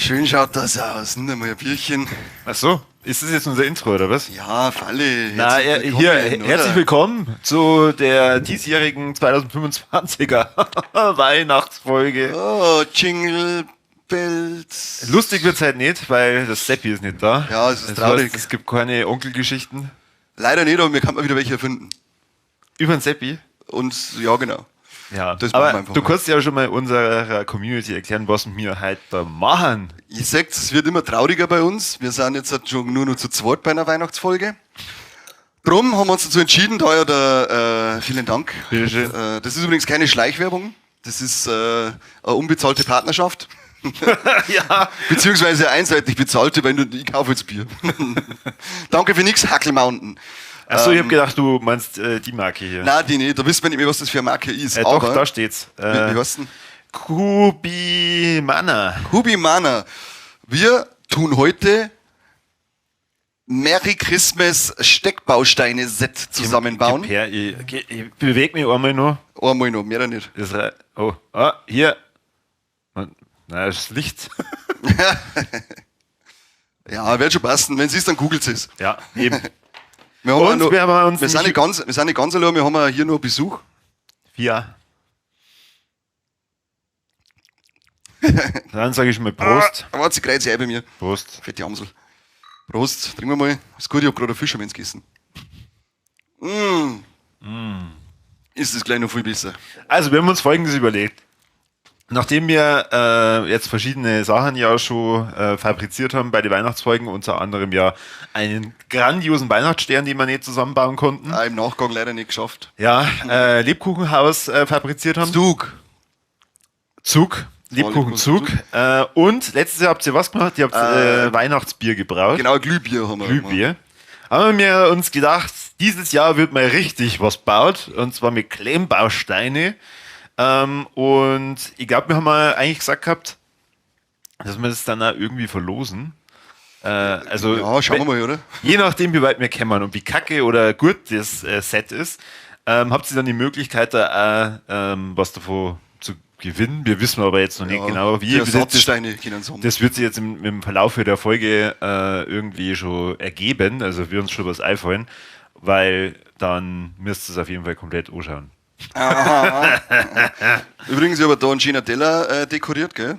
Schön schaut das aus. Nimm mal ein Bierchen. Ach so, ist das jetzt unser Intro, oder was? Ja, Falle. Na, Herzlich hier, willkommen, herzlich oder? willkommen zu der diesjährigen 2025er Weihnachtsfolge. Oh, Jingle Bells. Lustig wird's halt nicht, weil das Seppi ist nicht da. Ja, es ist Das traurig. heißt, es gibt keine Onkelgeschichten. Leider nicht, aber mir kann man wieder welche erfinden. Über den Seppi. Und ja, genau. Ja, Das machen wir aber einfach du mal. kannst ja schon mal unserer Community erklären, was wir heute da machen. Ihr seht, es wird immer trauriger bei uns. Wir sind jetzt halt schon nur noch zu zweit bei einer Weihnachtsfolge. Drum haben wir uns dazu entschieden, da ja der, vielen Dank. Bitteschön. Das ist übrigens keine Schleichwerbung. Das ist eine unbezahlte Partnerschaft. Ja. Beziehungsweise einseitig bezahlte, weil du, ich kaufe jetzt Bier. Danke für nix, Hackel Mountain. Achso, ich habe gedacht, du meinst die Marke hier. Nein, die nicht. Da wissen wir nicht mehr, was das für eine Marke ist. Doch, aber, da steht's. Wie heißt denn? Kubimana. Kubimana. Wir tun heute Merry Christmas Steckbausteine Set zusammenbauen. Gib her, ich bewege mich einmal noch. Einmal noch, mehr nicht. Oh, ah, hier. Na, das ist Licht. Ja, wird schon passen. Wenn es ist, dann googelt es. Ja, eben. Wir haben Und auch noch, wir haben uns wir sind nicht ganz, wir sind nicht ganz allein, wir haben auch hier noch Besuch. Vier. Dann sage ich mal Prost. Ah, warte, sie kreuzt sich ein bei mir. Prost. Fette Amsel. Prost, trinken wir mal. Ist gut, ich hab gerade ein Fischermens gegessen. Mmh. Ist das gleich noch viel besser. Also, wir haben uns Folgendes überlegt. Nachdem wir jetzt verschiedene Sachen ja schon fabriziert haben bei den Weihnachtsfolgen, unter anderem ja einen grandiosen Weihnachtsstern, den wir nicht zusammenbauen konnten. Ah, im Nachgang leider nicht geschafft. Ja, Lebkuchenhaus fabriziert haben. Zug. Zug. Lebkuchenzug. Und letztes Jahr habt ihr was gemacht? Ihr habt Weihnachtsbier gebraut. Genau, Glühbier haben wir. Glühbier. Haben wir uns gedacht, dieses Jahr wird mal richtig was baut. Und zwar mit Klemmbausteine. Und ich glaube, wir haben mal eigentlich gesagt gehabt, dass wir das dann auch irgendwie verlosen. Also Ja, schauen wir mal, oder? Je nachdem, wie weit wir kämmern und wie kacke oder gut das Set ist, habt ihr dann die Möglichkeit, da auch was davon zu gewinnen. Wir wissen aber jetzt noch nicht Ja, genau, wie. Die Das, Ersatzsteine können sie haben. das wird sich jetzt im Verlauf der Folge irgendwie schon ergeben. Also wir uns schon was einfallen, weil dann müsst ihr es auf jeden Fall komplett anschauen. Aha. Übrigens, ich habe da einen schönen Teller dekoriert, gell?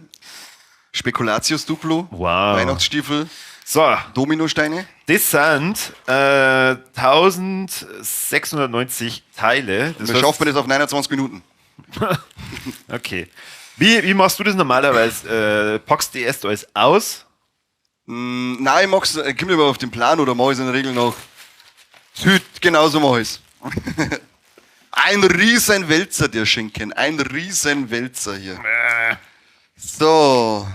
Spekulatius Duplo. Wow. Weihnachtsstiefel, So, Dominosteine. das sind 1690 Teile. Das Wir heißt- schaffen das auf 29 Minuten. Okay. Wie machst du das normalerweise? Packst du erst alles aus? Nein, ich mach's, kommt immer auf den Plan oder mach ich's in der Regel noch. Hüt, genauso mach ich's. Ein riesen Wälzer dir schenken. Ein riesen Wälzer hier. So.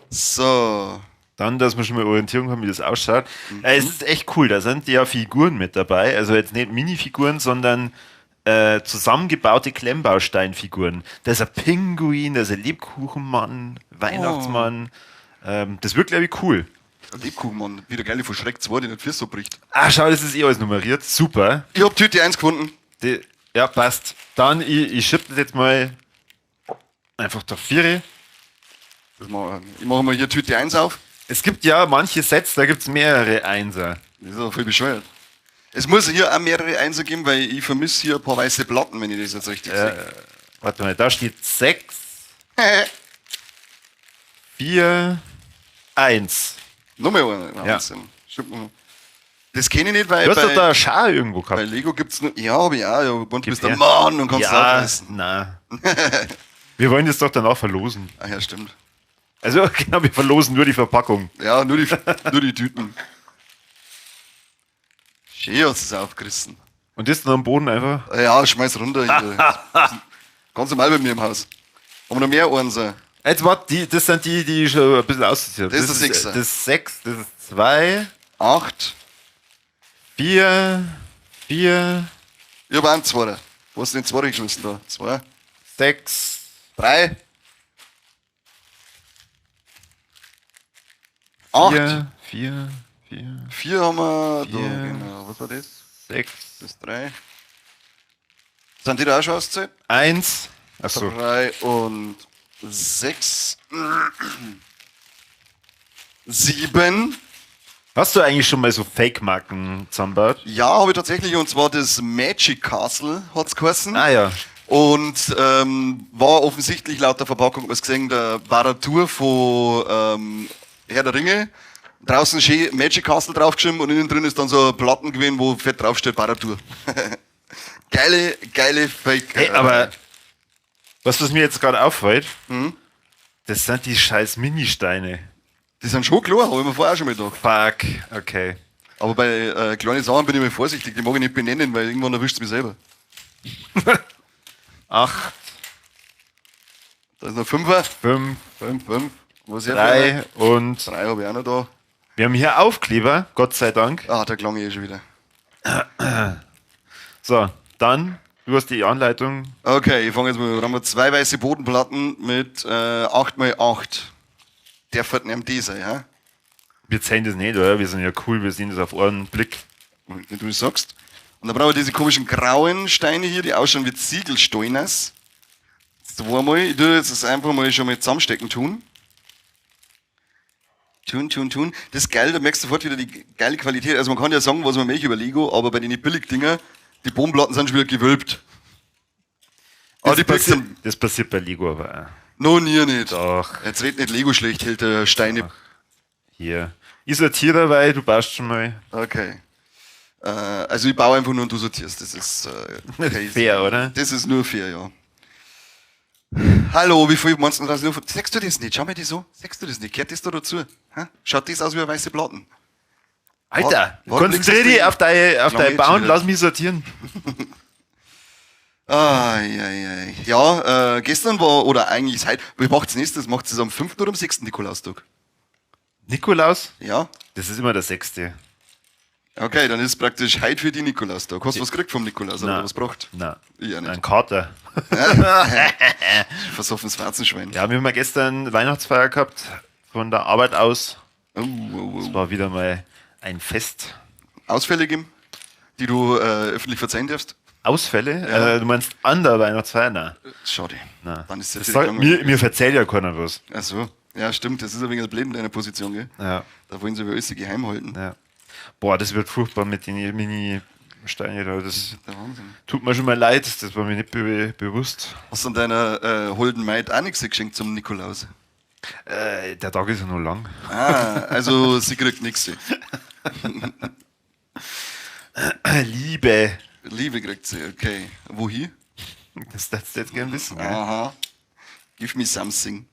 So. Dann, dass wir schon mal Orientierung haben, wie das ausschaut. Es ist echt cool, da sind ja Figuren mit dabei. Also jetzt nicht Minifiguren, sondern zusammengebaute Klemmbausteinfiguren. Da ist ein Pinguin, da ist ein Lebkuchenmann, Weihnachtsmann. Das wird, glaube ich, cool. Lebkuchenmann, wieder geil, von Schreck 2, die nicht vier so bricht. Ah, schau, das ist eh alles nummeriert. Super. Ich hab Tüte 1 gefunden. Ja, passt. Dann, ich schieb das jetzt mal einfach da vier. Das mach, ich mache mal hier Tüte 1 auf. Es gibt ja manche Sets, da gibt es mehrere Einser. Das ist aber voll bescheuert. Es muss hier auch mehrere Einser geben, weil ich vermisse hier ein paar weiße Platten, wenn ich das jetzt richtig sehe. Warte mal, da steht 6, 4, 1. Nochmal eine. Ja. Wahnsinn. Stimmt. Das kenne ich nicht, weil Du hast doch bei, da eine Schar irgendwo gehabt. bei Lego gibt es nur. Ja, hab ich auch. Ja, und du bist der her. Mann und kannst Ja, aufreißen. na. Wir wollen das doch danach verlosen. Ach ja, stimmt. Also genau, wir verlosen nur die Verpackung. Ja, nur die Tüten. Schön hast du es aufgerissen. Und das dann am Boden einfach. Ja, schmeiß runter hier. Ganz normal bei mir im Haus. Haben wir noch mehr Einser? Jetzt warte, das sind die, die ich schon ein bisschen aussortiert habe. Das ist der Sechser. Das ist 6, das ist 2, 8. 4, 4, Ich hab auch einen Zweiter. Wo hast du den Zweiter geschmissen da? 2, 6, 3, 8. 4, 4, 4, 4 haben wir da, Vier. genau. Was war das? 6, Das ist 3. Sind die da auch schon ausgezählt? 1. Achso. 3 und 6, 7. Hast du eigentlich schon mal so Fake-Marken zusammengebaut? Ja, habe ich tatsächlich, und zwar das Magic Castle hat's geheißen. Ah ja. Und war offensichtlich laut der Verpackung, was gesehen, der Barad-dûr von Herr der Ringe. Draußen schön Magic Castle draufgeschrieben und innen drin ist dann so ein Platten gewesen, wo fett draufsteht Barad-dûr. Geile, geile Fake. Hey, aber was mir jetzt gerade auffällt, Hm? das sind die scheiß Ministeine. Die sind schon klar, habe ich mir vorher auch schon mal gedacht. Fuck, okay. Aber bei kleinen Sachen bin ich mal vorsichtig, die mag ich nicht benennen, weil irgendwann erwischt es mich selber. 8. Da ist noch 5er. 5. 5, 5. Was ist 3 und 3 habe ich auch noch da. Wir haben hier Aufkleber, Gott sei Dank. Ah, da klang ich eh schon wieder. So, dann, du hast die Anleitung. Okay, ich fange jetzt mal an. Da haben wir 2 weiße Bodenplatten mit 8x8. Der fährt nicht am D sein, ja? Wir zählen das nicht, oder? Wir sind ja cool, wir sehen das auf einen Blick. Wenn du das sagst. Und dann brauchen wir diese komischen grauen Steine hier, die ausschauen wie Ziegelsteines. Zweimal. Ich tue jetzt das einfach mal schon mal zusammenstecken tun. Tun, tun, tun. Das ist geil, da merkst du sofort wieder die geile Qualität. Also man kann ja sagen, was man möchte über Lego, aber bei den Billigdinger, die Bodenplatten sind schon wieder gewölbt. Aber die Bricks sind Das passiert bei Lego aber auch. No, nie nicht. Doch. Jetzt redet nicht Lego schlecht, hält der Steine. Ach, hier. Ich sortiere dabei, du baust schon mal. Okay. Also ich baue einfach nur und du sortierst. Das ist crazy. Fair, oder? Das ist nur fair, ja. Hallo, wie viel meinst du das? Siehst du das nicht? Schau mir das so. Siehst du das nicht? Gehört das da dazu? Hä? Schaut das aus wie eine weiße Platten? Alter, Warte, konzentrier dich auf Lange dein Bauen, wieder. lass mich sortieren. Ai, ai, ai. Ja, gestern war, oder eigentlich ist heute, wie macht's nächstes? Macht's es am 5. oder am 6. Nikolaustag? Nikolaus? Ja. Das ist immer der 6. Okay, dann ist praktisch heute für die Nikolaustag. Hast du was gekriegt vom Nikolaus oder Nein. was braucht? Nein. Ich auch nicht. Ein Kater. Versoffenes Warzenschwein. Ja, wir haben ja gestern Weihnachtsfeier gehabt, von der Arbeit aus. Oh, oh, oh. Das war wieder mal ein Fest. Ausfälle geben, die du öffentlich verzeihen darfst? Ausfälle? Ja. Du meinst an der Weihnachtsfeier? Nein. Schade. Nein. Dann ist Das das sagt, gegangen. mir verzählt ja keiner was. Ach so. Ja, stimmt. Das ist ein wenig blöd in deiner Position, gell? Ja. Da wollen sie ja alles geheim halten. Ja. Boah, das wird furchtbar mit den Mini-Steinen da. Das Der Wahnsinn. tut mir schon mal leid, das war mir nicht bewusst. Hast du an deiner holden Maid auch nichts geschenkt zum Nikolaus? Der Tag ist ja noch lang. Ah, also sie kriegt nichts. Liebe. Liebe kriegt sie, okay. Wohin? Das darfst du jetzt gern wissen, gell? Aha. Give me something.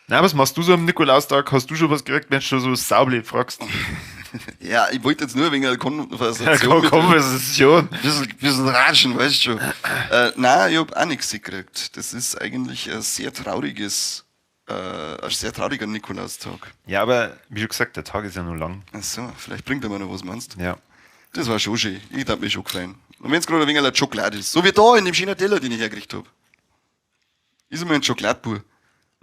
Na, was machst du so am Nikolaustag? Hast du schon was gekriegt, wenn du schon so saublöd fragst? Ja, ich wollte jetzt nur wegen einer Konversation. Ja, mit- Konversation. Bisschen ratschen, weißt du schon. Nein, ich hab auch nichts gekriegt. Das ist eigentlich ein sehr trauriges, ein sehr trauriger Nikolaustag. Ja, aber wie schon gesagt, der Tag ist ja nur lang. Ach so, vielleicht bringt er mir noch was, meinst du? Ja. Das war schon schön. Ich hab mich schon gefreut. Und wenn's gerade ein wenig Schokolade ist. So wie da in dem schönen Teller, den ich hergekriegt hab. Ist immer ein Schokoladbur.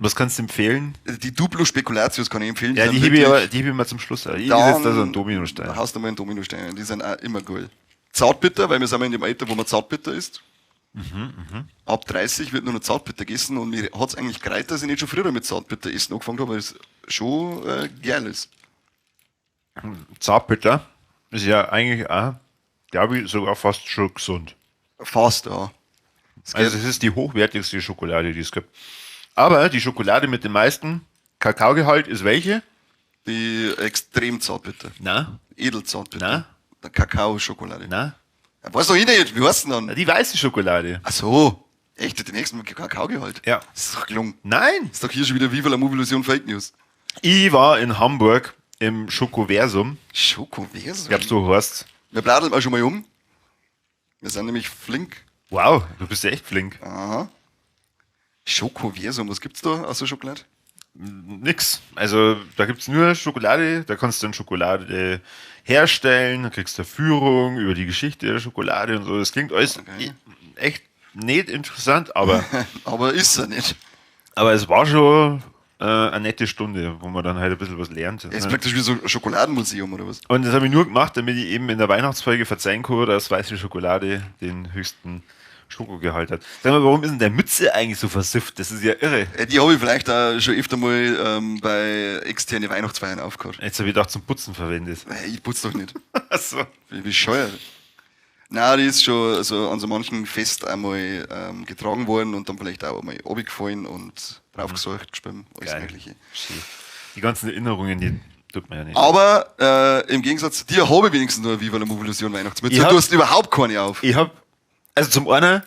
Was kannst du empfehlen? Die Duplo Spekulatius kann ich empfehlen. Ja, sind die hebe ich wirklich aber, die hebe ich mal zum Schluss. Ich Dann setze da so einen Dominostein. Da haust du mal einen Dominostein. Die sind auch immer geil. Zartbitter, weil wir sind ja in dem Alter, wo man Zartbitter isst. Ab 30 wird nur noch Zartbitter gegessen und mir hat's eigentlich gereicht, dass ich nicht schon früher mit Zartbitter essen angefangen habe, weil es schon geil ist. Zartbitter ist ja eigentlich auch, glaube ich, sogar fast schon gesund. Fast, ja. Es Also geht. es ist die hochwertigste Schokolade, die es gibt. Aber die Schokolade mit dem meisten Kakaogehalt ist welche? Die extrem zartbitter. Na? Edelzartbitter. Na? Der Kakao-Schokolade. Na? Ja, weiß doch ich nicht, wie heißt denn dann? Na, die weiße Schokolade. Ach so. Echt, den nächsten Kakaogehalt? Ja. Das ist doch gelungen. Nein! Ist doch hier schon wieder Viva la Movilusion Fake News. Ich war in Hamburg im Schokoversum. Schokoversum? Ich glaub, so heißt's. Wir bladeln mal schon mal um. Wir sind nämlich flink. Wow, du bist ja echt flink. Aha. Schokoversum, was gibt's da außer Schokolade? Nix. Also da gibt's nur Schokolade, da kannst du dann Schokolade herstellen, da kriegst du eine Führung über die Geschichte der Schokolade und so. Das klingt alles echt nicht interessant, aber Aber ist er nicht. Aber es war schon eine nette Stunde, wo man dann halt ein bisschen was lernt. Es ist praktisch wie so ein Schokoladenmuseum oder was? Und das habe ich nur gemacht, damit ich eben in der Weihnachtsfolge verzeihen kann, dass weiße Schokolade den höchsten Schokogehalt hat. Sag mal, warum ist denn der Mütze eigentlich so versifft? Das ist ja irre. Die habe ich vielleicht auch schon öfter mal bei externen Weihnachtsfeiern aufgehört. Jetzt habe ich gedacht, zum Putzen verwendet. Ich putze doch nicht. Ach so. Wie bescheuert. Nein, die ist schon also an so manchen Fest einmal getragen worden und dann vielleicht auch einmal runtergefallen und draufgesucht, gespielt, alles Geil. Mögliche. Schön. Die ganzen Erinnerungen, die tut man ja nicht. Aber im Gegensatz zu dir habe ich wenigstens nur eine Viva la Movolution Weihnachtsmütze. Ich Du hast überhaupt keine auf. Ich hab, also zum einen,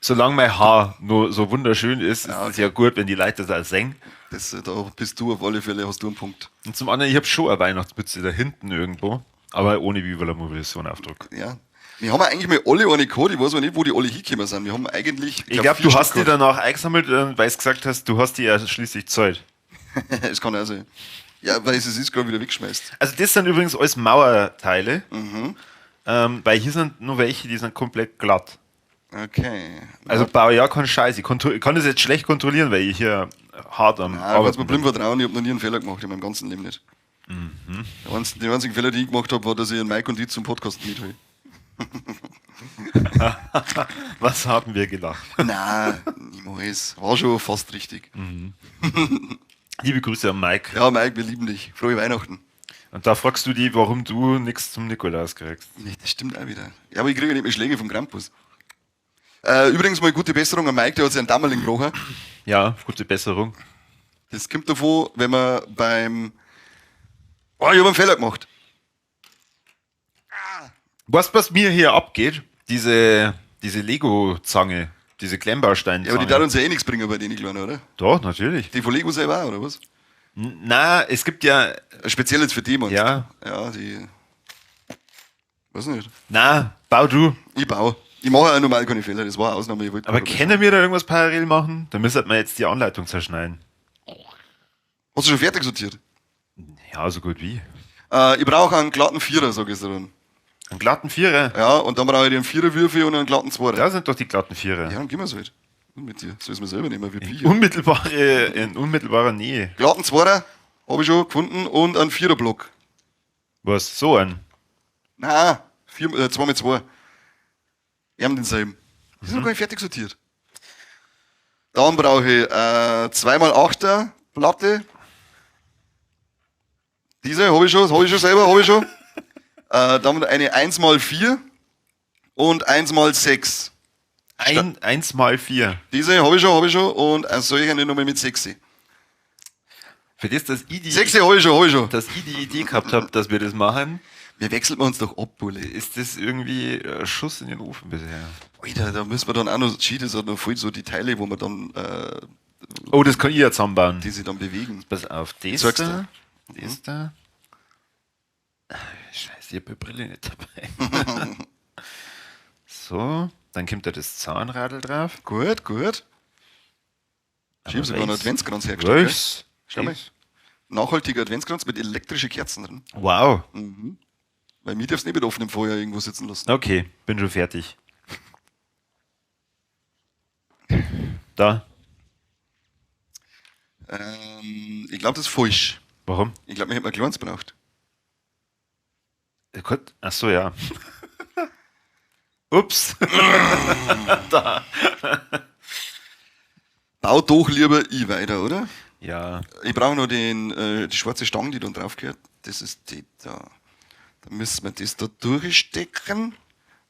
solange mein Haar nur so wunderschön ist, ist es ja gut, wenn die Leute das auch sehen. Das, da bist du auf alle Fälle, hast du einen Punkt. Und zum anderen, ich hab schon eine Weihnachtsmütze da hinten irgendwo, aber ohne Viva la Movolution Aufdruck. Ja. Wir haben eigentlich mal alle eine gehabt, ich weiß aber nicht, wo die alle hingekommen sind. Wir haben eigentlich. Ich glaub, vier du hast Stück die danach eingesammelt, weil du gesagt hast, du hast die ja schließlich gezahlt. gehabt. Das kann auch sein. Ja, weil es ist gerade wieder weggeschmeißt. Also das sind übrigens alles Mauerteile, weil hier sind nur welche, die sind komplett glatt. Okay. Also baue ja keinen Scheiß. Ich kann das jetzt schlecht kontrollieren, weil ich hier hart am Nein, du kannst mir Arbeiten blind bin. vertrauen, ich hab noch nie einen Fehler gemacht in meinem ganzen Leben nicht. Den einzigen Fehler, den ich gemacht hab, war, dass ich einen Mike und die zum Podcast mithole. Was haben wir gelacht? Nein, niemals. War schon fast richtig. Liebe Grüße an Mike. Ja, Mike, wir lieben dich. Frohe Weihnachten. Und da fragst du dich, warum du nichts zum Nikolaus kriegst. Nee, das stimmt auch wieder. Ja, aber ich kriege ja nicht mehr Schläge vom Krampus. Übrigens mal gute Besserung an Mike, der hat sich einen Dammerling gebrochen. Ja, gute Besserung. Das kommt davon, wenn man beim... Oh, ich hab einen Fehler gemacht. Weißt du, was mir hier abgeht? Diese Lego-Zange, diese Klemmbausteinzange. Ja, aber die darf uns ja eh nichts bringen bei denen Kleinen, oder? Doch, natürlich. Die von Lego selber auch, oder was? Na, es gibt ja... Speziell jetzt für die, meinst du? Ja. Ja, die... Weiß nicht. Na, bau du. Ich baue. Ich mache auch normal keine Fehler, das war eine Ausnahme. Ich wollte Aber gerade können wir da irgendwas parallel machen? Da müsste man jetzt die Anleitung zerschneiden. Hast du schon fertig sortiert? Ja, so gut wie. Ich brauche einen glatten Vierer, sag ich dir dann. Einen glatten Vierer? Ja, und dann brauche ich einen Viererwürfel und einen glatten Zweier. Da sind doch die glatten Vierer. Ja, dann gehen wir's halt. Und mit dir. Soll ich mir selber nehmen, wie Viecher. In unmittelbarer Nähe. Glatten Zweier habe ich schon gefunden und einen Viererblock. Was? So ein? Nein, 2 mit 2. Wir haben denselben. Die sind noch gar nicht fertig sortiert. Dann brauche ich 2x8er Platte. Diese habe ich schon, habe ich schon selber, habe ich schon. Dann eine 1x4 und 1x6. 1x4. Diese habe ich schon, habe ich schon. Und soll ich eine Nummer mit 6? Für das, dass ich die, 6 habe ich schon, habe ich schon. Dass ich die Idee gehabt habe, dass wir das machen. Wir wechseln uns doch ab, Bulle. Ist das irgendwie ein Schuss in den Ofen bisher? Alter, da müssen wir dann auch noch, shit, das hat noch voll so die Teile, wo man dann, oh, das kann ich ja zusammenbauen. Die sich dann bewegen. Pass auf, das Zeig's da, dir. das da. Scheiße, ich hab die Brille nicht dabei. So, dann kommt da das Zahnradl drauf. Gut, gut. Ich hab sogar einen welches? Adventskranz hergestellt. Gell? Welches? Schau mal. Nachhaltiger Adventskranz mit elektrischen Kerzen drin. Wow. Mhm. Weil mich darfst du nicht mit offenem Feuer irgendwo sitzen lassen. Okay, bin schon fertig. Da. Ich glaub, das ist falsch. Warum? Ich glaub, wir hätten ein kleines braucht. Gut. Ach so, ja. Ups. Da. Bau doch lieber ich weiter, oder? Ja. Ich brauche noch die schwarze Stange, die dann drauf gehört. Das ist die da. Da müssen wir das da durchstecken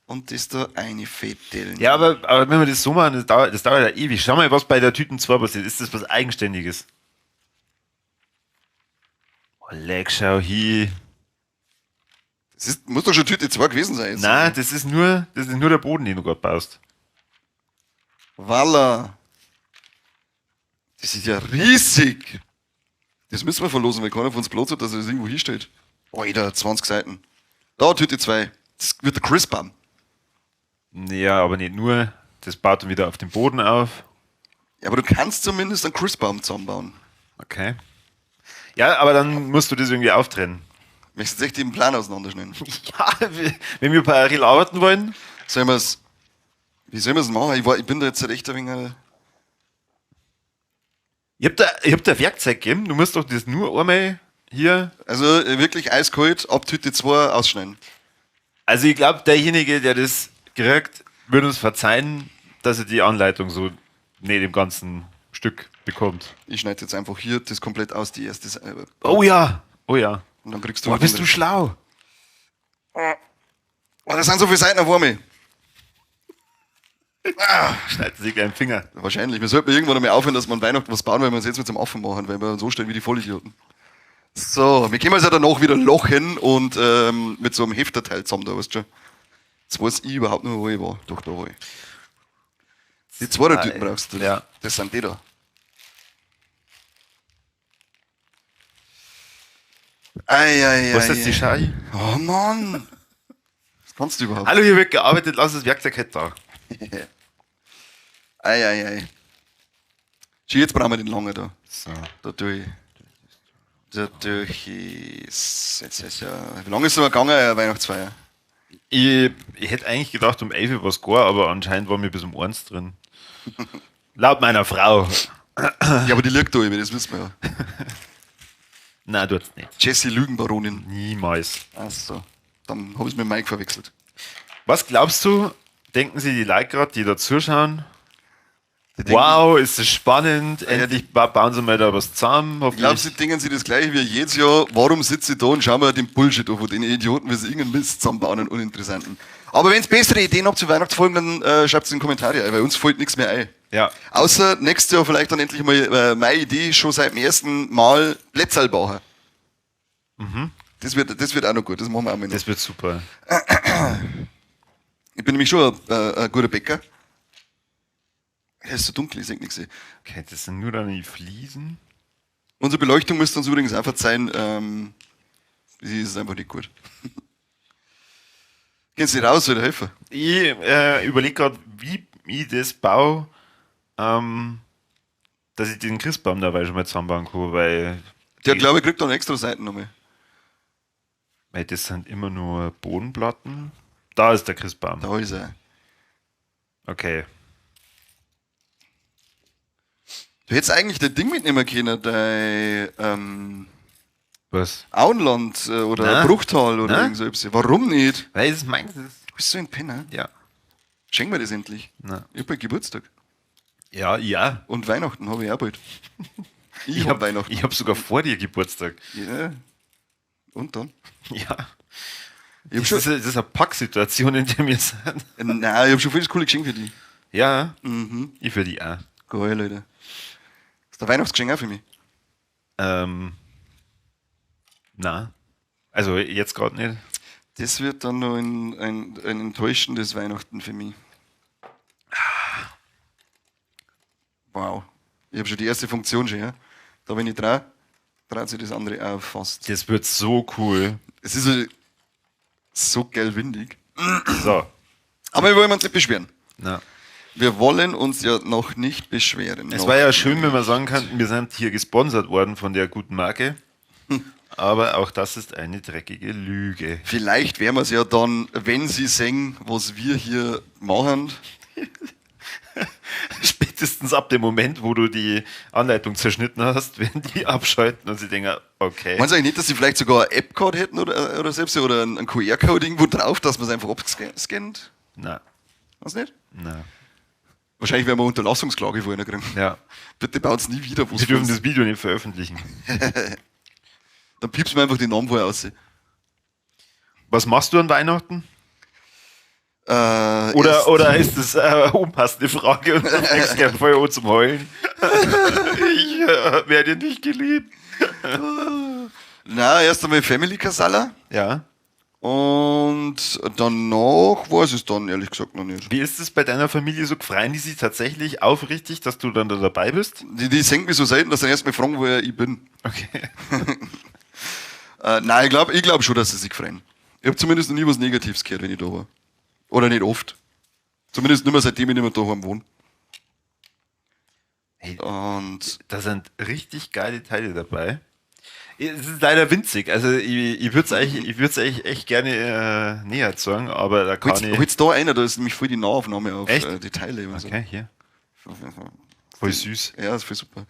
und das da einfädeln. Ja, aber wenn wir das so machen, das dauert ja ewig. Schau mal, was bei der Tüten 2 passiert. Ist das was Eigenständiges? Oh, leck, schau hier. Das muss doch schon Tüte 2 gewesen sein jetzt. Nein, das ist nur der Boden, den du gerade baust. Walla. Das ist ja riesig. Das müssen wir verlosen, weil keiner von uns Platz hat, dass er das irgendwo hinstellt. Alter, 20 Seiten. Da, Tüte 2. Das wird der Christbaum. Ja, aber nicht nur. Das baut dann wieder auf dem Boden auf. Ja, aber du kannst zumindest einen Christbaum zusammenbauen. Okay. Ja, aber dann musst du das irgendwie auftrennen. Möchtest du echt den Plan auseinanderschneiden? Ja, wenn wir parallel arbeiten wollen. Sollen wir's, wie sollen wir's machen? Ich bin da jetzt halt echt ein wenig. Ich hab da Werkzeug gegeben, du musst doch das nur einmal hier. Also wirklich eiskalt, ab Tüte 2 ausschneiden. Also ich glaub, derjenige, der das kriegt, Würde uns verzeihen, dass ihr die Anleitung so nicht im ganzen Stück bekommt. Ich schneide jetzt einfach hier das komplett aus, die erste Seite. Oh ja, oh ja. Und dann kriegst du. Boah, bist du schlau. Oh, das sind so viele Seiten auf einmal. Schneidet sich gleich einen Finger. Wahrscheinlich. Wir sollten irgendwann einmal aufhören, dass wir an Weihnachten was bauen, weil wir uns jetzt mit zum Affen machen, weil wir uns so stellen wie die Vollidioten. So, wir können uns ja danach wieder lochen und mit so einem Hefterteil zusammen da, weißt du schon. Jetzt weiß ich überhaupt nicht mehr, wo ich war. Doch, da war ich. Die zwei Tüten brauchst du. Ja. Das sind die da. Ei, ei, Was ei, ist jetzt die ei. Schei? Oh Mann! Was kannst du überhaupt? Hallo, hier wird gearbeitet, lass das Werkzeug halt da. Ei, ei, ei. Schau, jetzt brauchen wir den langen da. So. Da tue ich. Da tue ich. Jetzt ist ja. Wie lange ist es aber gegangen, Weihnachtsfeier? Ich hätte eigentlich gedacht, um 11 Uhr war es gar, aber anscheinend waren wir bis um 1 drin. Laut meiner Frau. Ja, aber die lügt da über, das wissen wir ja. Nein, tut's nicht. Jessie Lügenbaronin. Niemals. Achso. Dann habe ich es mit Mike verwechselt. Was glaubst du, denken sie die Leute gerade, die da zuschauen? Die denken- Wow, ist das spannend. Endlich bauen sie mal da was zusammen. Ich glaube, Hoffentlich. sie denken sich das gleiche wie jedes Jahr. Warum sitze ich da und schau mir den Bullshit an von den Idioten, wie sie irgendeinen Mist zusammenbauen und uninteressanten. Aber wenn ihr bessere Ideen habt zu Weihnachtsfolgen, dann schreibt es in die Kommentare ein, weil uns fällt nichts mehr ein. Ja. Außer nächstes Jahr vielleicht dann endlich mal meine Idee schon seit dem ersten Mal Plätzerl bauen. Das wird auch noch gut, das machen wir auch mal noch. Das wird super. Ich bin nämlich schon ein guter Bäcker. Es ist so dunkel, ich sehe nichts. Okay, das sind nur dann die Fliesen. Unsere Beleuchtung müsst ihr uns übrigens auch verzeihen. Sie ist einfach nicht gut. Gehen Sie raus oder helfen? Ich überlege gerade, wie ich das baue, dass ich den Christbaum dabei schon mal zusammenbauen kann, weil, Der, glaube ich, kriegt dann extra Seiten nochmal. weil das sind immer nur Bodenplatten. Da ist der Christbaum. Da ist er. Okay. Du hättest eigentlich dein Ding mitnehmen können, dein Was? Auenland oder Na? Bruchtal oder Na? irgend so etwas. Warum nicht? Weil es meins ist. Du bist so ein Penner. Ja. Schenk mir das endlich. Na. Ich hab bald Geburtstag. Ja, ja. Und Weihnachten habe ich auch bald. Ich, hab Weihnachten. Ich habe sogar vor dir Geburtstag. Ja. Und dann? Ja. Ich hab Das schon, ist, das ist eine Packsituation, in der wir sind. nein, ich hab schon viel coole Geschenke für dich. Ja. Ich für die auch. Geil, Leute. Ist der Weihnachtsgeschenk auch für mich? Na. Also jetzt gerade nicht. Das wird dann noch ein enttäuschendes Weihnachten für mich. Wow. Ich habe schon die erste Funktion schon, ja. Da wenn ich dran, dreht sich das andere auch fast. Das wird so cool. Es ist so, so geil windig. So. Aber wir wollen uns nicht beschweren. Na. Wir wollen uns ja noch nicht beschweren. Es Noch war ja schön, wenn man sagen kann, wir sind hier gesponsert worden von der guten Marke. Aber auch das ist eine dreckige Lüge. Vielleicht werden wir es ja dann, wenn sie sehen, was wir hier machen. Spätestens ab dem Moment, wo du die Anleitung zerschnitten hast, werden die abschalten und sie denken, okay. Meinst du eigentlich nicht, dass sie vielleicht sogar eine App-Code hätten oder selbst oder einen QR-Code irgendwo drauf, dass man es einfach abscannt? Na, Weiß nicht? na. Wahrscheinlich werden wir Unterlassungsklage vorher kriegen. Ja. Bitte baut's nie wieder was. Wir dürfen das Video nicht veröffentlichen. Dann piepsen wir einfach den Namen vorher aus. Was machst du an Weihnachten? Oder ist das eine unpassende Frage und du fängst gleich voll an zum Heulen? Ich werde nicht geliebt. Na, erst einmal Family Kasala. Ja. Und danach weiß ich es dann ehrlich gesagt noch nicht. Wie ist es bei deiner Familie so? Freuen die sich tatsächlich aufrichtig, dass du dann da dabei bist? Die senken mich so selten, dass sie erst mal fragen, woher ich bin. Okay. Nein, ich glaub schon, dass sie sich freuen. Ich hab zumindest noch nie was Negatives gehört, wenn ich da war. Oder nicht oft. Zumindest nicht mehr, seitdem ich nicht mehr daheim wohne. Hey. Und Da sind richtig geile Teile dabei. Es ist leider winzig. Also ich würde es eigentlich, ich würd's eigentlich echt gerne näher zeigen, aber da kann holt's, ich. holt's da einer, da ist nämlich voll die Nahaufnahme auf Echt? die Teile. Und Okay, hier. So. Voll süß. Ja, ist voll super.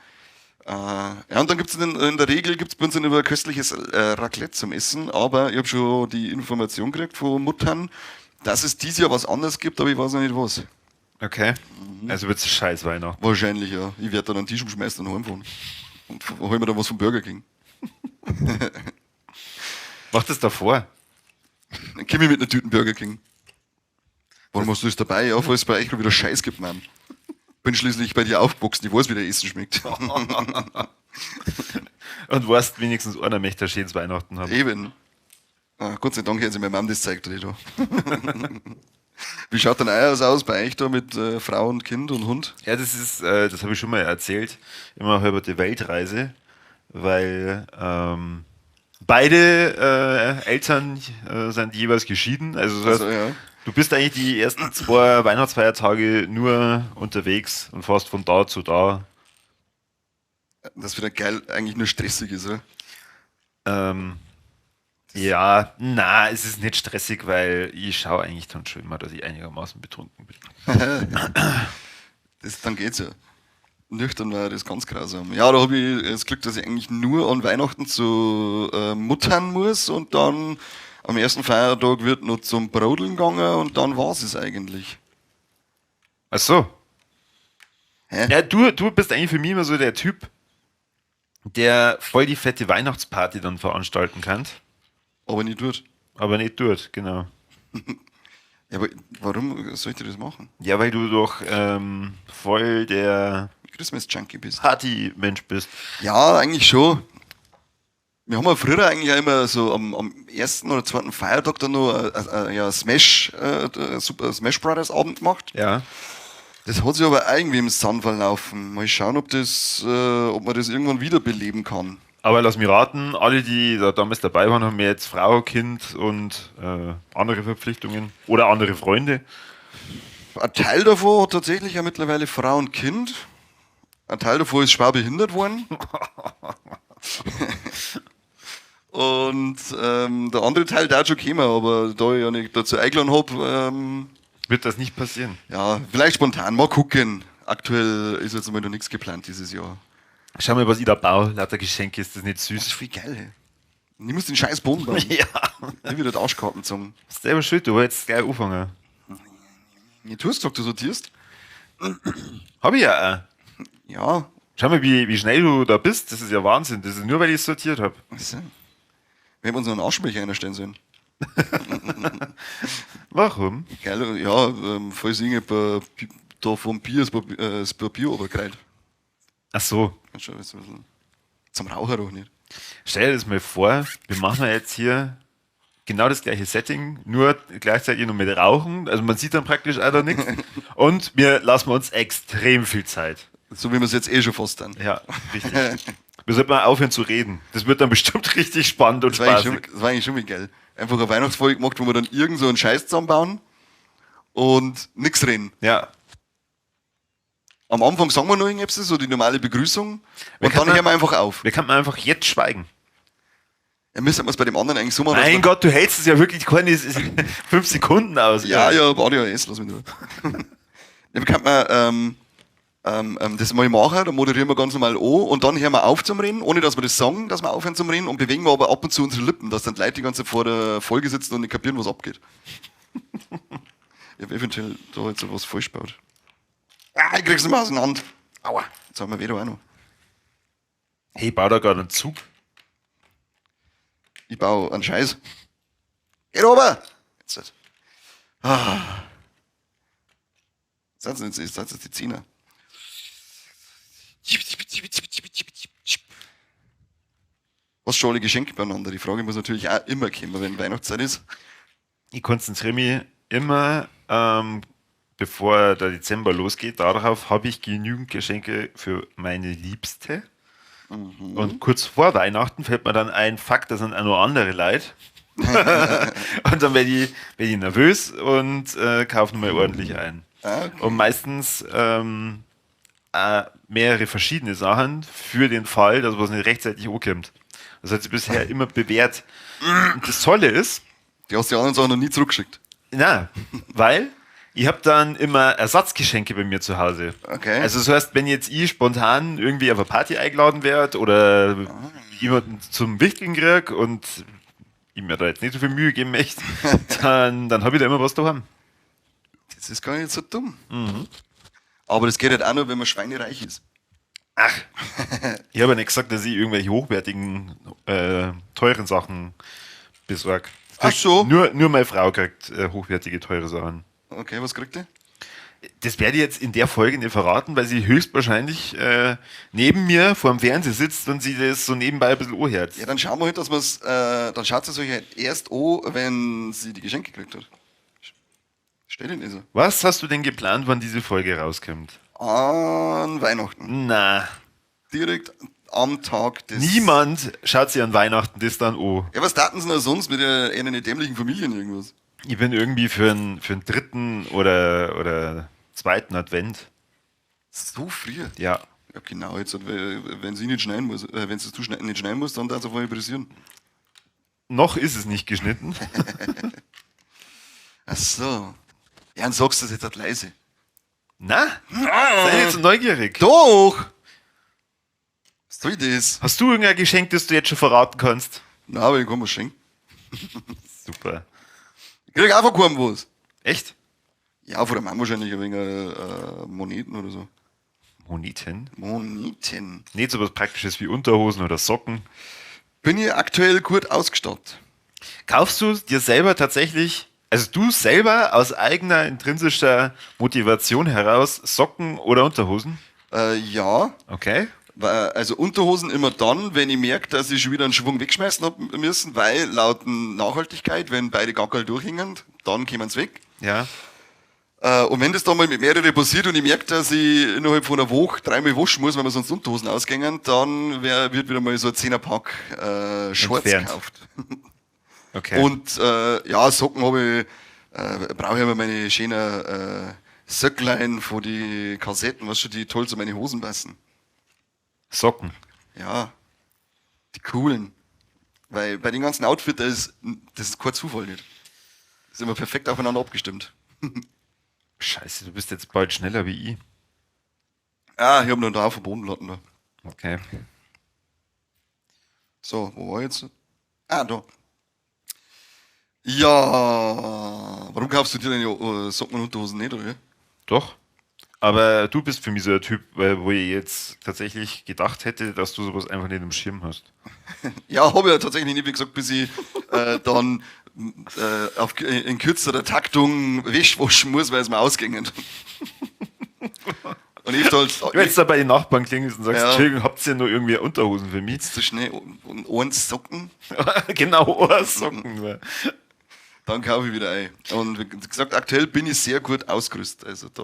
Ja, und dann gibt's in der Regel gibt's bei uns dann immer ein köstliches Raclette zum Essen, aber ich habe schon die Information gekriegt von Muttern, Dass es dieses Jahr was anderes gibt, aber ich weiß noch nicht was. Okay. Also wird's scheiß Weihnachten. Wahrscheinlich, ja. Ich werde dann einen Tisch umschmeißen und heimfahren. Und hol mir dann was vom Burger King. Mach das davor. Dann komm ich mit einer Tüten Burger King. Warum hast du das dabei? Ja, falls es bei euch noch wieder Scheiß gibt, Mann. Bin schließlich bei dir aufgewachsen, ich weiß, wie der Essen schmeckt. Und weißt, wenigstens einer möchte ein schönes Weihnachten haben. Eben. Ah, Gott sei Dank hat sich meine Mom das zeigt, da. Wie schaut denn euer aus bei euch da mit Frau und Kind und Hund? Ja, das ist, das habe ich schon mal erzählt, immer halber die Weltreise, weil beide Eltern sind jeweils geschieden. Also, das heißt, Also, ja. du bist eigentlich die ersten 2 Weihnachtsfeiertage nur unterwegs und fährst von da zu da. Das wieder geil, eigentlich nur stressig ist, oder? Ja, na, es ist nicht stressig, weil ich schaue eigentlich dann schon immer, dass ich einigermaßen betrunken bin. Das, dann geht's ja. Nüchtern war das ganz grausam. Ja, da habe ich das Glück, dass ich eigentlich nur an Weihnachten zu Muttern muss und dann am ersten Feiertag wird noch zum Brodeln gegangen und dann war's es eigentlich. Ach so. Hä? Ja, du bist eigentlich für mich immer so der Typ, der voll die fette Weihnachtsparty dann veranstalten kann. Aber nicht tut. Aber nicht tut, genau. Ja, aber warum sollte ich das machen? Ja, weil du doch voll der Christmas-Junkie bist. Party-Mensch bist. Ja, eigentlich schon. Wir haben ja früher eigentlich auch immer so am ersten oder zweiten Feiertag dann noch ja, Super Smash Brothers Abend gemacht. Ja. Das hat sich aber irgendwie im Sand verlaufen. Mal schauen, ob man das irgendwann wiederbeleben kann. Aber lass mich raten, alle, die da damals dabei waren, haben jetzt Frau, Kind und andere Verpflichtungen oder andere Freunde. Ein Teil davon hat tatsächlich ja mittlerweile Frau und Kind. Ein Teil davon ist schwer behindert worden. Und der andere Teil, der hat schon gekommen, aber da ich ja nicht dazu eingeladen hab, wird das nicht passieren. Ja, vielleicht spontan, mal gucken. Aktuell ist jetzt mal noch nichts geplant dieses Jahr. Schau mal, was ich da baue. Lauter Geschenke, ist das nicht süß? Das ist viel geil, ey. Ich muss den scheiß Boden bauen. Ja. Ich wieder die Arschkarten zogen. Das ist selber schuld, du wolltest gleich anfangen. Ja, du hast gesagt, du sortierst. Hab ich ja auch. Ja. Schau mal, wie schnell du da bist. Das ist ja Wahnsinn. Das ist nur, weil ich es sortiert hab. Was denn? Wir hätten uns noch einen Aschenbecher einstellen sollen. Warum? Geil, ja, falls irgendjemand da vom Bier das Papier runterkriegt. Ach so. Kannst du ein bisschen zum Raucher doch nicht. Stell dir das mal vor, wir machen jetzt hier genau das gleiche Setting, nur gleichzeitig noch mit Rauchen. Also man sieht dann praktisch auch da nichts. Und wir lassen uns extrem viel Zeit. So wie wir es jetzt eh schon fast dann. Ja, richtig. Wir sollten mal aufhören zu reden. Das wird dann bestimmt richtig spannend und Das war eigentlich spaßig. schon, das war eigentlich schon mal geil. Einfach eine Weihnachtsfolge gemacht, wo wir dann irgend so einen Scheiß zusammenbauen und nix reden. Ja. Am Anfang sagen wir noch irgendetwas, so die normale Begrüßung. Wir Und dann können hören wir einfach auf. Wir könnten einfach jetzt schweigen. Ja, müssen wir es bei dem anderen eigentlich so machen, dass Mein wir- Gott, du hältst es ja wirklich keine 5 Sekunden aus. Ja, ja, warte ja, lass mich nur. Ja, wir könnten mal, das mal machen, dann moderieren wir ganz normal an und dann hören wir auf zum Reden, ohne dass wir das sagen, dass wir aufhören zum Reden und bewegen wir aber ab und zu unsere Lippen, dass dann die Leute die ganze Zeit vor der Folge sitzen und nicht kapieren, was abgeht. Ich hab eventuell da jetzt was falsch gebaut. Ah, ich krieg's nicht mehr auseinander. Aua, jetzt haben wir wieder auch noch. Hey, ich baue da gerade einen Zug. Ich baue einen Scheiß. Geht runter! Jetzt halt. Ah. Jetzt sind es die Zehner. Was schon alle Geschenke beieinander? Die Frage muss natürlich auch immer kommen, wenn Weihnachtszeit ist. Ich konzentriere mich immer, bevor der Dezember losgeht, darauf habe ich genügend Geschenke für meine Liebste. Mhm. Und kurz vor Weihnachten fällt mir dann ein, fuck, das sind auch noch andere Leute. Und dann werde ich nervös und kaufe nochmal ordentlich ein. Ah, okay. Und meistens mehrere verschiedene Sachen für den Fall, dass was nicht rechtzeitig ankommt. Das hat sich bisher immer bewährt. Und das Tolle ist, Die hast die anderen Sachen noch nie zurückgeschickt. na, weil ich hab dann immer Ersatzgeschenke bei mir zu Hause. Okay. Also das heißt, wenn jetzt ich spontan irgendwie auf eine Party eingeladen werd oder jemanden zum Wichteln krieg und ich mir da jetzt nicht so viel Mühe geben möchte, dann habe ich da immer was daheim. Das ist gar nicht so dumm. Aber das geht halt auch nur, wenn man schweinereich ist. Ach. Ich habe ja nicht gesagt, dass ich irgendwelche hochwertigen, teuren Sachen besorge. Ach so. Nur meine Frau kriegt hochwertige, teure Sachen. Okay, was kriegt ihr? Das werde ich jetzt in der Folge nicht verraten, weil sie höchstwahrscheinlich neben mir vor dem Fernseher sitzt und sie das so nebenbei ein bisschen anhört. Ja, dann schauen wir halt, dass wir's, dann schaut sie sich halt erst an, wenn sie die Geschenke gekriegt hat. Steht denn nicht so. Was hast du denn geplant, wann diese Folge rauskommt? An Weihnachten. Na, Direkt am Tag des. Niemand schaut sich an Weihnachten das dann an. Ja, was taten sie denn sonst mit ihren dämlichen Familien irgendwas? Ich bin irgendwie für einen dritten oder zweiten Advent. So früh? Ja. Ja, genau. Jetzt, wenn sie nicht schneiden muss, wenn sie es nicht schneiden muss, dann darf es auf einmal pressieren. Noch ist es nicht geschnitten. Ach so. Ja, dann sagst du das jetzt halt leise. Na? Sei nicht so neugierig. Doch! Was soll das? Hast du irgendein Geschenk, das du jetzt schon verraten kannst? Na, aber ich kann mir schenken. Super. Ich krieg auch von keinem was. Echt? Ja, von der Mama wahrscheinlich ein wenig Moneten oder so. Moneten? Moneten. Nicht so was Praktisches wie Unterhosen oder Socken. Bin ich aktuell gut ausgestattet. Kaufst du dir selber tatsächlich, also du selber aus eigener intrinsischer Motivation heraus Socken oder Unterhosen? Ja. Okay. Also Unterhosen immer dann, wenn ich merke, dass ich schon wieder einen Schwung wegschmeißen hab müssen, weil laut Nachhaltigkeit, wenn beide Gackerl durchhängen, dann kommen sie weg. Ja. Und wenn das dann mal mit mehreren passiert und ich merke, dass ich innerhalb von einer Woche dreimal waschen muss, weil mir sonst Unterhosen ausgängen, dann wird wieder mal so ein 10er-Pack Shorts gekauft. Okay. Und ja, Socken habe ich, brauche ich immer meine schönen Söcklein von die Kassetten, weißt du, die toll zu meinen Hosen passen. Socken? Ja, die coolen. Weil bei den ganzen Outfits, das ist kein Zufall nicht. Das ist immer perfekt aufeinander abgestimmt. Scheiße, du bist jetzt bald schneller wie ich. Ah, ich hab noch einen Haufen Bodenplatten da. Okay. So, wo war ich jetzt? Ah, da. Ja, warum kaufst du dir deine Socken und Unterhosen nicht, oder? Doch. Aber du bist für mich so ein Typ, wo ich jetzt tatsächlich gedacht hätte, dass du sowas einfach nicht im Schirm hast. Ja, hab ich ja tatsächlich nicht, wie gesagt, bis ich dann in kürzerer Taktung Wäsche waschen muss, weil es mir ausging. Und ich halt, wenn du da bei den Nachbarn klingelst und sagst, ja. Entschuldigung, habt ihr nur irgendwie Unterhosen für mich? Jetzt zu schnell und Ohrensocken. Genau, Ohrsocken. Dann kaufe ich wieder ein. Und wie gesagt, aktuell bin ich sehr gut ausgerüstet. Also da.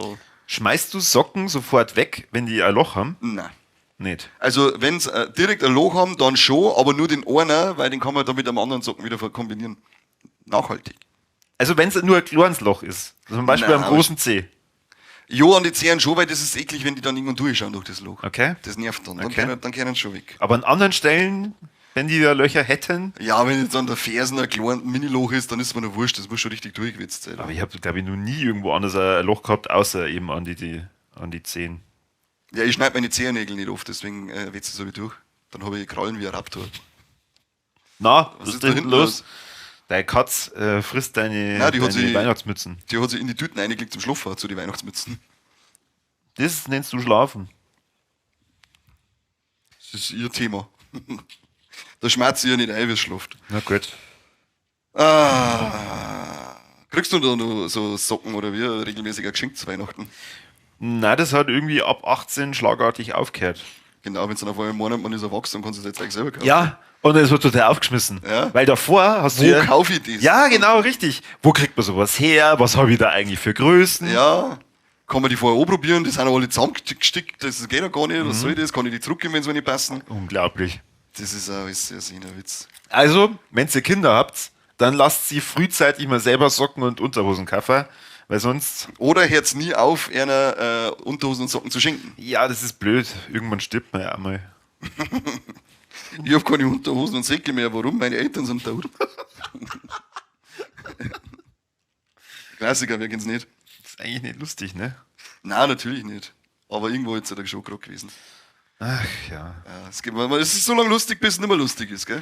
Schmeißt du Socken sofort weg, wenn die ein Loch haben? Nein. Nicht. Also wenn sie direkt ein Loch haben, dann schon, aber nur den einen, weil den kann man dann mit einem anderen Socken wieder kombinieren. Nachhaltig. Also wenn es nur ein kleines Loch ist, zum Beispiel Nein, am großen Zeh. Ja, an die Zehen schon, weil das ist eklig, wenn die dann irgendwann durchschauen durch das Loch. Okay. Das nervt dann. Dann, Okay. dann kehren sie schon weg. Aber an anderen Stellen, wenn die da Löcher hätten? Ja, wenn jetzt an der Fersen ein kleines Mini-Loch ist, dann ist mir noch wurscht, das muss schon richtig durchgewetzt sein. Aber ich habe, glaube ich, noch nie irgendwo anders ein Loch gehabt, außer eben an die Zehen. Ja, ich schneide meine Zehennägel nicht oft, deswegen wetzt es so wie durch. Dann habe ich Krallen wie ein Raptor. Na, was ist da hinten los? Deine Katz frisst deine, Nein, die hat deine sie, Weihnachtsmützen. Die hat sie in die Tüten reingelegt zum Schlafen, zu den Weihnachtsmützen. Das nennst du Schlafen. Das ist ihr Thema. Da schmerzt sie ja nicht ein, wie es schlaft. Na gut. Ah, kriegst du da noch so Socken oder wie regelmäßig ein Geschenk zu Weihnachten? Nein, das hat irgendwie ab 18 schlagartig aufgehört. Genau, wenn es dann auf einmal Monat, man ist erwachsen, dann kannst du es jetzt eigentlich selber kaufen. Ja, und es wird total aufgeschmissen. Ja. Weil davor hast Wo du. Ja, kaufe ich das? Ja, genau, richtig. Wo kriegt man sowas her? Was habe ich da eigentlich für Größen? Ja, kann man die vorher auch probieren? Die sind ja alle zusammengestickt, das geht ja gar nicht. Was soll das? Kann ich die zurückgeben, wenn sie mir nicht passen? Unglaublich. Das ist auch alles sehr, sehr ein Witz. Also, wenn ihr Kinder habt, dann lasst sie frühzeitig mal selber Socken und Unterhosen kaufen, weil sonst. Oder hört's nie auf, einer Unterhosen und Socken zu schenken. Ja, das ist blöd. Irgendwann stirbt man ja einmal. Ich hab keine Unterhosen und Säcke mehr. Warum? Meine Eltern sind tot. Klassiker, wer kennt's nicht? Das ist eigentlich nicht lustig, ne? Nein, natürlich nicht. Aber irgendwo ist es ja schon gerade gewesen. Ach ja. Ja, es ist so lange lustig, bis es nicht mehr lustig ist, gell?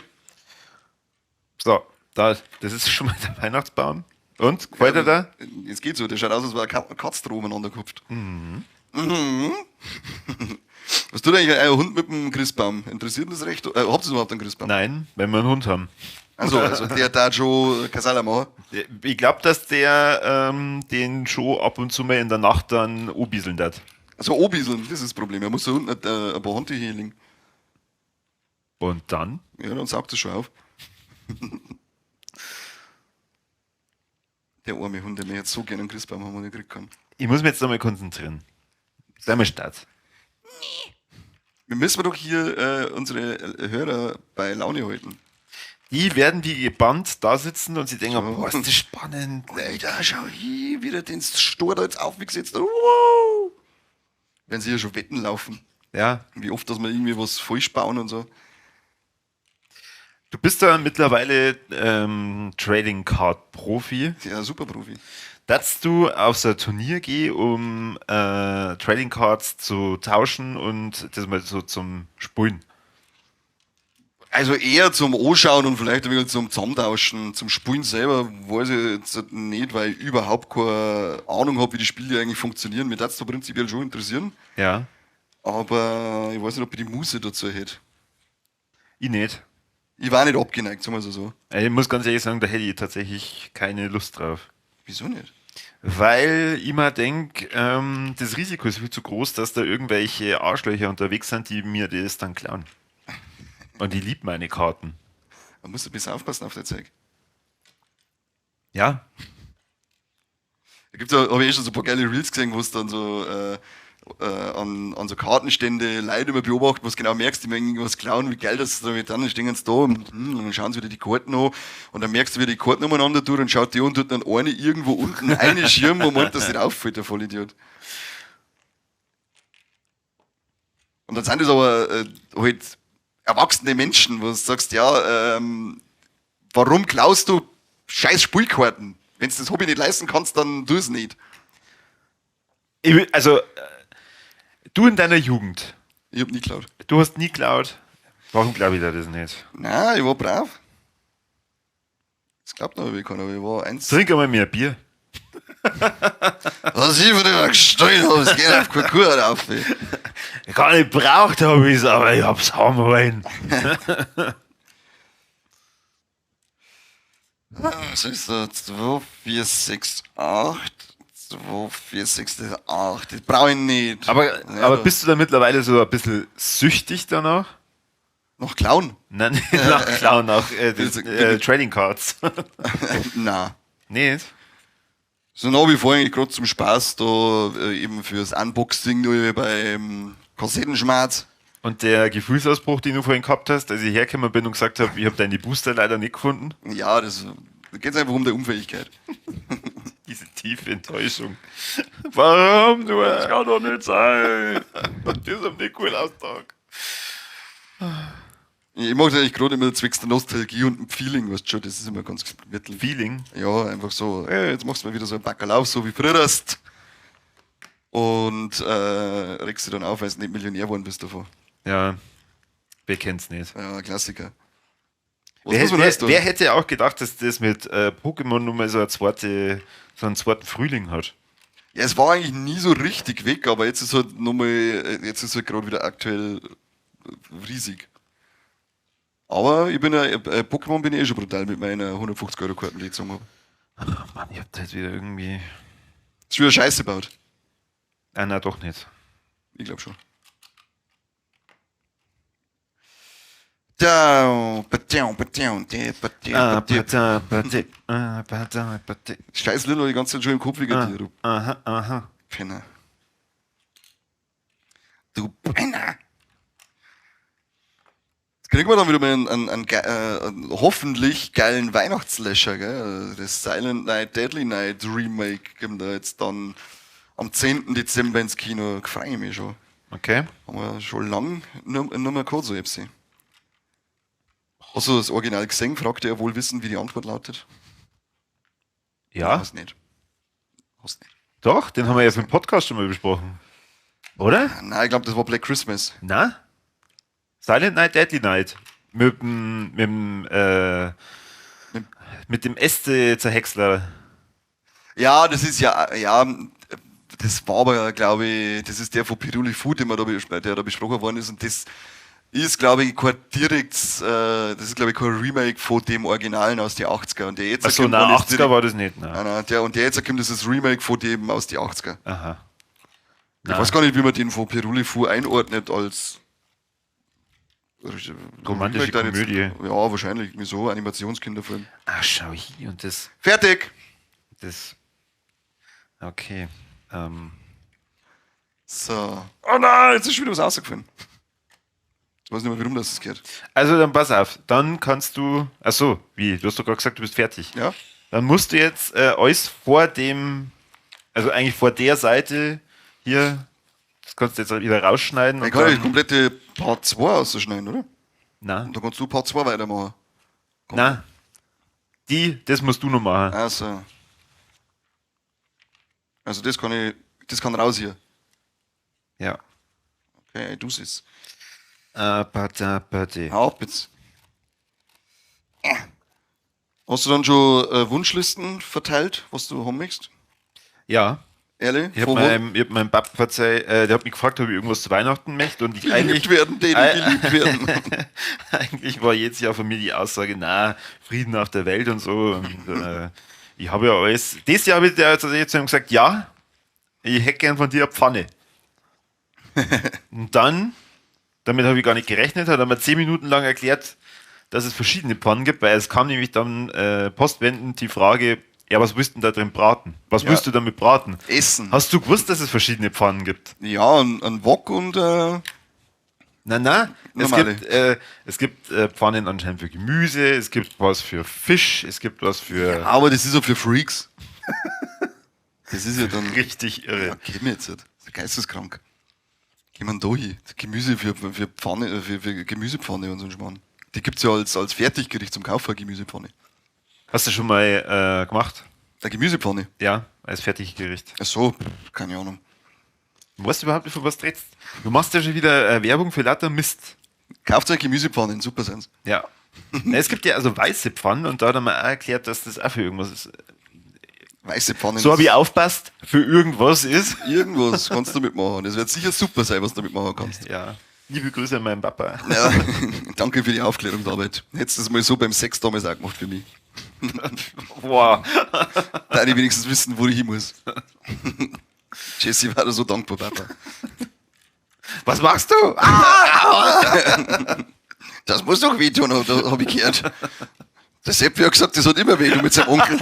So, Da, das ist schon mal der Weihnachtsbaum. Und? Gefällt dir da? Es geht so, der schaut aus, als wäre eine Katze droben umeinander gehupft. Mhm. Mhm. Was tut eigentlich ein Hund mit dem Christbaum? Interessiert ihn das recht? Habt ihr überhaupt einen Christbaum? Nein, wenn wir einen Hund haben. Also der da schon Kasala machen. Ich glaube, dass der den schon ab und zu mal in der Nacht dann anbieseln hat. Also anbieseln, das ist das Problem. Er muss der Hund nicht ein paar Handtücher hinlegen. Und dann? Ja, dann saugt er schon auf. Der arme Hund, der mir jetzt so gerne einen Christbaum haben und nicht kriegen kann. Ich muss mich jetzt nochmal konzentrieren. Sei mal Start. Nee. Wir müssen doch hier unsere Hörer bei Laune halten. Die werden wie gebannt da sitzen und sie denken, so. Boah, ist das spannend. Alter, schau hier, wieder den Stor da jetzt aufgesetzt. Wow. Werden sie ja schon Wetten laufen. Ja. Wie oft, dass wir irgendwie was falsch bauen und so. Du bist da mittlerweile Trading Card Profi. Ja, super Profi. Dass du auf so ein Turnier gehst, um Trading Cards zu tauschen und das mal so zum Spulen. Also eher zum Anschauen und vielleicht ein bisschen zum Zusammentauschen. Zum Spulen selber weiß ich jetzt nicht, weil ich überhaupt keine Ahnung habe, wie die Spiele eigentlich funktionieren. Mir würde es da prinzipiell schon interessieren. Ja. Aber ich weiß nicht, ob ich die Muße dazu hätte. Ich nicht. Ich war nicht abgeneigt, sagen wir so. Ich muss ganz ehrlich sagen, da hätte ich tatsächlich keine Lust drauf. Wieso nicht? Weil ich mir denke, das Risiko ist viel zu groß, dass da irgendwelche Arschlöcher unterwegs sind, die mir das dann klauen. Und ich liebe meine Karten. Man muss ein bisschen aufpassen auf der Zeug. Ja. Da gibt's auch, hab ich eh schon so ein paar geile Reels gesehen, wo es dann so an so Kartenstände Leute immer beobachten, wo du genau merkst, die mögen irgendwas klauen, wie geil das ist damit dann, dann stehen sie da und dann schauen sie wieder die Karten an und dann merkst du wieder die Karten umeinander durch und schaut die an und tut dann eine irgendwo unten eine Schirm, wo man das nicht auffällt, der Vollidiot. Und dann sind das aber halt erwachsene Menschen, wo du sagst, ja, warum klaust du scheiß Spielkarten? Wenn du das Hobby nicht leisten kannst, dann tu es nicht. Also, du in deiner Jugend. Ich hab nie geklaut. Du hast nie geklaut? Warum glaube ich dir das nicht? Nein, ich war brav. Das glaubt noch keiner, aber ich war eins. Trink einmal mehr Bier. Was ich von dir gestohlen habe, es geht auf keine Kuh rauf. Gar nicht braucht habe ich es, aber ich hab's haben wollen. Was ist das? 2, 4, 6, 8. 2, 4, 6, 8. Das brauche ich nicht. Aber, ja, aber bist du da mittlerweile so ein bisschen süchtig danach? Nach Klauen? Nein, nach Klauen, nach Trading Cards. Nein. Nicht? So nach wie vor eigentlich gerade zum Spaß da eben fürs Unboxing nur beim Kassettenschmerz. Und der Gefühlsausbruch, den du vorhin gehabt hast, als ich hergekommen bin und gesagt habe, ich habe deine Booster leider nicht gefunden. Ja, das da geht es einfach um die Unfähigkeit. Diese tiefe Enttäuschung. Warum nur? Das kann doch nicht sein. Das ist am Nikolaustag. Ich mag das eigentlich gerade immer zwecks der Nostalgie und dem Feeling, weißt du schon, das ist immer ganz mittel. Feeling? Ja, einfach so, ey, jetzt machst du mal wieder so einen Backerlauf, so wie früher. Und regst dich dann auf, weil du nicht Millionär geworden bist davon. Ja, wer kennt's nicht? Ja, Klassiker. Wer hätte auch gedacht, dass das mit Pokémon nun mal so, einen zweiten Frühling hat? Ja, es war eigentlich nie so richtig weg, aber jetzt ist halt nochmal, jetzt ist halt gerade wieder aktuell riesig. Aber ich bin ja, Pokémon bin ich eh schon brutal mit meiner 150-Euro-Karten, die ich gezogen habe. Ach Mann, ich hab da jetzt wieder irgendwie. Ist wieder Scheiße gebaut. Ah, nein, doch nicht. Ich glaube schon. Scheiß Lilo, die ganze Zeit schon im Kopf liegt dir, du. Aha, aha. Penner. Du Penner! Jetzt kriegen wir dann wieder mal einen hoffentlich geilen Weihnachtsslasher, gell? Das Silent Night, Deadly Night Remake kommt da jetzt dann am 10. Dezember ins Kino. Freue ich mich schon. Okay. Haben wir schon lange nicht mehr gehabt, so FC. Hast du das Original gesehen? Fragte er wohl wissen, wie die Antwort lautet. Ja. Hast nicht. Hast nicht. Doch, den haben wir ja für den Podcast schon mal besprochen. Oder? Nein, ich glaube, das war Black Christmas. Na? Silent Night, Deadly Night. Mit dem Mit dem Äste Zerhäcksler. Ja, das ist ja, ja, das war aber, glaube ich, das ist der von Piruli Food, den wir da, der da besprochen worden ist. Und das ist, glaube ich, kein direktes, das ist, glaube ich, kein Remake von dem Originalen aus die 80er. Und der jetzt Ach so, nein, 80er war das nicht, nein. Nein, nein, der, und der jetzt kommt, das ist das Remake von dem aus die 80er. Aha. Ich weiß gar nicht, wie man den von Piruli Fu einordnet als romantische Komödie. Ja, wahrscheinlich. Wieso? Animationskinderfilm. Ach, schau hier und das. Fertig! Das. Okay. So. Oh nein, jetzt ist schon wieder was rausgefallen. Ich weiß nicht mehr, warum das geht. Also dann pass auf, dann kannst du. Ach so, wie? Du hast doch gerade gesagt, du bist fertig. Ja. Dann musst du jetzt alles vor dem, also eigentlich vor der Seite hier, das kannst du jetzt wieder rausschneiden. Ich kann ja die komplette Part 2 ausschneiden, oder? Nein. Und dann kannst du Part 2 weitermachen. Komm. Nein. Das musst du noch machen. Also. Also das kann ich, das kann raus hier. Ja. Okay, du siehst. Pate. Hau ab jetzt. Hast du dann schon Wunschlisten verteilt, was du haben möchtest? Ja. Ehrlich? Ich habe meinem Papa verzeiht, der hat mich gefragt, ob ich irgendwas zu Weihnachten möchte und ich geliebt eigentlich werden, die geliebt werden. Eigentlich war jedes Jahr von mir die Aussage, na, Frieden auf der Welt und so. Und, ich habe ja alles. Dieses Jahr habe ich tatsächlich zu ihm gesagt, ja, ich hätte gern von dir eine Pfanne. Und dann, damit habe ich gar nicht gerechnet, hat er mir 10 Minuten lang erklärt, dass es verschiedene Pfannen gibt, weil es kam nämlich dann postwendend die Frage, ja, was willst du denn da drin braten? Was willst du damit braten? Essen. Hast du gewusst, dass es verschiedene Pfannen gibt? Ja, ein Wok und... Nein, es gibt Pfannen anscheinend für Gemüse, es gibt was für Fisch, es gibt was für... Ja, aber das ist ja für Freaks. Das ist ja dann... Richtig irre. Ja, geht mir jetzt nicht. Das ist geisteskrank. Geh man da hin. Gemüse für Pfanne, für Gemüsepfanne und so ein Schmarrn. Die gibt's ja als Fertiggericht zum Kaufen, Gemüsepfanne. Hast du schon mal gemacht? Eine Gemüsepfanne? Ja, als Fertiggericht. Ach so, keine Ahnung. Du weißt überhaupt nicht, von was du redest. Du machst ja schon wieder Werbung für lauter Mist. Kauft euch Gemüsepfannen, super sind's. Ja. Na, es gibt ja also weiße Pfannen und da hat er mir auch erklärt, dass das auch für irgendwas ist. Weiße Pfannen. So habe ich aufpasst, für irgendwas ist. Irgendwas kannst du damit machen. Das wird sicher super sein, was du damit machen kannst. Ja. Liebe Grüße an meinen Papa. Ja, danke für die Aufklärungsarbeit. Hättest du das mal so beim Sex damals auch gemacht für mich. Wow. Da ich wenigstens wissen, wo ich hin muss. Jesse war da so dankbar, Papa. Was machst du? Ah! Das muss doch wehtun, hab ich gehört. Der Seppi hat gesagt, das hat immer weh mit seinem Onkel.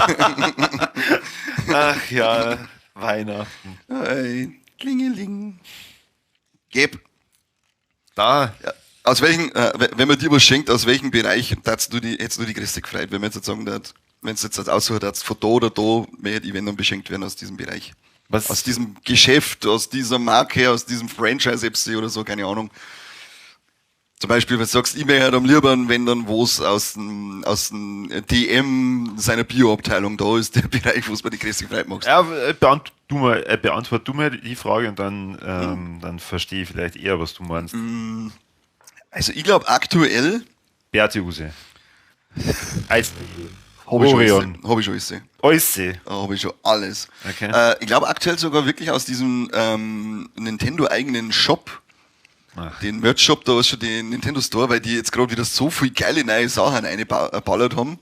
Ach ja, Weihnachten. Hey, klingeling. Geb. Da. Ja. Aus welchen, wenn man dir was schenkt, aus welchem Bereich hättest du die größte gefreut? Wenn man jetzt sagen darf, wenn es jetzt aussuchen darfst, von da oder da, mehr ich wenn dann beschenkt werden aus diesem Bereich. Was? Aus diesem Geschäft, aus dieser Marke, aus diesem Franchise FC oder so, keine Ahnung. Zum Beispiel, wenn du sagst, ich möchte am liebsten, wenn dann was aus dem DM seiner Bio-Abteilung da ist, der Bereich, wo es mir die größte Freude macht. Ja, beantwort du mal die Frage und dann, dann verstehe ich vielleicht eher, was du meinst. Also ich glaube aktuell... Beate Uhse. Eis. Orion. Hab ich schon alles. Alles? Hab ich schon alles. Okay. Ich glaube aktuell sogar wirklich aus diesem Nintendo-eigenen Shop, Ach. Den Merch-Shop, da ist schon den Nintendo Store, weil die jetzt gerade wieder so viel geile neue Sachen reingeballert haben.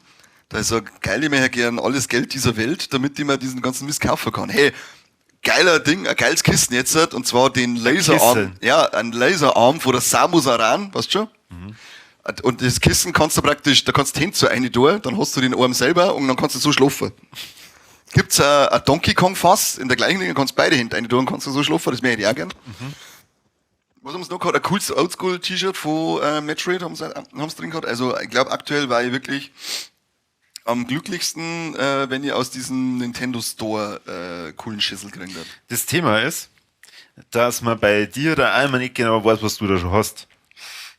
Da ist so geil, ich möchte gern alles Geld dieser Welt, damit ich mir diesen ganzen Mist kaufen kann. Hey, geiler Ding, ein geiles Kissen jetzt, und zwar den Laserarm. Ja, ein Laserarm von der Samus Aran, weißt du schon? Mhm. Und das Kissen kannst du praktisch, da kannst du hin zu eine Tür, dann hast du den Arm selber und dann kannst du so schlafen. Gibt's ein Donkey Kong Fass in der gleichen Linie, kannst beide hinter eine Tür und kannst du so schlafen, das möchte ich auch gern. Mhm. Was haben sie noch gehabt? Ein cooles Oldschool-T-Shirt von Metroid haben sie drin gehabt. Also ich glaube, aktuell war ich wirklich am glücklichsten, wenn ihr aus diesem Nintendo Store coolen Schissel kriegt habt. Das Thema ist, dass man bei dir da einmal nicht genau weiß, was du da schon hast.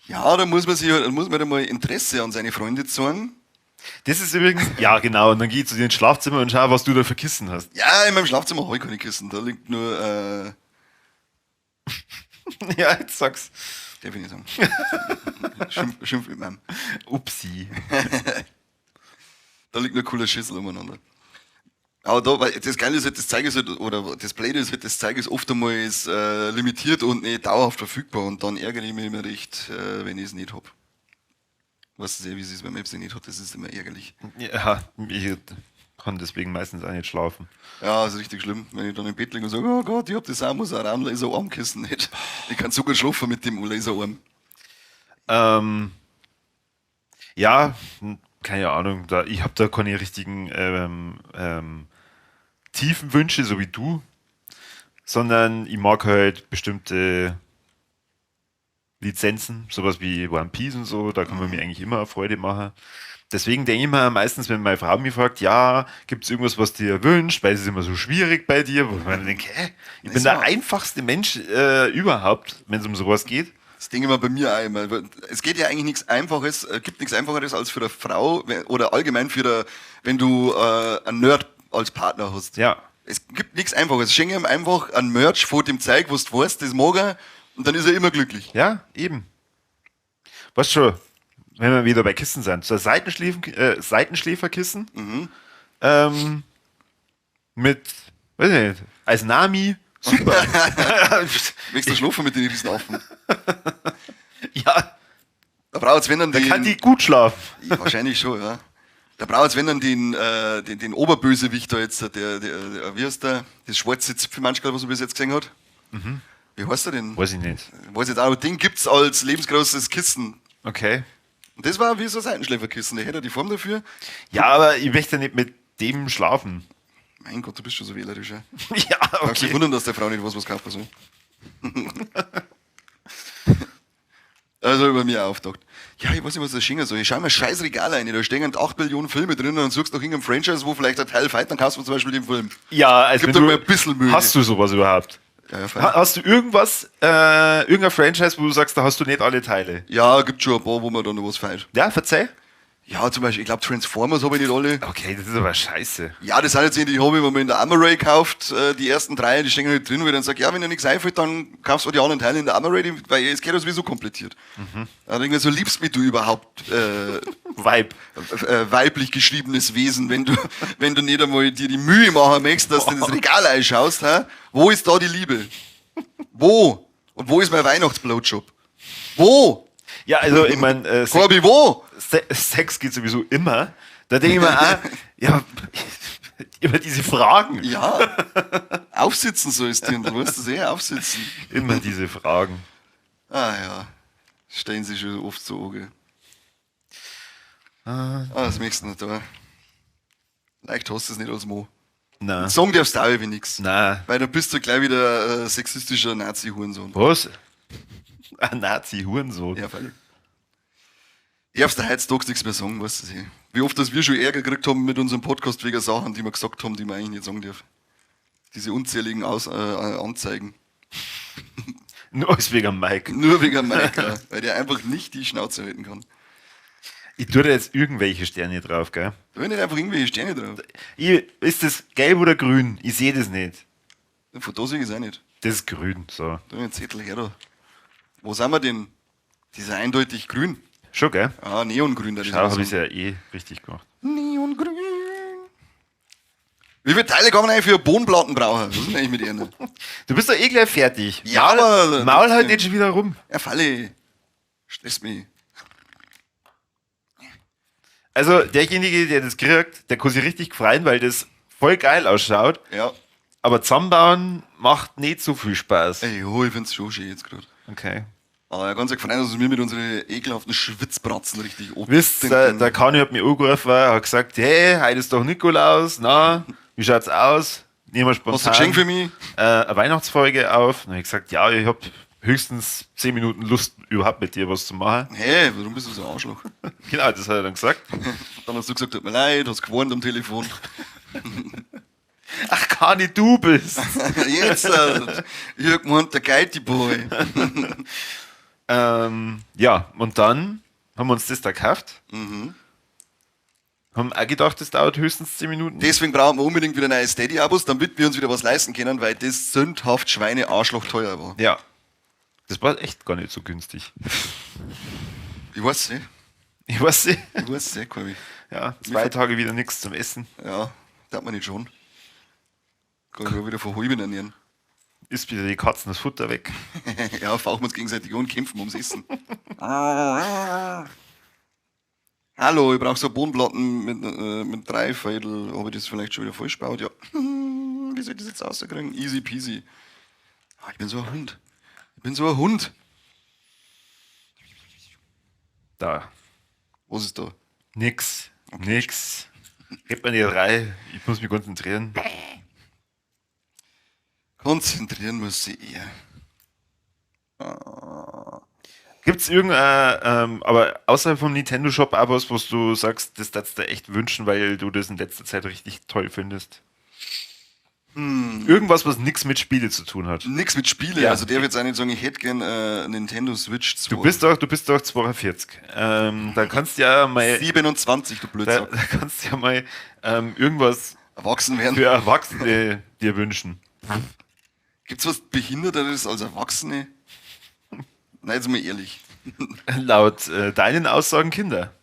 Ja, da muss man sich, da muss man da mal Interesse an seine Freunde zeigen. Das ist übrigens, ja genau, und dann geh ich zu dir ins Schlafzimmer und schau, was du da für Kissen hast. Ja, in meinem Schlafzimmer habe ich keine Kissen, da liegt nur Ja, jetzt sag's. Darf ich nicht sagen. Schimpf mit meinem. Upsi. Da liegt nur cooler Schüssel umeinander. Aber da, weil das Geile ist halt, das Zeug ist halt, oder das Blöde ist halt, das Zeug ist oft einmal ist, limitiert und nicht dauerhaft verfügbar und dann ärgere ich mich immer recht, wenn ich es nicht hab. Weißt du eh, wie es ist, wenn man es nicht hat, das ist immer ärgerlich. Ja, ich kann deswegen meistens auch nicht schlafen. Ja, ist richtig schlimm, wenn ich dann im Bett liege und sage, oh Gott, ich hab das Samus Aran Laserarmkissen nicht. Ich kann sogar schlafen mit dem Laserarm. Ja, keine Ahnung, ich hab da keine richtigen tiefen Wünsche, so wie du, sondern ich mag halt bestimmte Lizenzen, sowas wie One Piece und so, da kann man mir eigentlich immer eine Freude machen. Deswegen denke ich mir meistens, wenn meine Frau mich fragt, ja, gibt's irgendwas, was dir wünscht, weil es ist immer so schwierig bei dir, wo man denkt, hä, ich bin der einfachste Mensch überhaupt, wenn es um sowas geht. Das denke ich mir bei mir auch immer. Es geht ja eigentlich nichts Einfaches, gibt nichts Einfacheres als für eine Frau oder allgemein für eine, wenn du einen Nerd als Partner hast. Ja. Es gibt nichts Einfaches. Schenke ihm einfach ein Merch vor dem Zeug, was du weißt, das mag er, und dann ist er immer glücklich. Ja, eben. Weißt schon, wenn wir wieder bei Kissen sind, so ein Seitenschläferkissen, mit, weiß ich nicht, als Nami, super. Möchtest du schlafen mit den riesen Affen? Ja. Da braucht's, wenn dann Da den kann die gut schlafen. Ja, wahrscheinlich schon, ja. Da braucht's, wenn dann den Oberbösewicht da jetzt, der, wie heißt der? Das schwarze Zipfelmanschgal, was man bis jetzt gesehen hat. Wie heißt der denn? Weiß ich nicht. Weiß ich jetzt auch, aber den gibt's als lebensgroßes Kissen. Okay. Und das war wie so ein Seitenschläferkissen, der hätte die Form dafür. Ja, aber ich möchte nicht mit dem schlafen. Mein Gott, du bist schon so wählerisch, ja. Ja, okay. Darfst dich wundern, dass der Frau nicht weiß, was kaufen soll. Also über mir auftaucht. Ja, ich weiß nicht, was das schenken soll. Ich schau mir scheiß Regal ein, da stehen 8 Millionen Filme drin und suchst nach irgendeinem Franchise, wo vielleicht ein Teil fehlt, dann kaufst du zum Beispiel den Film. Ja, also Gib wenn doch du mal ein bisschen Mühe. Hast du sowas überhaupt? Ja, ja, fein. Hast du irgendwas, irgendein Franchise, wo du sagst, da hast du nicht alle Teile? Ja, gibt schon ein paar, wo man dann noch was feiert. Ja, verzeih. Ja, zum Beispiel, ich glaub, Transformers hab ich nicht alle. Okay, das ist aber scheiße. Ja, das sind jetzt die, die hab ich mir in der Amaray gekauft, die ersten 3, die stehen nicht drin, wo ich dann sag, ja, wenn dir nichts einfällt, dann kaufst du die anderen Teile in der Amaray, weil es geht ja sowieso komplettiert. Da denk ich mir so, liebst mich du überhaupt Weib. Weiblich geschriebenes Wesen, wenn du nicht einmal dir die Mühe machen möchtest, dass du in das Regal einschaust, hä? Wo ist da die Liebe? Wo? Und wo ist mein Weihnachtsblowjob? Wo? Ja, also ich mein, Corby, wo? Sex geht sowieso immer. Da denke ich mir auch, ja, immer diese Fragen. Ja, aufsitzen sollst du, du weißt das eh, aufsitzen. Immer diese Fragen. Ah ja, stellen sie schon oft so an, gell. Ah, das möchtest du nicht da. Leicht hast du es nicht als Mo. Nein. Sagen darfst du auch wie nix. Nein. Weil dann bist du gleich wieder sexistischer Nazi-Hurensohn. Was? Ein Nazi-Hurensohn. Ja, freilich. Darfst du heutzutage nichts mehr sagen, weißt du nicht. Wie oft, dass wir schon Ärger gekriegt haben mit unserem Podcast wegen Sachen, die wir gesagt haben, die man eigentlich nicht sagen darf. Diese unzähligen Anzeigen. Nur alles wegen Mike. Nur wegen Mike, ja, weil der einfach nicht die Schnauze halten kann. Ich tue da jetzt irgendwelche Sterne drauf, gell? Da sind nicht einfach irgendwelche Sterne drauf. Ist das gelb oder grün? Ich sehe das nicht. Von da sehe ich es auch nicht. Das ist grün, so. Da ist ein Zettel her da. Wo sind wir denn? Das ist ja eindeutig grün. Schon, gell? Ah, Neongrün. Da Schau, hab ich's ja eh richtig gemacht. Neongrün. Wie viele Teile kann man eigentlich für Bohnenplatten brauchen? Was ist denn eigentlich mit ihnen? Du bist doch eh gleich fertig. Ja, aber Maul halt nicht schon wieder rum. Ja, Falle. Stress mich. Also derjenige, der das kriegt, der kann sich richtig freuen, weil das voll geil ausschaut. Ja. Aber zusammenbauen macht nicht so viel Spaß. Ey, jo, ich find's schon schön jetzt grad. Okay. Aber ja, ganz gefreut, dass wir mit unseren ekelhaften Schwitzbratzen richtig oben Wisst ihr, der Kani hat mich angerufen, hat gesagt, hey, heute ist doch Nikolaus, na, wie schaut's aus? Nehmen wir spontan Hast du ein Geschenk für mich? Eine Weihnachtsfolge auf. Dann hab ich gesagt, ja, ich hab höchstens 10 Minuten Lust, überhaupt mit dir was zu machen. Hä, hey, warum bist du so ein Arschloch? Genau, das hat er dann gesagt. Dann hast du gesagt, tut mir leid, hast gewarnt am Telefon. Ach, Kani, du bist. Jetzt, ich hab gemeint, der Geiti Boy. Ja, und dann haben wir uns das da gekauft. Haben auch gedacht, das dauert höchstens 10 Minuten. Deswegen brauchen wir unbedingt wieder neue Steady-Abos, damit wir uns wieder was leisten können, weil das sündhaft Schweine-Arschloch teuer war. Ja. Das war echt gar nicht so günstig. Ich weiß nicht. Ich weiß nicht. Ich weiß nicht, Corby. Ja, 2 Tage wieder nichts zum Essen. Ja, darf man nicht schon. Kann ich mal wieder von halben ernähren. Isst wieder die Katzen das Futter weg. Ja, fauchen wir uns gegenseitig an und kämpfen ums Essen. Hallo, ich brauche so Bodenplatten mit 3/4. Habe ich das vielleicht schon wieder falsch gebaut? Ja. Wie soll ich das jetzt rauskriegen? Easy peasy. Ah, ich bin so ein Hund. Ich bin so ein Hund. Da. Was ist da? Nix. Okay. Nix. Gib mir die drei. Ich muss mich konzentrieren. Konzentrieren muss sie eher. Gibt es irgendein, aber außerhalb vom Nintendo Shop auch was, was du sagst, das darfst du dir echt wünschen, weil du das in letzter Zeit richtig toll findest? Irgendwas, was nichts mit Spiele zu tun hat. Nix mit Spiele, Ja. Also der wird jetzt auch nicht sagen, ich hätte gern Nintendo Switch 2. Du bist doch 42. Da kannst du ja mal, 27, du Blödsack. da kannst du ja mal irgendwas Erwachsen werden. für Erwachsene dir wünschen. Gibt's was Behinderteres als Erwachsene? Nein, jetzt mal ehrlich. Laut deinen Aussagen Kinder.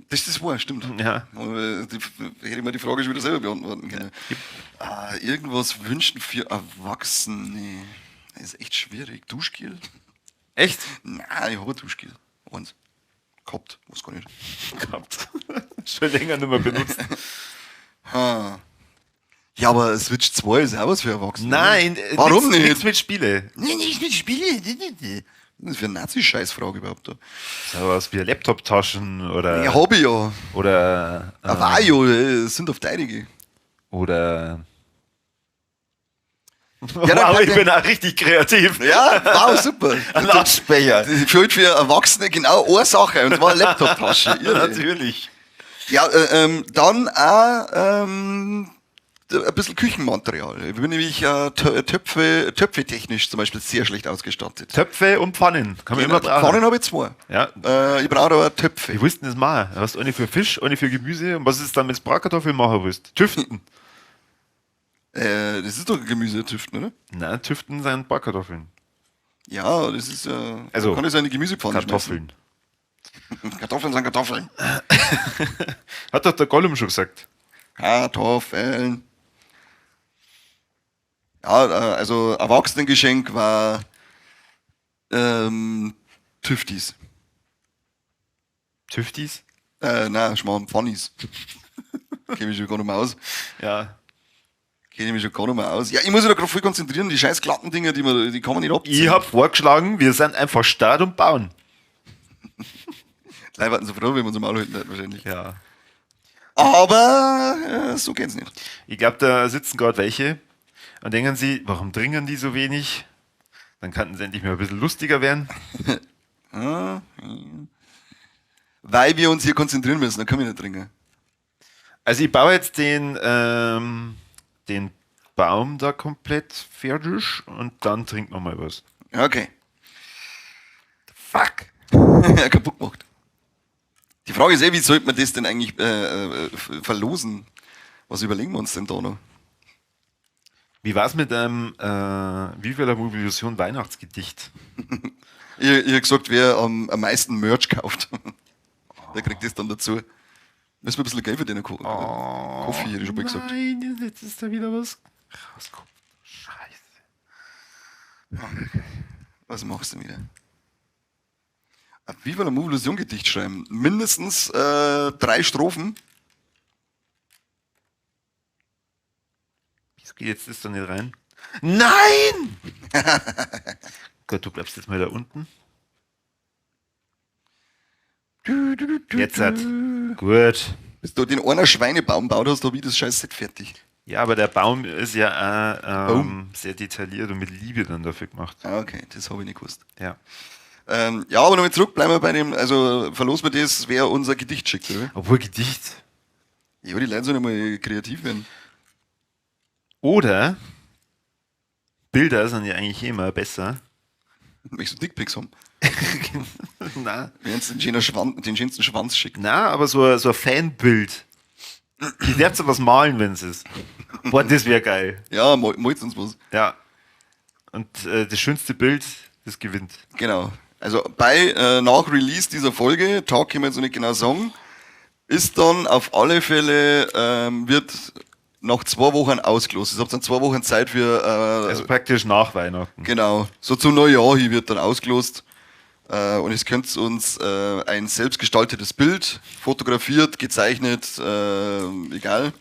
Das ist wahr, stimmt. Ja. Aber hätte ich mir die Frage schon wieder selber beantworten können. Ah, irgendwas wünschen für Erwachsene. Das ist echt schwierig. Duschgel? Echt? Nein, ich habe ein Duschgel. Eins. Gehabt, weiß gar nicht. Gehabt. Schon länger nicht mehr benutzt. Ha. Ja, aber Switch 2 ist auch was für Erwachsene. Nein, Warum nicht? Nichts mit Spiele. Nee, nicht mit Spiele. Nee, nee, nee. Was ist für eine Nazi-Scheißfrage überhaupt da? So was wie Laptop-Taschen oder. Ja, hab ich ja. Oder. Vajo, das sind auf deinige. Oder. Ja, dann Wow, kann ich bin auch richtig kreativ. Ja, wow, super. Ein Lautsprecher. Das fehlt für Erwachsene genau eine Sache, und zwar eine Laptop-Tasche. Irre. Natürlich. Ja, dann auch ein bisschen Küchenmaterial. Ich bin nämlich Töpfe technisch zum Beispiel sehr schlecht ausgestattet. Töpfe und Pfannen. Kann man immer brauchen. Pfannen habe ich zwei. Ja. Ich brauche aber Töpfe. Wie willst du denn das machen? Du hast eine für Fisch, eine für Gemüse. Und was ist dann, wenn du Bratkartoffeln machen willst? Tüften. Das ist doch Gemüse, Tüften, oder? Nein, Tüften sind Bratkartoffeln. Ja, das ist. Also, kann ich so eine Gemüsepfanne Kartoffeln. schmeißen. Kartoffeln sind Kartoffeln. Hat doch der Gollum schon gesagt. Kartoffeln. Ja, also Erwachsenengeschenk war Tüftis. Tüftis? Nein, Schmarrn, Pfannis. Kenn mich schon gar nicht mehr aus. Ja. Kenn ich mich schon gar nicht mehr aus. Ja, ich muss mich da gerade voll konzentrieren. Die scheiß glatten Dinger, die kann man nicht abziehen. Ich hab vorgeschlagen, wir sind einfach Start und bauen. Die Leute warten so froh, wenn wir uns am Maul halten, wahrscheinlich. Ja. Aber so geht's nicht. Ich glaub, da sitzen grad welche und denken sie, warum trinken die so wenig? Dann könnten sie endlich mal ein bisschen lustiger werden. Ah, ja. Weil wir uns hier konzentrieren müssen, dann können wir nicht trinken. Also ich baue jetzt den Baum da komplett fertig und dann trinken wir mal was. Okay. Fuck! Kaputt gemacht. Die Frage ist eh, wie sollte man das denn eigentlich verlosen? Was überlegen wir uns denn da noch? Wie war's mit einem Viva la Movilusion Weihnachtsgedicht? Ich hab gesagt, wer am meisten Merch kauft, der kriegt das dann dazu. Müssen wir ein bisschen Geld verdienen. Kaffee, hätte ich schon mal gesagt. Nein, jetzt ist da wieder was rausgekommen. Scheiße. Was machst du denn wieder? Ein Viva la Movilusion Gedicht schreiben. Mindestens 3 Strophen. Wieso geht jetzt das da nicht rein? Nein! Gott, du bleibst jetzt mal da unten. Jetzt hat. Gut. Bis du den einen Schweinebaum baut hast, hab ich das scheiß Set fertig. Ja, aber der Baum ist ja auch Baum. sehr detailliert und mit Liebe dann dafür gemacht. Ah, okay, das hab ich nicht gewusst. Ja. Ja, aber nochmal zurück, bleiben wir bei dem, also verlosen wir das, wer unser Gedicht schickt, oder? Obwohl Gedicht. Ja, die Leute sollen ja mal kreativ werden. Oder Bilder sind ja eigentlich immer besser. Möchtest du Dickpics haben? Nein. Wir werden den schönsten Schwanz schicken. Nein, aber so ein Fanbild. Die darf so was malen, wenn es ist. Boah, das wär geil. Ja, malt uns was. Ja. Und das schönste Bild, das gewinnt. Genau. Also nach Release dieser Folge, Tag können wir jetzt noch nicht genau sagen, Ist dann auf alle Fälle, wird nach 2 Wochen ausgelost. Ich hab dann 2 Wochen Zeit für, also praktisch nach Weihnachten. Genau. So zum Neujahr hier wird dann ausgelost. Und es könnt uns ein selbstgestaltetes Bild, fotografiert, gezeichnet, egal,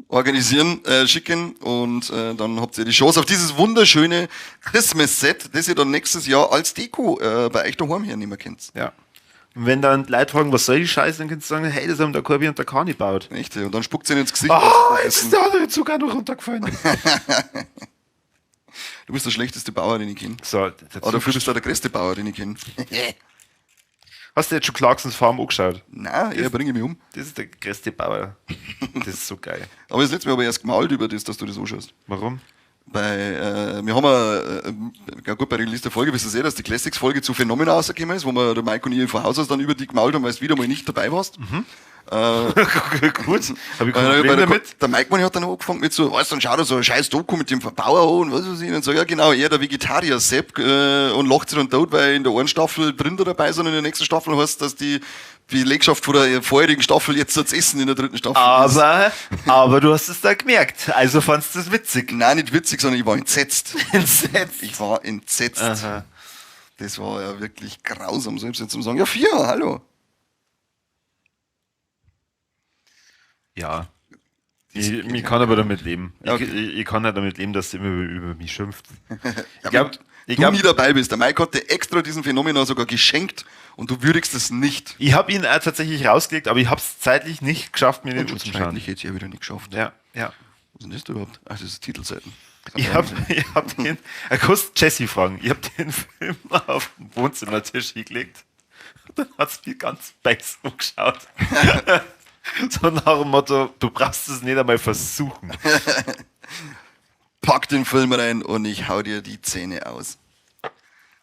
organisieren, schicken und dann habt ihr die Chance auf dieses wunderschöne Christmas-Set, das ihr dann nächstes Jahr als Deko bei euch daheim hernehmen könnt. Ja. Und wenn dann die Leute fragen, was soll die Scheiße, dann kannst du sagen, hey, das haben der Corby und der Kani gebaut. Echt? Und dann spuckt sie ihnen ins Gesicht. Oh, jetzt ist der andere Zug auch noch runtergefallen. Du bist der schlechteste Bauer, den ich kenn. So, der Aber dafür Zug bist du der größte Bauer, den ich kenn. Hast du jetzt schon Clarksons Farm angeschaut? Nein, eher bringe ich mich um. Das ist der größte Bauer. Das ist so geil. Aber das letzte Mal habe ich erst gemalt über das, dass du das anschaust. Warum? Bei, wir haben ja, gut, bei Release der Folge wisst ihr eh, dass die Classics-Folge zu Phenomena rausgekommen ist, wo wir der Mike und ich von Haus aus dann über die gemalt haben, weil du wieder mal nicht dabei warst. Mhm. Gut, hab ich kein Problem damit. Der Mike hat dann angefangen mit so, weißt du, dann schaut er so ein scheiß Doku mit dem Verbauer an und was weiß ich, und so, ja genau, er der Vegetarier Sepp und lacht sich dann tot, weil in der einen Staffel Rinder dabei sind und in der nächsten Staffel heißt, dass die Belegschaft von der vorherigen Staffel jetzt das Essen in der dritten Staffel ist. Aber du hast es da gemerkt, also fandst du es witzig. Nein, nicht witzig, sondern ich war entsetzt. Entsetzt? Ich war entsetzt. Aha. Das war ja wirklich grausam, so jetzt zum Sagen, ja 4, hallo. Ja. Ich kann aber damit leben. Ja, okay. Ich kann ja damit leben, dass sie immer über mich schimpft. Ja, wenn du nie dabei bist. Der Mike hat dir extra diesen Phänomen sogar geschenkt und du würdigst es nicht. Ich hab ihn auch tatsächlich rausgelegt, aber ich hab's zeitlich nicht geschafft, mir den Und anzuschauen. zeitlich hätte ich ja wieder nicht geschafft. Ja, ja. Was ist denn das da überhaupt? Ach, das ist Titelseiten. Ich hab den, er kostet Jesse fragen, ich hab den Film auf den Wohnzimmertisch hingelegt. Dann hat's mir ganz beiß angeschaut. So nach dem Motto, du brauchst es nicht einmal versuchen. Pack den Film rein und ich hau dir die Zähne aus.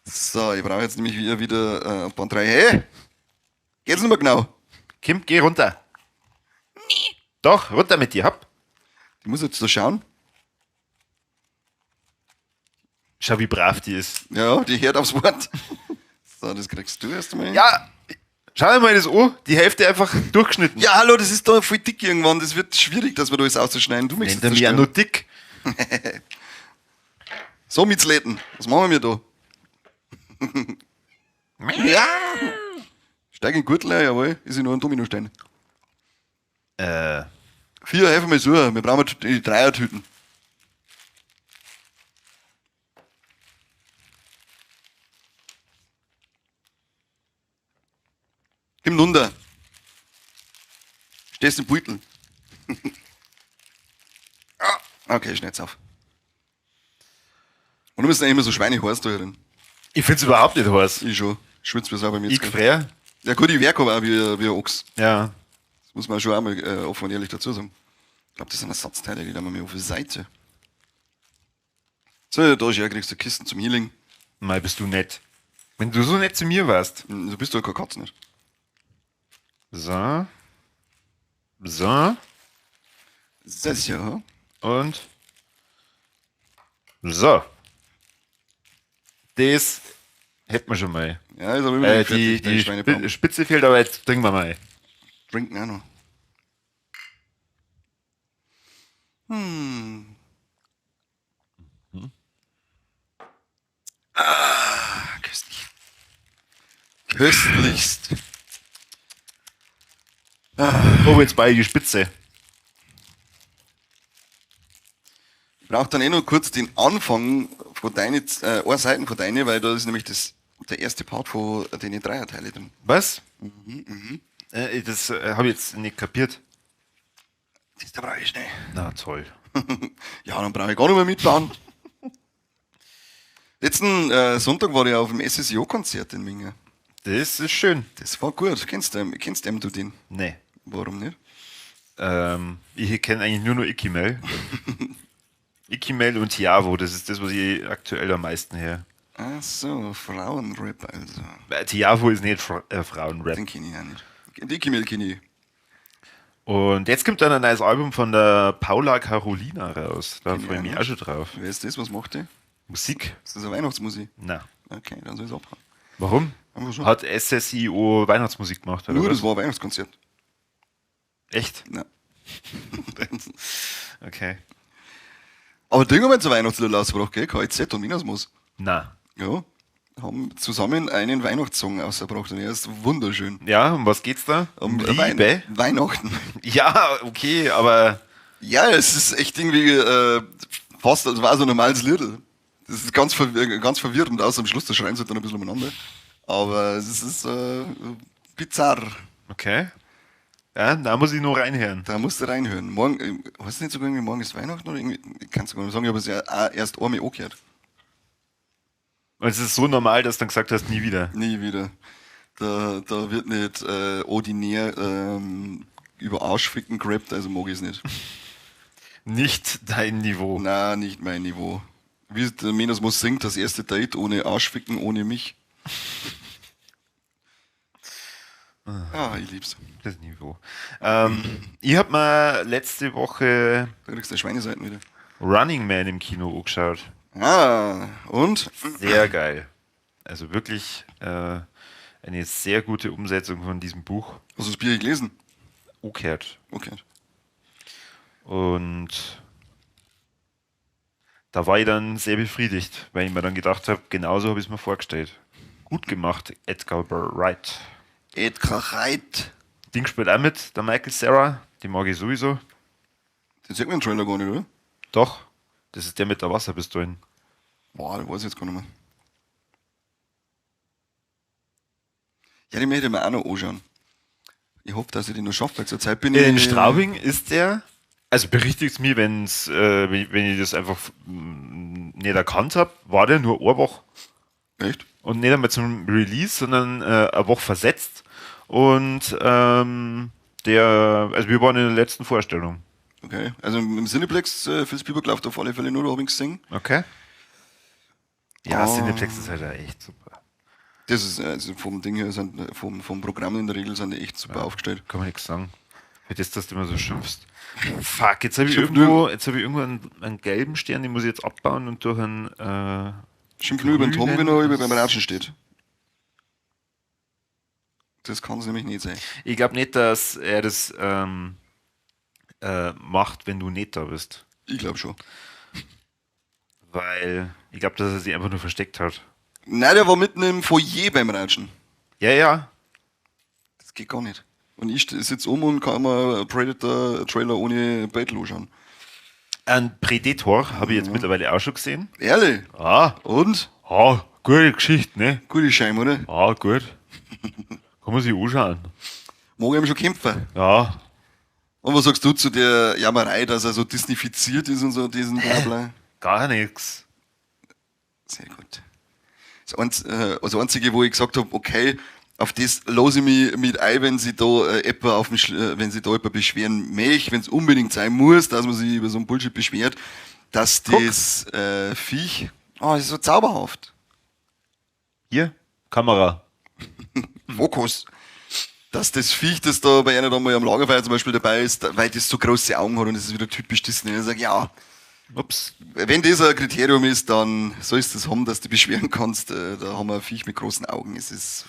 So, ich brauche jetzt nämlich wieder Band 3. Hey, geht's nicht mehr genau? Kim, geh runter. Nee. Doch, runter mit dir, hopp. Ich muss jetzt da schauen. Schau, wie brav die ist. Ja, die hört aufs Wort. So, das kriegst du erst einmal. Ja, schau dir mal das an, die Hälfte einfach durchgeschnitten. Ja, hallo, das ist da voll dick irgendwann. Das wird schwierig, dass wir da alles auszuschneiden. Du möchtest Nennt er mich auch zerstören. nur dick. So, Mitzleten, was machen wir da? Ja! Steig in den Gürtel ein, jawohl. Ist ja nur ein Dominostein. 4, helfen wir so. Wir brauchen die Dreiertüten. Gib runter. Stehst im Beutel. Ah, okay, schneid's auf. Und du bist eigentlich immer so schweineheiß da drin. Ich find's überhaupt nicht heiß. Ich schon. Schwitzt mir selber mir Ich friere. Ja gut, ich werk aber auch wie ein Ochs. Ja. Das muss man schon einmal offen und ehrlich dazu sagen. Ich glaub, das sind Ersatzteile, die da mal auf die Seite. So, da ist kriegst du Kisten zum Healing. Mei, bist du nett. Wenn du so nett zu mir warst. Du bist doch keine Katze nicht. So. So. Das ist ja. Und. So. Das hätten wir schon mal. Ja, ist aber immer noch Die fertig, der Schweinebaum. Spitze fehlt, aber jetzt trinken wir mal. Trinken auch noch. Ah, köstlich. Köstlichst. Oh, jetzt bei die Spitze. Ich brauche dann eh noch kurz den Anfang von deine eine Seiten von deine, weil da ist nämlich der erste Part von den Dreierteile drin. Was? Das habe ich jetzt nicht kapiert. Das da brauche ich schnell. Na toll. Ja, dann brauche ich gar nicht mehr mitbauen. Letzten Sonntag war ich auf dem S S J-Konzert in Minga. Das ist schön. Das war gut. Kennst du den? Nee. Warum nicht? Ich kenne eigentlich nur noch Ikkimel. Ikkimel und Tiavo, das ist das, was ich aktuell am meisten höre. Ach so, Frauenrap also. Tiavo ist nicht Frauenrap. Den kenne ich auch nicht. Die Ikkimel kenne ich. Und jetzt kommt dann ein neues Album von der Paula Carolina raus. Da Kenn ich freue ich mich auch auch schon drauf. Wer ist das? Was macht die? Musik? Ist das eine Weihnachtsmusik? Nein. Okay, dann soll ich es abhauen. Warum? Einfach so. Hat SSIO Weihnachtsmusik gemacht, oder Nur, was? das war ein Weihnachtskonzert. Echt? Ja. Okay. Aber Ding haben jetzt ein Weihnachtslied rausgebracht, gell? KIZ und Minusmus. Na. Ja. Haben zusammen einen Weihnachtssong rausgebracht und er ist wunderschön. Ja, um was geht's da? Um Liebe? Weihnachten. Ja, okay, aber Ja, es ist echt irgendwie fast, als war so ein normales Liedl. Das ist ganz, ganz verwirrend, außer am Schluss, da schreien sie halt dann ein bisschen umeinander. Aber es ist bizarr. okay. Ja, da muss ich nur reinhören. Da musst du reinhören. Morgen, weißt du nicht sogar irgendwie, morgen ist Weihnachten oder irgendwie, ich kann's sogar nicht sagen, ich habe es ja auch erst einmal angehört. Und es ist so normal, dass du dann gesagt hast, nie wieder. Nie wieder. Da wird nicht ordinär über Arschficken gerappt, also mag ich es nicht. Nicht dein Niveau. Na, nicht mein Niveau. Wie der Menos singt, das erste Date ohne Arschficken, ohne mich. Ah, ich lieb's. Das Niveau. Ich habe mir letzte Woche Da kriegst du Schweineseiten wieder. Running Man im Kino angeschaut. Ah, und? Sehr geil. Also wirklich eine sehr gute Umsetzung von diesem Buch. Hast du das Bier gelesen? Umgekehrt. Okay. Und da war ich dann sehr befriedigt, weil ich mir dann gedacht habe, genauso habe ich es mir vorgestellt. Gut gemacht, Edgar Wright. Edgar Wright. Ding spielt auch mit, der Michael Cera, den mag ich sowieso. Den sieht man im Trailer gar nicht, oder? Doch, das ist der mit der Wasserpistole. Boah, das weiß ich jetzt gar nicht mehr. Ja, den möchte ich mir auch noch anschauen. Ich hoffe, dass ich den noch schaffe, weil zurzeit bin ich. In Straubing ist der, also berichtigt mir, wenn's, wenn ich das einfach nicht erkannt habe, war der nur eine Woche. Echt? Und nicht einmal zum Release, sondern eine Woche versetzt. Und also wir waren in der letzten Vorstellung. Okay, also im Cineplex fürs Biber läuft auf alle Fälle nur, da habe ich gesehen. Okay. Ja, Oh. Cineplex ist halt auch echt super. Das ist, also vom Ding her, sind, vom Programm in der Regel sind die echt super aufgestellt. Kann man nichts sagen. Für das, dass du immer so schimpfst. Fuck, jetzt habe ich Schimpf irgendwo, jetzt hab ich irgendwo einen gelben Stern, den muss ich jetzt abbauen und durch einen. Schimpf nur über den Tom, grünen- wenn er über beim Ratschen steht. Das kann es nämlich nicht sein. Ich glaube nicht, dass er das macht, wenn du nicht da bist. Ich glaube schon. Weil ich glaube, dass er sich einfach nur versteckt hat. Nein, der war mitten im Foyer beim Ratschen. Ja, ja. Das geht gar nicht. Und ich sitze um und kann mir Predator-Trailer ohne Battle anschauen. Ein Predator habe ich jetzt mittlerweile auch schon gesehen. Ehrlich? Ah, Und? ah, gute Geschichte, ne? Gute Schein, oder? Ah, gut. Kann man sich anschauen. Mag ich ihm schon kämpfen. Ja. Und was sagst du zu der Jammerei, dass er so disneyfiziert ist und so, diesen Blabla? Gar nichts. Sehr gut. Das Einzige, wo ich gesagt habe, okay, auf das lasse ich mich mit ein, wenn sie da jemand auf dem wenn sie da jemand beschweren möchte, wenn es unbedingt sein muss, dass man sich über so einen Bullshit beschwert, dass das Viech, oh, das ist so zauberhaft. Hier, Kamera. Fokus. Dass das Viech, das da bei einer da mal am Lagerfeuer zum Beispiel dabei ist, weil das so große Augen hat und das ist wieder typisch Disney. Ich sage, ja, Ups. wenn das ein Kriterium ist, dann sollst du das haben, dass du beschweren kannst. Da haben wir ein Viech mit großen Augen. Es ist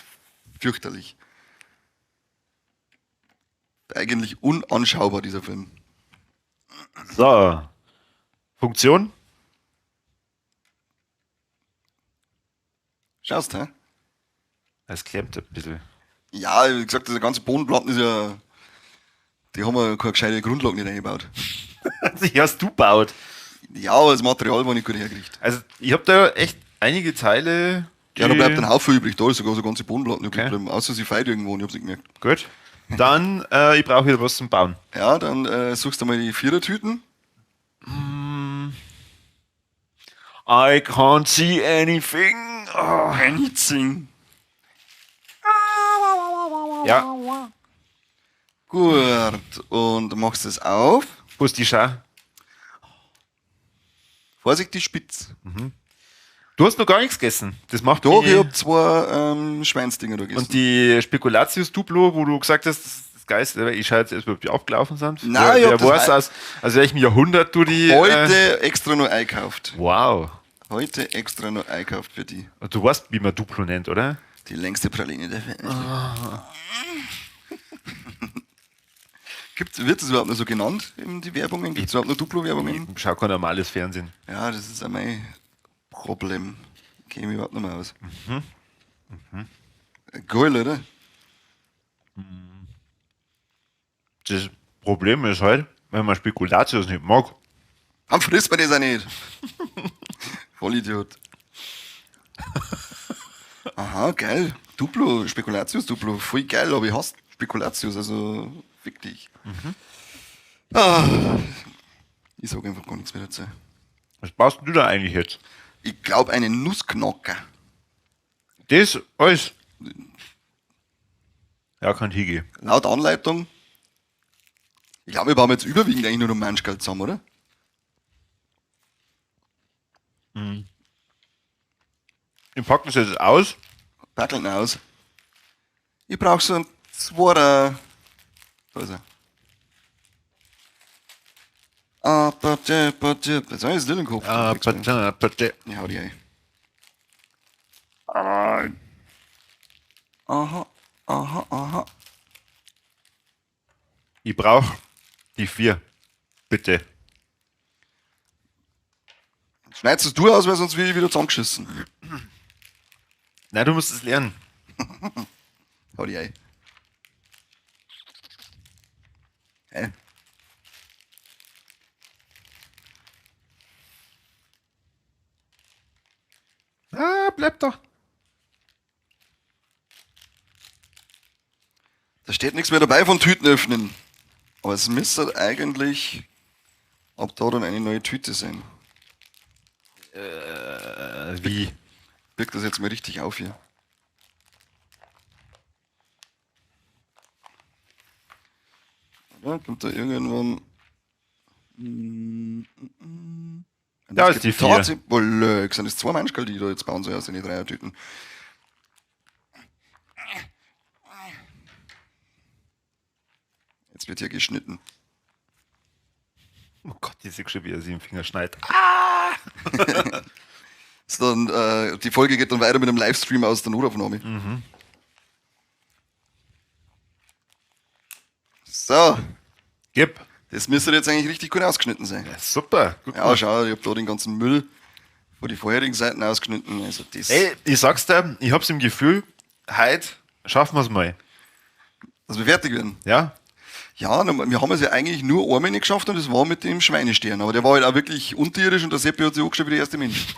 fürchterlich. Eigentlich unanschaubar, dieser Film. So. Funktion? Schaust, hä? Es klemmt ein bisschen. Ja, wie gesagt, diese ganze Bodenplatten ist ja. Die haben ja keine gescheite Grundlage nicht eingebaut. Die hast du gebaut. Ja, aber das Material war nicht gut hergerichtet. Also, ich habe da echt einige Teile. Ja, da bleibt ein Haufen übrig. Da ist sogar so ganze Bodenplatten übrig Okay. geblieben. Außer sie feit irgendwo und ich hab's nicht gemerkt. Gut. Dann, ich brauche wieder was zum Bauen. Ja, dann suchst du mal die Vierertüten. I can't see anything. Oh. Anything. Ja, Gut. Und machst es auf. wo ist die Schau? Vorsicht, die Spitz. Du hast noch gar nichts gegessen. Das macht Doch, die, ich hab zwei Schweinsdinger da gegessen. Und die Spekulatius Duplo, wo du gesagt hast, das ist das Geilste, ich schaue jetzt erst mal, ob die abgelaufen sind. Nein, ich wer hab das weiß aus, also welchem Jahrhundert du die. Heute extra noch einkauft. Wow. Heute extra noch einkauft für die. Und du weißt, wie man Duplo nennt, oder? Die längste Praline der Welt. Wird das überhaupt noch so genannt, eben die Werbungen? Gibt es überhaupt noch Duplo-Werbungen? Ich schau kein normales Fernsehen. Ja, das ist auch mein Problem. Kenne ich mich überhaupt nicht mehr aus. Geil, oder? Das Problem ist halt, wenn man Spekulatius nicht mag. Dann frisst man das auch nicht. Vollidiot. Aha, geil. Duplo, Spekulatius Duplo. Voll geil, aber ich hasse Spekulatius, also fick dich. Ah, ich sag einfach gar nichts mehr dazu. Was baust du da eigentlich jetzt? Ich glaube, einen Nussknacker. Das alles. Ja, kann hingehen. Laut Anleitung. Ich glaube, wir bauen jetzt überwiegend eigentlich nur noch Manschgeld zusammen, oder? Ich pack das jetzt aus. Packeln aus. Ich brauche so einen Zworer. Da ist er. Ah, ba, ba, Jetzt habe ich das nicht im Kopf. Ah, pate, pate. Ich hau die ein. Aha, aha, aha. Ich brauche die 4. Bitte. Schneidest es du aus, weil sonst werde ich wieder zusammengeschissen. Nein, du musst es lernen. Hau die ein. Hä? Ah, bleib doch. Da steht nichts mehr dabei von Tüten öffnen. Aber es müsste eigentlich ab da dann eine neue Tüte sein. Wie? Birgt das jetzt mal richtig auf hier. Oder? Kommt da irgendwann. Da ist die 4. Wolle, sind das 2 Manschgeld, die ich da jetzt bauen soll aus den 3er-Tüten. Jetzt wird hier geschnitten. Oh Gott, die sieht schon, wie er sich im Finger schneidet. Ah! Ist dann, die Folge geht dann weiter mit einem Livestream aus der Notaufnahme. Mhm. So. Gib. Das müsste jetzt eigentlich richtig gut ausgeschnitten sein. Ja, super. Gut ja, gemacht. Schau, ich hab da den ganzen Müll von den vorherigen Seiten ausgeschnitten. Also das. Ey, ich sag's dir, ich hab's im Gefühl, heute schaffen wir's mal. Dass wir fertig werden. Ja. Ja, wir haben es ja eigentlich nur einmal nicht geschafft und das war mit dem Schweinestern. Aber der war halt auch wirklich unterirdisch und der Seppi hat sich angeschaut wie der erste Mensch.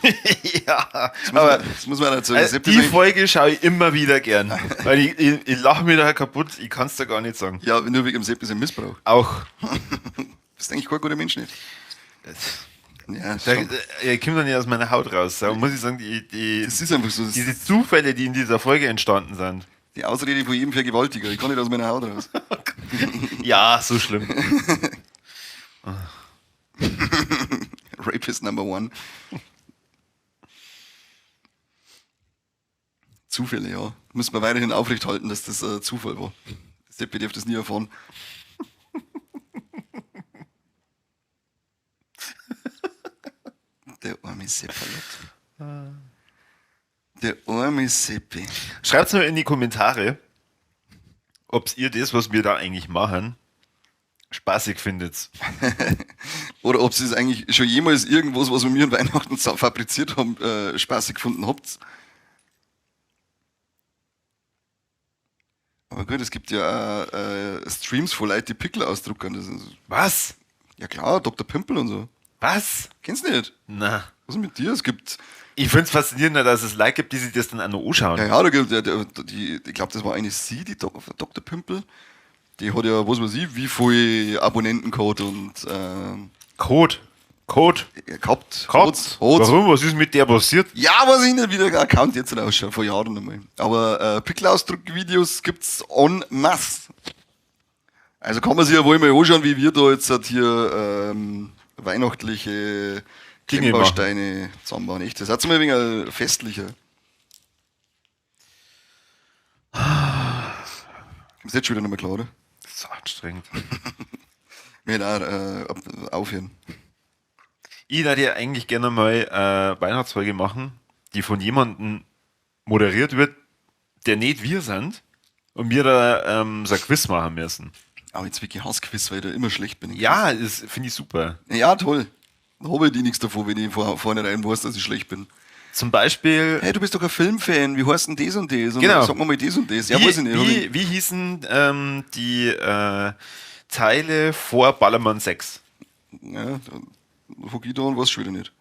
Ja, das muss man auch dazu sagen. Die Folge schaue ich immer wieder gern. Weil ich lache mir da kaputt, ich kann's da gar nicht sagen. Ja, nur wegen dem Seppi sein Missbrauch. Auch. Du bist eigentlich kein guter Mensch nicht. Ja, ich komme da nicht aus meiner Haut raus. Da muss ich sagen, das ist einfach so. Diese Zufälle, die in dieser Folge entstanden sind. Die Ausrede von jedem Vergewaltiger. Ich kann nicht aus meiner Haut raus. Ja, so schlimm. Rapist Number One. Zufälle, ja. Müssen wir weiterhin aufrechthalten, dass das Zufall war. Seppi darf das nie erfahren. Der arme Seppalot. Der arme Seppi. Schreibt's mir in die Kommentare, ob ihr das, was wir da eigentlich machen, spaßig findet. Oder ob ihr es eigentlich schon jemals irgendwas, was wir mir an Weihnachten fabriziert haben, spaßig gefunden habt. Aber gut, es gibt ja auch Streams von Leuten, die Pickel ausdrucken. Das ist, was? Ja klar, Dr. Pimpel und so. Was? Kennst du nicht? Na. Was ist mit dir? Es gibt... Ich find's faszinierend, dass es Leute gibt, die sich das dann auch noch anschauen. Ja, ja, da gibt, die, ich glaub, das war eine sie, die Dr. Pimpel. Die hat ja, was weiß ich, wie viele Abonnenten gehabt und... Code. Code. Ja, gehabt. Gehabt. Hat. Warum? Was ist mit der passiert? Ja, weiß ich nicht, wie der Account jetzt ausschaut, vor Jahren einmal. Aber Pickelausdruck-Videos gibt's en masse. Also kann man sich ja wohl mal anschauen, wie wir da jetzt halt hier weihnachtliche Klemmbausteine zusammenbauen. Echt, das hat mal ein wenig festlicher. Ist jetzt schon wieder nicht mehr klar, oder? Das ist so anstrengend. Wir hätten auch aufhören. Ich würde ja eigentlich gerne mal Weihnachtsfolge machen, die von jemandem moderiert wird, der nicht wir sind und wir da so ein Quiz machen müssen. Aber jetzt wirklich Hassquiz, weil ich da immer schlecht bin. Ja, das finde ich super. Ja, toll. Da habe ich die nichts davon, wenn ich vornherein weiß, dass ich schlecht bin. Zum Beispiel. Hey, du bist doch ein Filmfan, wie heißt denn das und das? Und Genau. Sag mir mal das und das. Ja, wie, weiß ich nicht. Wie hießen die Teile vor Ballermann 6? Ja, da huck ich da und weiß schon wieder nicht.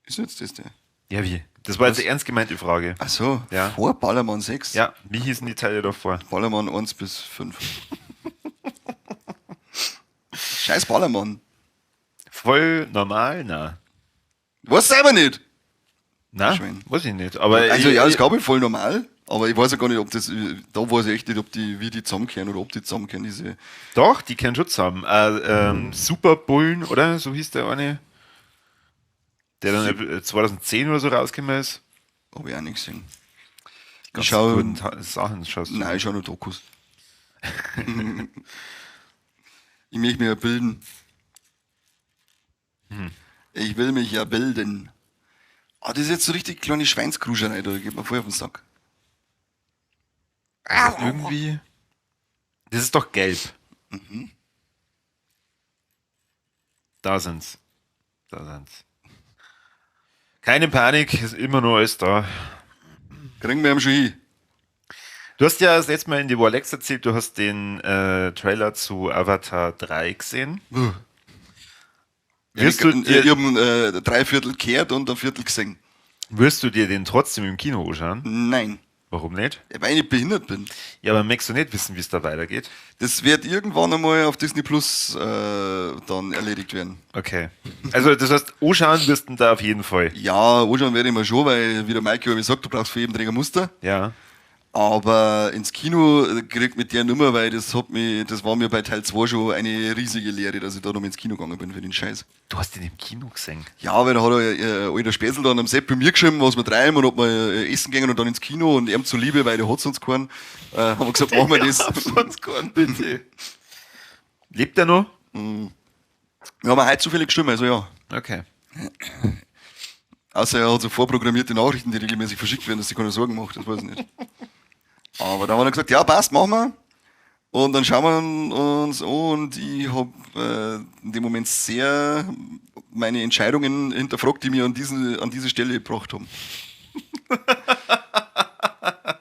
Ist jetzt das der? Ja, wie? Das war jetzt eine ernst gemeinte Frage. Ach so, Ja. vor Ballermann 6? Ja, wie hießen die Teile davor? Ballermann 1 bis 5. Scheiß Ballermann. Voll normal? Na. Weiß selber nicht. Na, Schwein. weiß ich nicht. Aber Also ich, ja, das glaube ich voll normal, aber ich weiß ja gar nicht, ob das, da weiß ich echt nicht, ob die, wie die zusammenkehren oder ob die zusammenkehren, diese. Doch, die kehren schon zusammen. Superbullen, oder? So hieß der eine. Der dann 2010 oder so rausgekommen ist. Hab ich auch nicht gesehen. Ich Ganz schau, guten Sachen schaust du. nein, ich schau nur Dokus. Ich möchte mich ja bilden. Ich will mich ja bilden. Ah, das ist jetzt so richtig kleine Schweinskruscherei, da geht mir voll auf den Sack. Irgendwie. Das ist doch gelb. Mhm. Da sind's. Da sind's. Keine Panik, ist immer nur alles da. Kriegen wir ihn schon hin. Du hast ja das letzte Mal in die Warlex erzählt, du hast den Trailer zu Avatar 3 gesehen. Wirst du Ich, dir, ich hab ihn, 3/4 gehört und 1/4 gesehen. wirst du dir den trotzdem im Kino anschauen? Nein. Warum nicht? Ja, weil ich nicht behindert bin. Ja, aber möchtest du nicht wissen, wie es da weitergeht? Das wird irgendwann einmal auf Disney Plus dann erledigt werden. Okay. Also das heißt, anschauen wirst du da auf jeden Fall. Ja, anschauen werde ich mir schon, weil, wie der Maike immer sagt, du brauchst für jeden Träger Muster. Ja. Aber ins Kino kriegt mit der Nummer, weil das war mir bei Teil 2 schon eine riesige Lehre, dass ich da noch ins Kino gegangen bin für den Scheiß. Du hast den im Kino gesehen. Ja, weil da hat er alter Spätzl dann am Sepp bei mir geschrieben, was wir treiben und ob wir essen gehen und dann ins Kino und ihm zuliebe, weil der hat sonst keinen, haben wir gesagt, machen wir das. Sonst keinen, bitte. Lebt er noch? Wir haben heute zufällig geschrieben, also ja. Okay. Außer er hat so vorprogrammierte Nachrichten, die regelmäßig verschickt werden, dass sich keine Sorgen macht, das weiß ich nicht. Aber dann haben wir gesagt, ja, passt, machen wir. Und dann schauen wir uns an und ich hab in dem Moment sehr meine Entscheidungen hinterfragt, die mir an diese Stelle gebracht haben.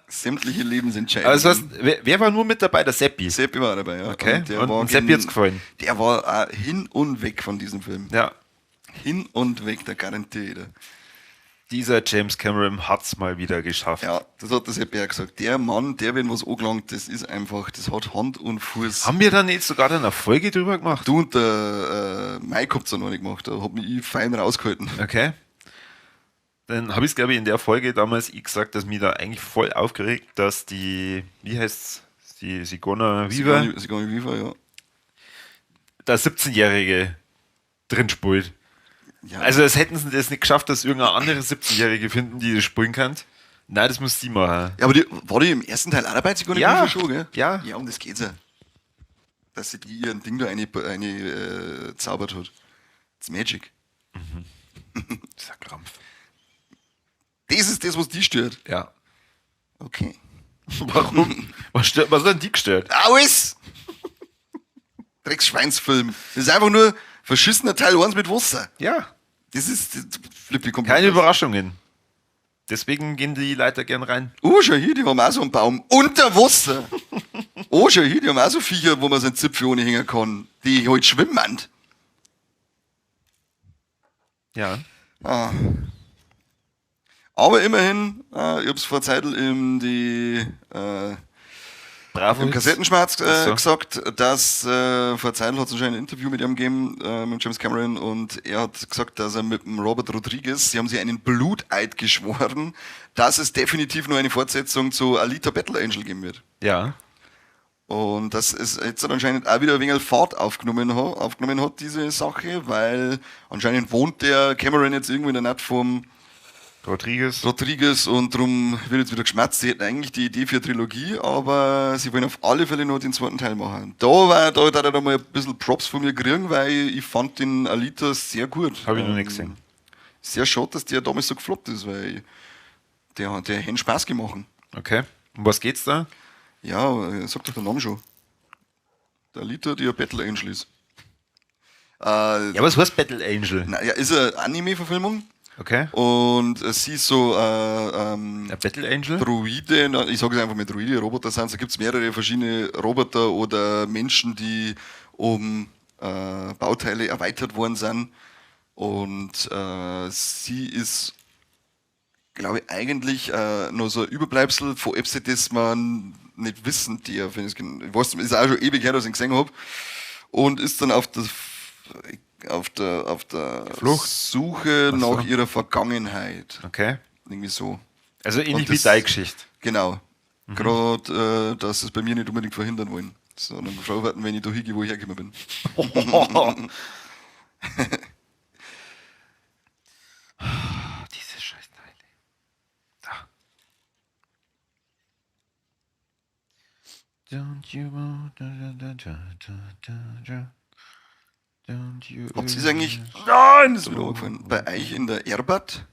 Sämtliche Lebensentscheidungen. Also das heißt, wer war nur mit dabei? Der Seppi? Seppi war dabei, ja. Okay. Und, der Und war Seppi hat's gefallen? Der war auch hin und weg von diesem Film. Ja. Hin und weg, der garantiert jeder. Dieser James Cameron hat's mal wieder geschafft. Ja, das hat der Seppi auch gesagt. Der Mann, der, wenn was angelangt, das ist einfach, das hat Hand und Fuß. Haben wir dann jetzt sogar dann eine Folge drüber gemacht? Du und der Mike habt's ja noch nicht gemacht, da hab mich ich fein rausgehalten. Okay. Dann hab ich's, glaub ich, in der Folge damals ich gesagt, dass mich da eigentlich voll aufgeregt, dass die, wie heißt's, die Sigourney Weaver? Sigourney Weaver, ja. Der 17-Jährige drin spult. Ja. Also es hätten sie das nicht geschafft, dass irgendeine andere 17-Jährige finden, die das spulen kann. Nein, das muss sie machen. Ja, aber die, war die im ersten Teil auch dabei, Sigourney Ja. Weaver schon, gell? Ja. Ja, um das geht's ja. Dass sie die ihren Ding da eine zaubert hat. Das ist Magic. Mhm. Das ist ein Krampf. Das ist das, was die stört. Ja. Okay. Warum? Was hat denn die gestört? Alles! Drecksschweinsfilm. Das ist einfach nur verschissener Teil 1 mit Wasser. Ja. Das ist das Flippi komplett. Keine Überraschungen. Deswegen gehen die Leute gern rein. Oh, schau hier, die haben auch so einen Baum unter Wasser. Oh, schau hier, die haben auch so Viecher, wo man seinen Zipfel ohne hängen kann, die halt schwimmen. Ja. Ah. Aber immerhin, ich hab's vor Zeit in die, Bravo. im Kassettenschmerz Ach so. gesagt, dass vor Zeit hat es anscheinend ein Interview mit ihm gegeben, mit James Cameron, und er hat gesagt, dass er mit dem Robert Rodriguez, sie haben sich einen Bluteid geschworen, dass es definitiv nur eine Fortsetzung zu Alita Battle Angel geben wird. Ja. Und das ist jetzt anscheinend auch wieder ein wenig Fahrt aufgenommen hat, diese Sache, weil anscheinend wohnt der Cameron jetzt irgendwo in der Nacht vom Rodriguez. Rodriguez und drum wird jetzt wieder geschmerzt. Sie hätten eigentlich die Idee für eine Trilogie, aber sie wollen auf alle Fälle noch den zweiten Teil machen. Da hat er mal ein bisschen Props von mir kriegen, weil ich fand den Alita sehr gut. Hab ich noch nicht gesehen. Sehr schade, dass der damals so gefloppt ist, weil Der hat Spaß gemacht. Okay. Um was geht's da? Ja, sag doch der Name schon. Der Alita, die ja Battle Angel ist. Ja, was heißt Battle Angel? Na, ja, ist eine Anime-Verfilmung. Okay. Und sie ist so ein Battle Angel? Droide, ich sage es einfach mal Droide, Roboter sind. Da gibt es mehrere verschiedene Roboter oder Menschen, die um Bauteile erweitert worden sind. Und sie ist, glaube ich, eigentlich nur so ein Überbleibsel von etwas, das man nicht wissen darf. Ich weiß, ist auch schon ewig her, dass ich ihn gesehen habe. Und ist dann auf der Flucht. Suche nach ihrer Vergangenheit. Okay. Irgendwie so. Also ähnlich wie deine Geschichte. Genau. Mhm. Gerade, dass sie es bei mir nicht unbedingt verhindern wollen. Sondern froh werden, wenn ich da hingehe, wo ich hergekommen bin. Diese Scheißteile. Da. Don't you want da, da, da, da, da, da. Habt ihr es eigentlich? Nein, das ist mir aufgefallen. Bei euch in der Erbad,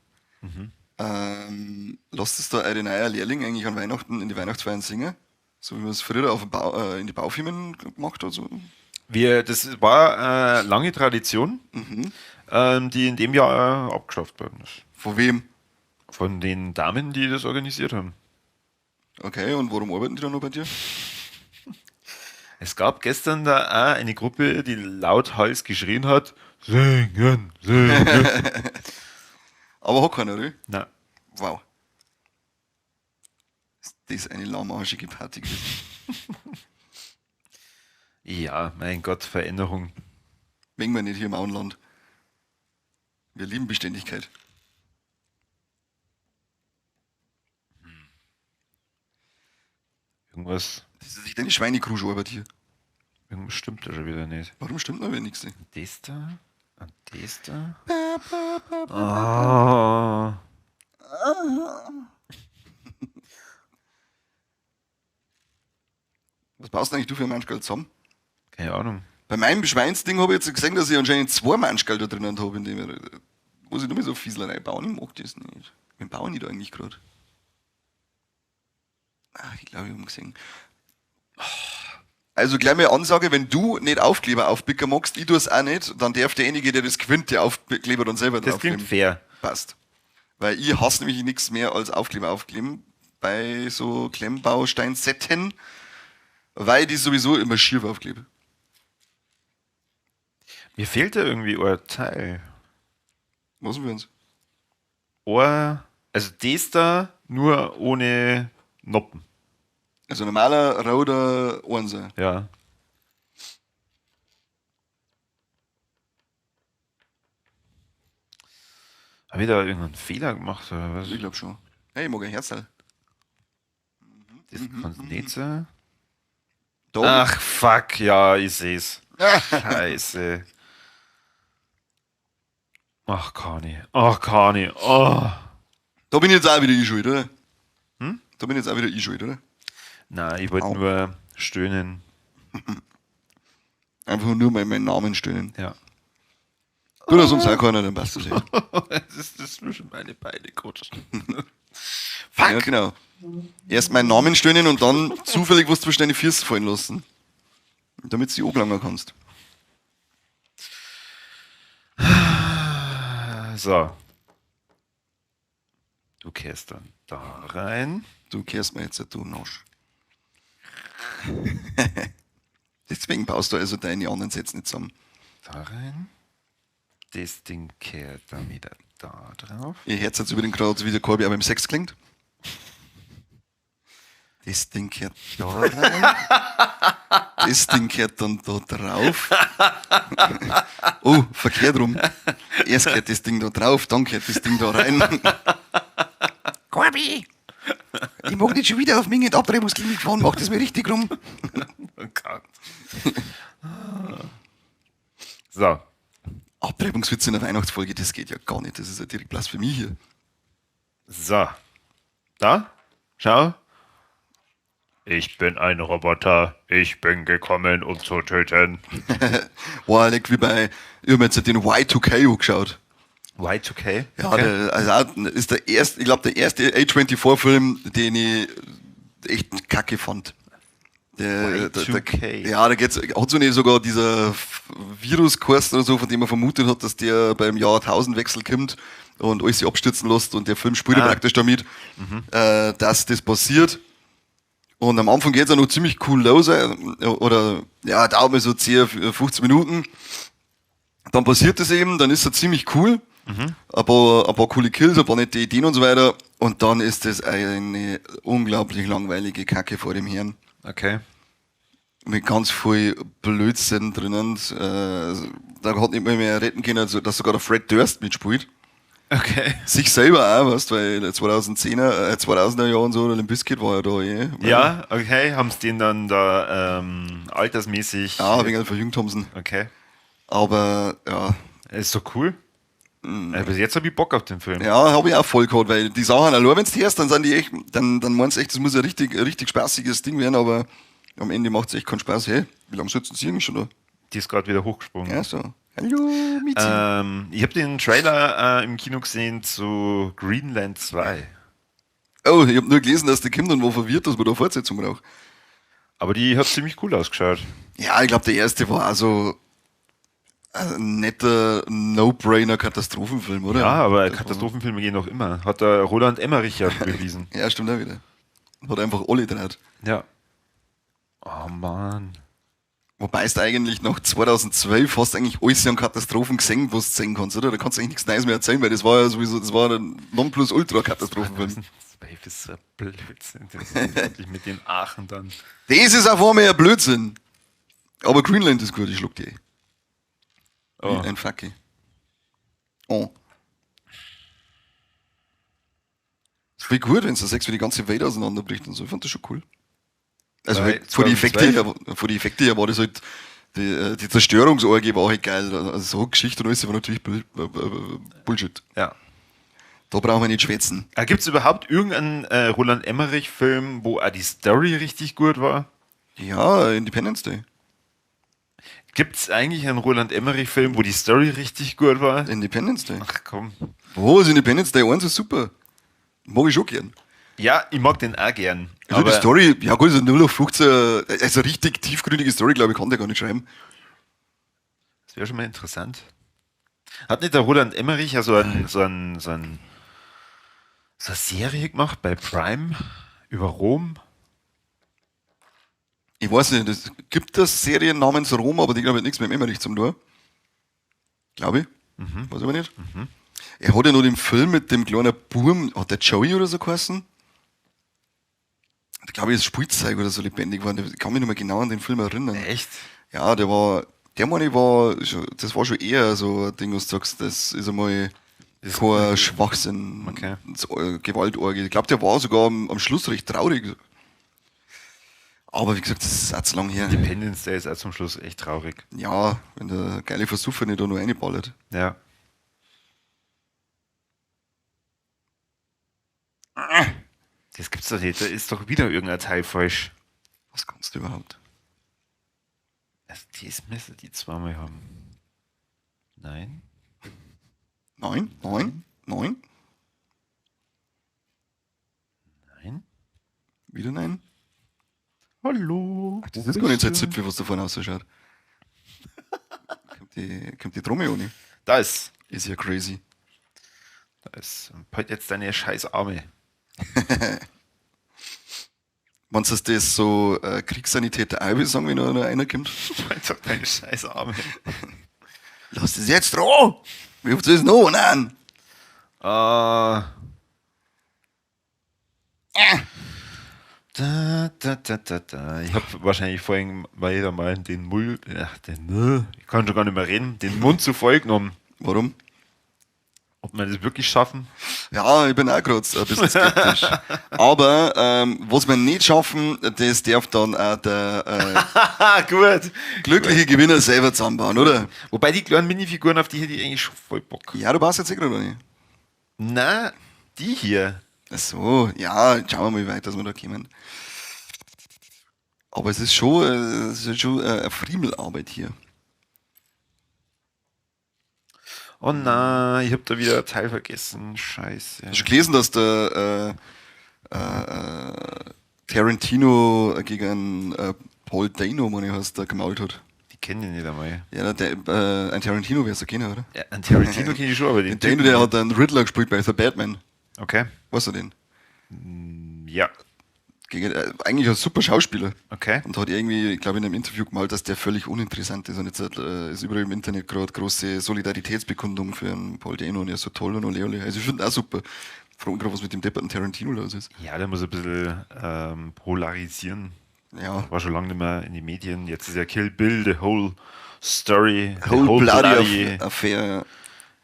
lasst es da eure neuen Lehrling eigentlich an Weihnachten in die Weihnachtsfeiern singen? So wie man es früher auf dem Bau, in die Baufirmen gemacht hat? So. Das war eine lange Tradition, die in dem Jahr abgeschafft worden ist. Von wem? Von den Damen, die das organisiert haben. Okay, und warum arbeiten die dann noch bei dir? Es gab gestern da auch eine Gruppe, die lauthals geschrien hat: Singen, singen. Aber hat keiner, oder? Nein. Wow. Ist das eine lahmarschige Party gewesen? Ja, mein Gott, Veränderung. Wegen wir nicht hier im Auenland. Wir lieben Beständigkeit. Irgendwas. Das ist nicht eine Schweinekruscharbeit hier. Irgendwas stimmt da schon wieder nicht. Warum stimmt noch wieder nichts? Das da? Und das da? Oh. Was baust du eigentlich du für ein Manschgeld zusammen? Keine Ahnung. Bei meinem Schweinsding habe ich jetzt gesehen, dass ich anscheinend 2 Manschgeld da drinnen habe, in dem ich, muss ich nur mal so Fieslerei bauen. Ich mag das nicht. Wen baue ich da eigentlich gerade? Ach, ich glaube, ich habe ihn gesehen. Also gleich mal Ansage, wenn du nicht Aufkleber aufpicken magst, ich tue es auch nicht, dann darf derjenige, der das gewinnt, die Aufkleber dann selber Das klingt fair. Passt. Weil ich hasse nämlich nichts mehr als Aufkleber aufkleben bei so Klemmbausteinsetten, weil ich die sowieso immer schief aufklebe. Mir fehlt da irgendwie ein Teil. Was denn für uns? Also das da, nur ohne Noppen. Also normaler roter Einser. Ja. Habe ich da irgendeinen Fehler gemacht oder was? Ich glaube schon. Hey, ich mag ein Herzl. Das kann's nicht sein. Da. Ach fuck, ja, ich seh's. Scheiße. Ach, Kani. Ach, Kani. Oh. Da bin ich jetzt auch wieder ich schuld, oder? Hm? Da bin ich jetzt auch wieder ich schuld, oder? Nein, ich wollte nur stöhnen. Einfach nur mal meinen Namen stöhnen. Ja. Du, das sonst auch keiner, dann passt das ja. Das ist das zwischen meine Beine gerutscht. Fuck! Ja, genau. Erst meinen Namen stöhnen und dann zufällig was zwischen deine Füße fallen lassen. Damit du sie angelangen kannst. So. Du kehrst dann da rein. Du kehrst mir jetzt, du Nosch. Deswegen baust du also deine anderen Sätze nicht zusammen. Da rein. Das Ding kehrt dann wieder da drauf. Ihr Herz hat übrigens gerade, wie der Corby auch beim Sex klingt. Das Ding kehrt da rein. Das Ding kehrt dann da drauf. Oh, verkehrt rum. Erst kehrt das Ding da drauf, dann kehrt das Ding da rein. Corby! Ich mag nicht schon wieder auf mich in die Abtreibungsklinik fahren, mach das mir richtig rum. Oh Gott. So. Abtreibungswitze in der Weihnachtsfolge, das geht ja gar nicht. Das ist ja direkt Blasphemie hier. So. Da, schau. Ich bin ein Roboter. Ich bin gekommen, um zu töten. Boah, leck, wie bei, ich hab mir jetzt den Y2K angeschaut. Y2K? Ja, Okay. der, also auch ist der erste, ich glaube, der erste A24-Film, den ich echt kacke fand. Der, der, Y2K. der, ja, da geht's, hat so nicht sogar dieser Virus geheißen oder so, von dem man vermutet hat, dass der beim Jahrtausendwechsel kommt und alles sich abstürzen lässt und der Film spielt ja praktisch damit, dass das passiert. Und am Anfang geht's auch noch ziemlich cool los, oder, ja, dauert mir so 10, 15 Minuten. Dann passiert das eben, dann ist er ziemlich cool. Ein paar coole Kills, ein paar nette Ideen und so weiter. Und dann ist das eine unglaublich langweilige Kacke vor dem Herrn. Okay. Mit ganz viel Blödsinn drinnen. Da hat nicht mehr retten können, also, dass sogar der Fred Durst mitspielt. Okay. Sich selber auch, weißt du, weil 2000er Jahr und so, der Limp Bizkit war ja da eh. Ja, okay. Haben sie den dann da altersmäßig. Ja, wegen verjüngt haben sie ihn. Okay. Aber ja. Ist doch cool. Bis jetzt habe ich Bock auf den Film. Ja, habe ich auch voll gehabt, weil die Sachen allein, wenn du hörst, dann sind die echt, dann meinst du echt, das muss ein richtig, richtig spaßiges Ding werden, aber am Ende macht's echt keinen Spaß. Hey, wie lange sitzen sie eigentlich schon da? Die ist gerade wieder hochgesprungen. Ja, so. Hallo, Mizi. Ich habe den Trailer im Kino gesehen zu Greenland 2. Oh, ich habe nur gelesen, dass der kommt und war verwirrt, dass man da Fortsetzung braucht. Aber die hat ziemlich cool ausgeschaut. Ja, ich glaub, der erste war also ein netter No-Brainer-Katastrophenfilm, oder? Ja, aber Das war Katastrophenfilme gehen noch immer. Hat der Roland Emmerich ja bewiesen. Ja, stimmt auch wieder. Hat einfach alle draht. Ja. Oh Mann. Wobei es eigentlich nach 2012 hast du eigentlich alles an Katastrophen gesehen, was du sehen kannst, oder? Da kannst du eigentlich nichts Neues mehr erzählen, weil das war ja sowieso, das war ein Nonplusultra-Katastrophenfilm. 2012 ist so ein Blödsinn. Das ist wirklich mit den Aachen dann. Das ist auf einmal ein Blödsinn. Aber Greenland ist gut, ich schluck die. Oh. Wie ein Fackel. Oh. Ist voll gut, wenn du sagst, wie die ganze Welt auseinanderbricht und so. Ich fand das schon cool. Also halt, vor die Effekte her, vor die Effekte her war das halt, die Zerstörungsorgie war halt geil. Also so Geschichte und alles war natürlich Bullshit. Ja. Da brauchen wir nicht schwätzen. Gibt's überhaupt irgendeinen Roland Emmerich-Film, wo auch die Story richtig gut war? Ja, Independence Day. Gibt's eigentlich einen Roland Emmerich-Film, wo die Story richtig gut war? Independence Day. Ach komm. Wo ist Independence Day 1 ist super. Mag ich schon gern. Ja, ich mag den auch gern. Also die aber Story, ja gut, ist 0 auf 15, also richtig tiefgründige Story, glaube ich, kann der gar nicht schreiben. Das wäre schon mal interessant. Hat nicht der Roland Emmerich ja so eine Serie gemacht bei Prime über Rom? Ich weiß nicht, es gibt das Serien namens Rom, aber die, glaube ich, hat nichts mit dem Emmerich zum tun. Glaube ich. Weiß ich aber nicht. Er hat ja noch den Film mit dem kleinen Burm, hat der Joey oder so geheißen? Ich glaube, das Spielzeug oder so lebendig war. Ich kann mich nicht mehr genau an den Film erinnern. Echt? Ja, der war, der meine ich war, schon, das war schon eher so ein Ding, was du sagst, das ist einmal Das kein Schwachsinn, Okay. so Gewaltorgie. Ich glaube, der war sogar am Schluss recht traurig. Aber wie gesagt, das ist auch zu lang her. Independence Day ist auch zum Schluss echt traurig. Ja, wenn der geile Versucher nicht da nur reinballert. Ja. Das gibt's doch nicht. Da ist doch wieder irgendein Teil falsch. Was kannst du überhaupt? Also das müssen die zweimal haben. Nein. 9, 9, 9. Nein. Wieder nein. Hallo. Ach, das ist gar nicht so ein Zipfel, was da vorne ausschaut. Kommt die Trommel ohne. Da ist. Ist ja crazy. Da ist. Halt jetzt deine scheiß Arme. Meinst du, dass das so Kriegssanitäter auch sagen, wenn da einer kommt? Halt doch deine scheiß Arme. Lass es jetzt dran! Wie oft ist es noch? Nein! Da, da, da, da, da. Ich hab wahrscheinlich vorhin mal wieder mal den Mull, ach, den, ich kann schon gar nicht mehr reden, den Mund zu voll genommen. Warum? Ob wir das wirklich schaffen? Ja, ich bin auch grad ein bisschen skeptisch. Aber was wir nicht schaffen, das darf dann auch der Gut. glückliche Gewinner selber zusammenbauen, oder? Wobei die kleinen Minifiguren, auf die hätte ich eigentlich schon voll Bock. Ja, du warst jetzt eh gerade nicht. Na, die hier. Ach so, ja, schauen wir mal, wie weit dass wir da kommen. Aber es ist schon eine Friemelarbeit hier. Oh nein, ich hab da wieder ein Teil vergessen. Scheiße. Hast du gelesen, dass der Tarantino gegen Paul Dano, meine ich, heißt, der gemault hat? Die kennen ich nicht einmal. Ja, ein Tarantino wär's ja kennen, oder? Ja, einen Tarantino kenne ich schon, aber den Den Dano, Typen der nicht. hat einen Riddler gespielt bei The Batman. Okay. Weißt du den? Ja. Eigentlich ein super Schauspieler. Okay. Und hat irgendwie, ich glaube, in einem Interview gemalt, dass der völlig uninteressant ist. Und jetzt ist überall im Internet gerade große Solidaritätsbekundung für einen Paul Dano und er ist so toll und ole ole. Also ich finde ihn auch super. Frag mich gerade, was mit dem depperten Tarantino los ist. Ja, der muss ein bisschen polarisieren. Ja. War schon lange nicht mehr in die Medien. Jetzt ist ja Kill Bill, The Whole Story, The Whole Bloody Affair.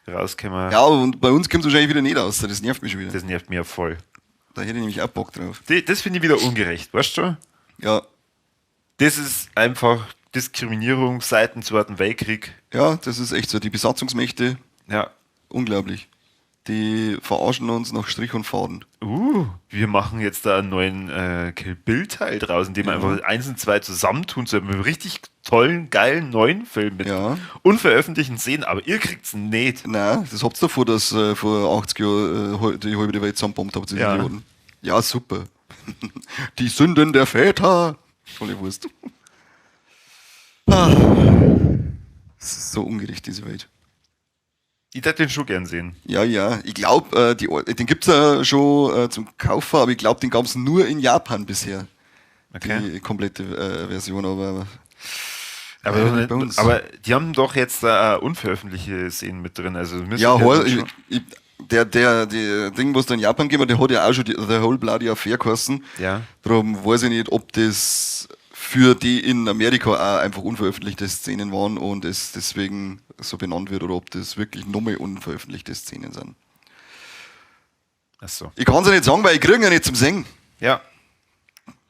rausgekommen. Ja, und bei uns kommt es wahrscheinlich wieder nicht raus. Das nervt mich schon wieder. Das nervt mir ja voll. Da hätte ich nämlich auch Bock drauf. Das finde ich wieder ungerecht, weißt du? Ja. Das ist einfach Diskriminierung seit dem Zweiten Weltkrieg. Ja, das ist echt so. Die Besatzungsmächte, Ja. unglaublich. Die verarschen uns nach Strich und Faden. Wir machen jetzt da einen neuen Kill Bill-Teil draus, indem wir einfach 1 und 2 zusammentun zu einem richtig tollen, geilen neuen Film mit unveröffentlichten Szenen, aber ihr kriegt's nicht. Nein, das habt ihr davor, dass vor 80 Jahren die halbe Welt zusammenbombt habt, die Idioten. Ja, super. Die Sünden der Väter. Volle Wurst. Ah. Das ist so ungerecht, diese Welt. Ich würde den schon gern sehen. Ja, ja. Ich glaub, den gibt's ja schon zum Kaufen, aber ich glaub, den gab's nur in Japan bisher. Okay. Die komplette Version, aber Aber ja, doch nicht, bei uns. aber die haben doch jetzt da unveröffentlichte Szenen mit drin. Also müssen Ja, die hol, dann schon ich, der, der, der Ding, was da in Japan gegeben hat, der hat ja auch schon die, The Whole Bloody Affair geheißen. Ja. Darum weiß ich nicht, ob das für die in Amerika auch einfach unveröffentlichte Szenen waren und es deswegen so benannt wird oder ob das wirklich nochmal unveröffentlichte Szenen sind. Ach so. Ich kann's ja nicht sagen, weil ich kriege ja nicht zum Singen. Ja.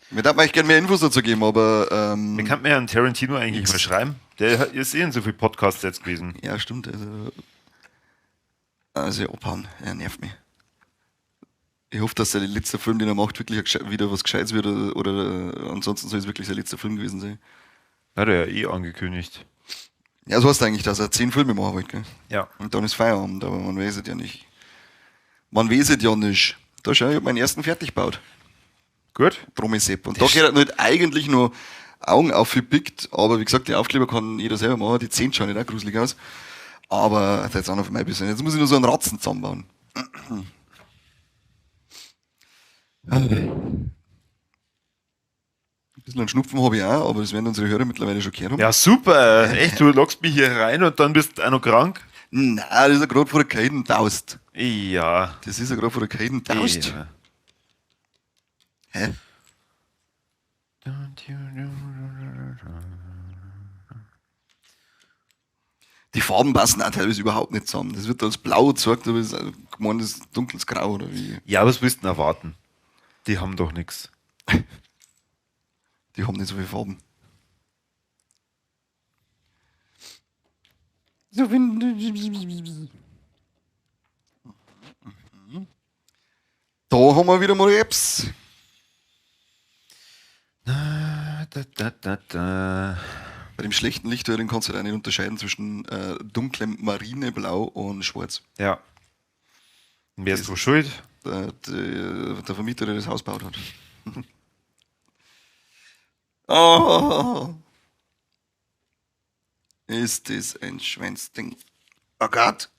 Mir darf man echt gerne mehr Infos dazu geben, aber, Wir könnten ja an Tarantino eigentlich mal schreiben. Der ist eh in so viel Podcasts jetzt gewesen. Ja, stimmt. Also abhauen, er nervt mich. Ich hoffe, dass sein letzter Film, den er macht, wirklich wieder was Gescheites wird oder ansonsten soll es wirklich sein letzter Film gewesen sein. Hat er ja eh angekündigt. Ja, so heißt eigentlich, dass er 10 Filme machen wollte, gell? Ja. Und dann ist Feierabend, aber man weiß es ja nicht. Man weiß es ja nicht. Da schau, ich hab meinen ersten fertig gebaut. Gut. Trommelsepp. Und da gehört halt eigentlich nur Augen aufgepickt, aber wie gesagt, die Aufkleber kann jeder selber machen, die Zähne schauen nicht auch gruselig aus. Aber das ist auch noch für mein bisschen. Jetzt muss ich nur so einen Ratzen zusammenbauen. Ein bisschen einen Schnupfen habe ich auch, aber das werden unsere Hörer mittlerweile schon gehört haben. Ja, super. Echt, du lockst mich hier rein und dann bist du auch noch krank? Nein, das ist ja gerade vor der Kaiden Daust. Ja. Das ist ja gerade vor der Kaiden Daust. Ja. Hä? Die Farben passen auch teilweise überhaupt nicht zusammen. Das wird als blau gezeigt, aber es ist gemeint, das ist dunkles Grau oder wie. Ja, was willst du denn erwarten? Die haben doch nix. Die haben nicht so viele Farben. So Da haben wir wieder mal die Apps. Da, da, da, da. Bei dem schlechten Licht darin kannst du halt auch nicht unterscheiden zwischen dunklem Marineblau und Schwarz. Ja. Und wer ist so schuld? Der Vermieter, der das Haus gebaut hat. Oh. Ist das ein Schweinsding? Oh Gott.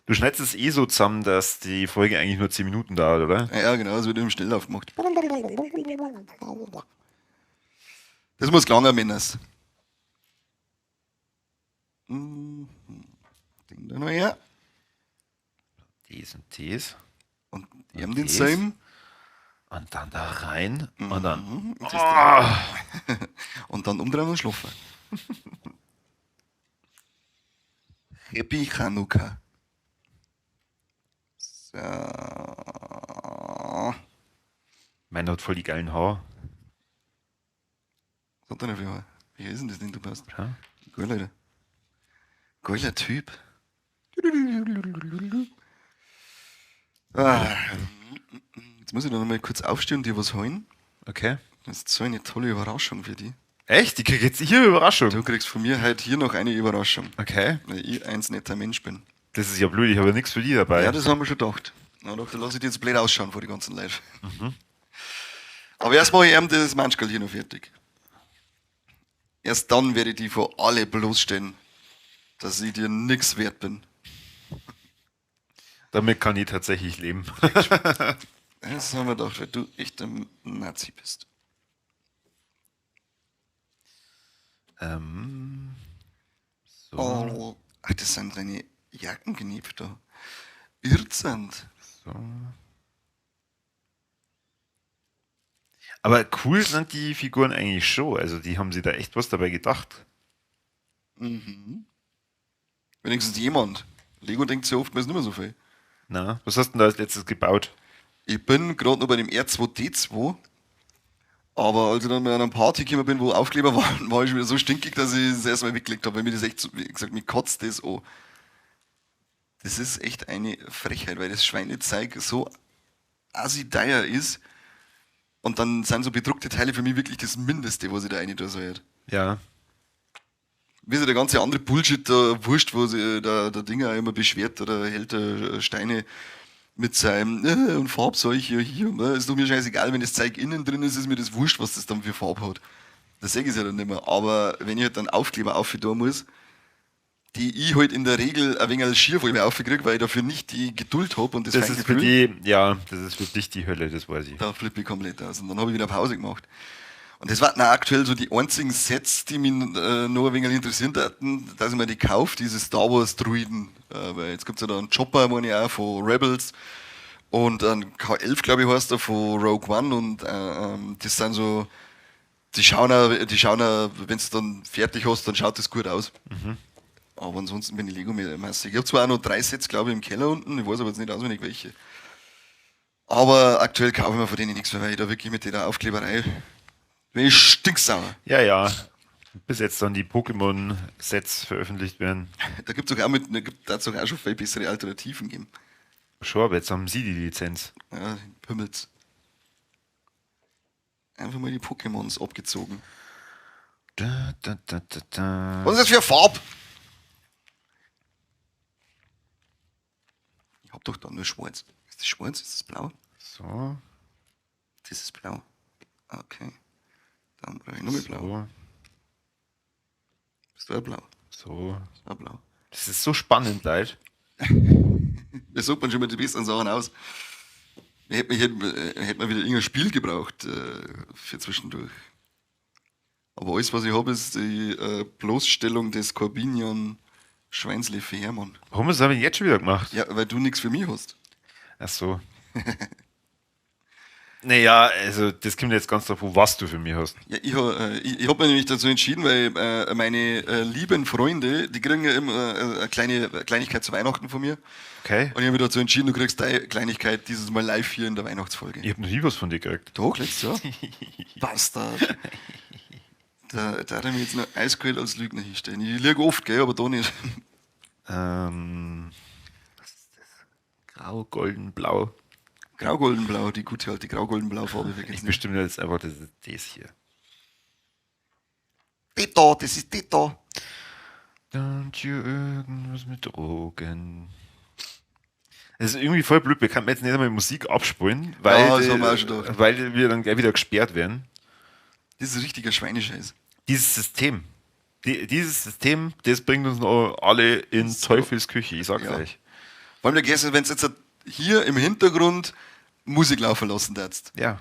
Du schneidest es eh so zusammen, dass die Folge eigentlich nur 10 Minuten dauert, oder? Ja, genau, es wird im Schnelllauf gemacht. Das muss gelangen, Männers. Ding da noch her. Dies und dies. Und die haben den das. Same. Und dann da rein. Und dann. Und das da. Und dann umdrehen und schlafen. Happy Chanukka. So. Meiner hat voll die geilen Haare. Was hat der denn für Haare? Wie ist denn das Ding, du passt? Ja. Geil, Alter. Geiler Typ. Ah. Jetzt muss ich noch mal kurz aufstehen und dir was holen. Okay. Das ist so eine tolle Überraschung für die. Echt? Ich krieg jetzt hier eine Überraschung. Du kriegst von mir halt hier noch eine Überraschung. Okay. Weil ich eins netter Mensch bin. Das ist ja blöd, ich habe ja nichts für die dabei. Ja, das haben wir schon gedacht. Na doch, da lasse ich dich jetzt blöd ausschauen vor die ganzen Leute. Aber erst mache ich ihm das Manschgeld hier noch fertig. Erst dann werde ich die vor alle bloßstellen, dass ich dir nix wert bin. Damit kann ich tatsächlich leben. Das haben wir gedacht, weil du echt ein Nazi bist. So. Oh. Ach, das sind deine Jackenknöpfe da. Irrsand. So. Aber cool sind die Figuren eigentlich schon. Also die haben sich da echt was dabei gedacht. Mhm. Wenigstens jemand. Lego denkt sich oftmals nicht mehr so viel. Na, was hast du denn da als letztes gebaut? Ich bin gerade noch bei dem R2D2. Aber als ich dann bei einer Party gekommen bin, wo Aufkleber waren, war ich schon wieder so stinkig, dass ich das erste Mal weggelegt habe, weil mir das echt, so, wie gesagt, mir kotzt das an. Das ist echt eine Frechheit, weil das Schweinezeug so assi-teuer ist. Und dann sind so bedruckte Teile für mich wirklich das Mindeste, was ich da rein tun soll. Ja. Wie sich der ganze andere Bullshit da wurscht, wo sich der Dinger immer beschwert oder hält der Steine mit seinem und Farbzeug hier, hier. Ne? Ist doch mir scheißegal, wenn das Zeug innen drin ist, ist mir das wurscht, was das dann für Farbe hat. Das sehe ich ja dann nicht mehr. Aber wenn ich halt dann Aufkleber auftun muss, die ich halt in der Regel ein wenig schier vor mir aufkriege, weil ich dafür nicht die Geduld hab und das Das ist für Feingefühl. die, ja, das ist für dich die Hölle, das weiß ich. Da flippe ich komplett aus. Und dann habe ich wieder Pause gemacht. Und das waren aktuell so die einzigen Sets, die mich noch ein wenig interessiert hatten, dass ich mir die kaufe, diese Star Wars Druiden. Weil jetzt gibt's ja da einen Chopper, meine ich auch, von Rebels und einen K11, glaube ich, heißt der, von Rogue One. Und das sind so, die schauen auch, wenn du dann fertig hast, dann schaut das gut aus. Aber ansonsten bin ich Lego mit massig. Ich hab zwar auch noch 3 Sets, glaube ich, im Keller unten, ich weiß aber jetzt nicht auswendig welche. Aber aktuell kaufe ich mir von denen nichts mehr, weil ich da wirklich mit der Aufkleberei bin ich stinksauer. Ja, ja. Bis jetzt dann die Pokémon-Sets veröffentlicht werden. Da gibt's doch auch mit, da gibt, da hat's doch auch schon viel bessere Alternativen gegeben. Schon, aber jetzt haben sie die Lizenz. Ja, Pimmels. Einfach mal die Pokémons abgezogen. Da, da, da, da, da. Was ist das für eine Farbe? Ich hab doch da nur schwarz. Ist das schwarz? Ist das blau? So. Das ist blau. Okay. Dann brauche ich nur mehr blau. So. Bist du auch blau? So. Bist du auch blau? Das ist so spannend, Leute. Da sucht man schon mal die besten Sachen aus. Hätte man wieder irgendein Spiel gebraucht für zwischendurch. Aber alles, was ich habe, ist die Bloßstellung des Korbinian Schweinsle für Hermann. Warum hast du das denn jetzt schon wieder gemacht? Ja, weil du nichts für mich hast. Ach so. Naja, also das kommt jetzt ganz drauf an, was du für mich hast. Ja, ich hab mich nämlich dazu entschieden, weil meine lieben Freunde, die kriegen ja immer eine kleine Kleinigkeit zu Weihnachten von mir. Okay. Und ich hab mich dazu entschieden, du kriegst deine Kleinigkeit dieses Mal live hier in der Weihnachtsfolge. Ich hab noch nie was von dir gekriegt. Doch, letztes Jahr. Bastard. Da hat er mich jetzt noch eiskalt als Lügner hinstellen. Ich lüge oft, gell, aber da nicht. Was ist das? Grau, golden, blau. Grau-golden-blau, die gute alte Grau-golden-blau-Farbe. Ich Vergessen. bestimme jetzt einfach, das ist das hier. Die da, das ist die da. Don't you irgendwas mit Drogen? Das ist irgendwie voll blöd, wir können jetzt nicht einmal Musik abspulen, Ja, das haben wir auch schon gedacht. weil wir dann gleich wieder gesperrt werden. Das ist ein richtiger Schweinescheiß. Dieses System. Dieses System, das bringt uns noch alle in Teufels Küche, ich sag's Ja. euch. Vor allem der Gäste, wenn du jetzt hier im Hintergrund Musik laufen lassen darfst. Ja.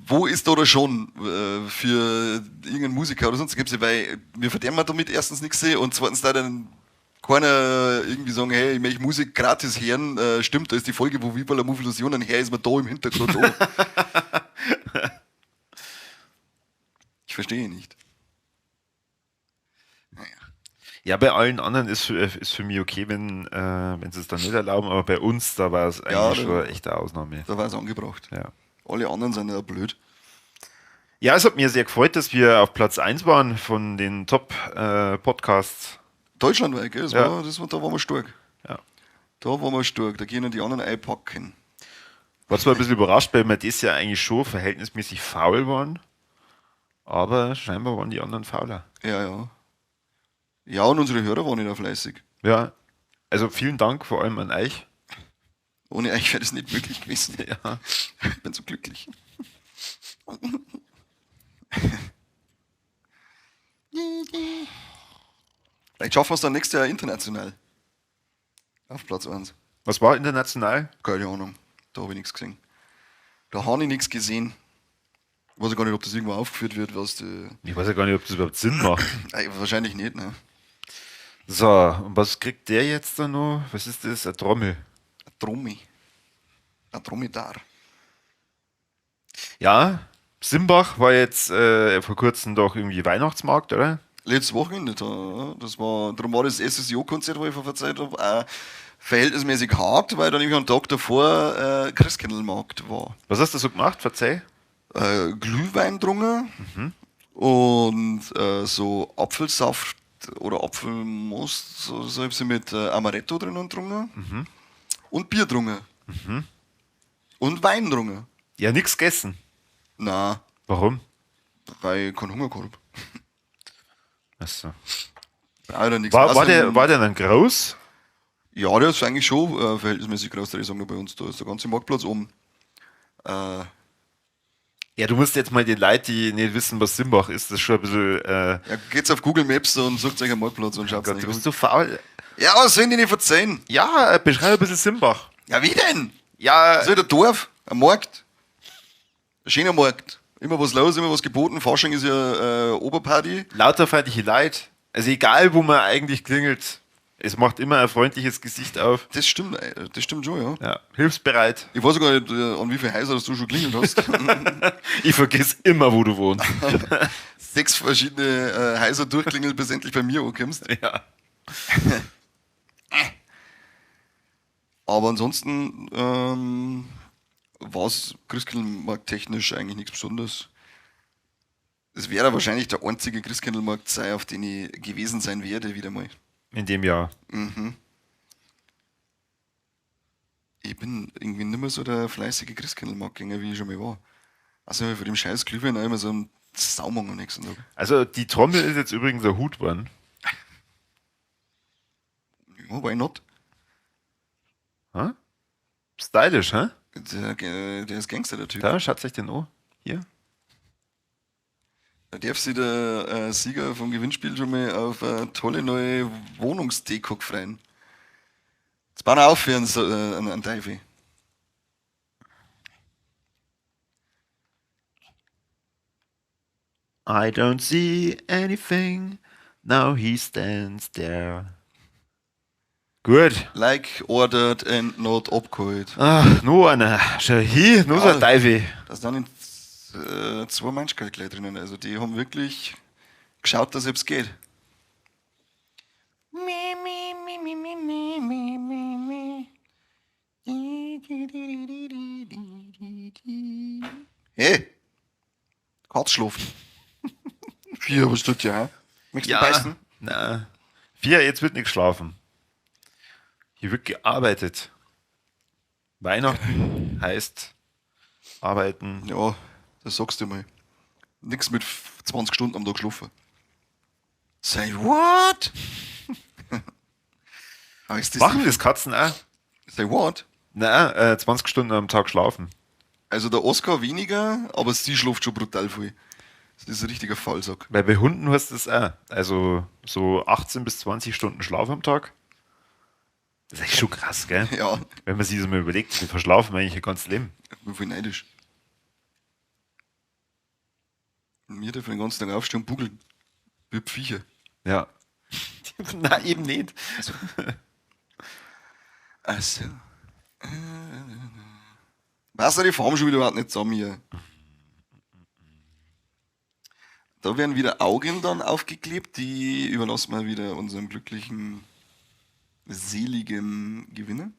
Wo ist da schon für irgendeinen Musiker oder sonst gibt's ja, weil wir verderben damit erstens nichts und zweitens da dann keiner irgendwie sagen, hey, ich möchte Musik gratis hören, stimmt, da ist die Folge, wo Viva la Movolution, dann her ist man da im Hintergrund. Oh. Ich verstehe nicht. Naja. Ja, bei allen anderen ist für mich okay, wenn sie es dann nicht erlauben, aber bei uns, da war es eigentlich Ja, da schon eine echte Ausnahme. Da war es angebracht. Ja. Alle anderen sind ja blöd. Ja, es hat mir sehr gefreut, dass wir auf Platz 1 waren von den Top- Podcasts. Deutschlandweit, gell? Ja. Da waren wir stark. Ja. Da waren wir stark, da können die anderen einpacken. War zwar ein bisschen überrascht, weil wir das ja eigentlich schon verhältnismäßig faul waren. Aber scheinbar waren die anderen fauler. Ja, ja. Ja, und unsere Hörer waren nicht auch fleißig. Ja, also vielen Dank vor allem an euch. Ohne euch wäre das nicht möglich gewesen. Ja. Ich bin so glücklich. Vielleicht schaffen wir es dann nächstes Jahr international. Auf Platz 1. Was war international? Keine Ahnung. Da habe ich nichts gesehen. Da habe ich nichts gesehen. Weiß ich gar nicht, ob das irgendwo aufgeführt wird, was die. Ich weiß ja gar nicht, ob das überhaupt Sinn macht. Wahrscheinlich nicht, ne? So, und was kriegt der jetzt da noch? Was ist das? Eine Trommel. Ein Trommi. Ein Dromedar. Ja, Simbach war jetzt vor kurzem doch irgendwie Weihnachtsmarkt, oder? Letztes Wochenende, da, das war, darum war das SSIO-Konzert, wo ich verzeiht habe, auch verhältnismäßig hart, weil dann nämlich am Tag davor Christkindlmarkt war. Was hast du so gemacht? Verzeih. Glühwein getrunken und so Apfelsaft oder Apfelmost, so hab ich sie mit Amaretto drinnen getrunken und Bier getrunken und Wein getrunken. Ja, nichts gegessen. Na, Warum? weil ich keinen Hunger gehabt hab. Achso. Alter, nichts War der dann groß? Ja, der ist eigentlich schon verhältnismäßig groß, der sagen wir bei uns. Da ist der ganze Marktplatz oben. Ja, du musst jetzt mal den Leuten, die nicht wissen, was Simbach ist, das ist schon ein bisschen. Ja, geht's auf Google Maps und sucht euch einen Marktplatz und schaut Gott, du bist so faul. Ja, was sollen die nicht verzeihen? Ja, beschreib ein bisschen Simbach. Ja, wie denn? Ja, Das ist halt ein Dorf, ein Markt. Ein schöner Markt. Immer was los, immer was geboten. Fasching ist ja Oberparty. Lauter freundliche Leute. Also egal, wo man eigentlich klingelt, es macht immer ein freundliches Gesicht auf. Das stimmt, das stimmt schon, ja. Ja, hilfsbereit. Ich weiß gar nicht, an wie viele Häuser du schon klingelt hast. Ich vergiss immer, wo du wohnst. 6 verschiedene Häuser durchklingelt, bis endlich bei mir ankommst. Ja. Aber ansonsten war es Christkindlmarkt technisch eigentlich nichts Besonderes. Es wäre wahrscheinlich der einzige Christkindlmarkt sein, auf den ich gewesen sein werde, wieder mal. In dem Jahr. Mhm. Ich bin irgendwie nicht mehr so der fleißige Christkindlmarktgänger, wie ich schon mal war. Also für den scheiß Glühwein auch immer so ein Saumung am nächsten Tag. Also die Trommel ist jetzt übrigens ein Hut geworden. Ja, why not? Ha? Stylisch, hä? Der ist Gangster, der Typ. Da, schaut sich den an. Hier. Da darf sich der Sieger vom Gewinnspiel schon mal auf eine tolle neue Wohnungsdeko freuen. Jetzt bauen wir auf für einen Teufel. I don't see anything. Now he stands there. Gut. Like, ordered and not abgeholt. Ach, noch einer. Schau hier, noch so ein Teufel. Da sind in 2 Menschheit gleich drinnen. Also die haben wirklich geschaut, dass es geht. Hey! Katz schläft. 4, was tut ja? Möchtest du beißen? Nein. 4, jetzt wird nicht geschlafen. Hier wird gearbeitet. Weihnachten heißt arbeiten. Ja, das sagst du mal. Nix mit 20 Stunden am Tag schlafen. Say what? Aber ist das Machen das Katzen auch? Say what? Nein, 20 Stunden am Tag schlafen. Also der Oscar weniger, aber sie schläft schon brutal viel. Das ist ein richtiger Faulsack. Weil bei Hunden hast du das auch. Also so 18 bis 20 Stunden Schlaf am Tag. Das ist echt schon krass, gell? Ja. Wenn man sich das mal überlegt, wir verschlafen eigentlich ihr ganzes Leben. Ich bin voll neidisch. Und mir dürfen den ganzen Tag aufstehen und buckeln. Wie Viecher. Ja. Nein, eben nicht. Also. Weißt du, die fahren schon wieder überhaupt nicht zusammen hier. Da werden wieder Augen dann aufgeklebt, die überlassen wir wieder unserem glücklichen, seligen Gewinner.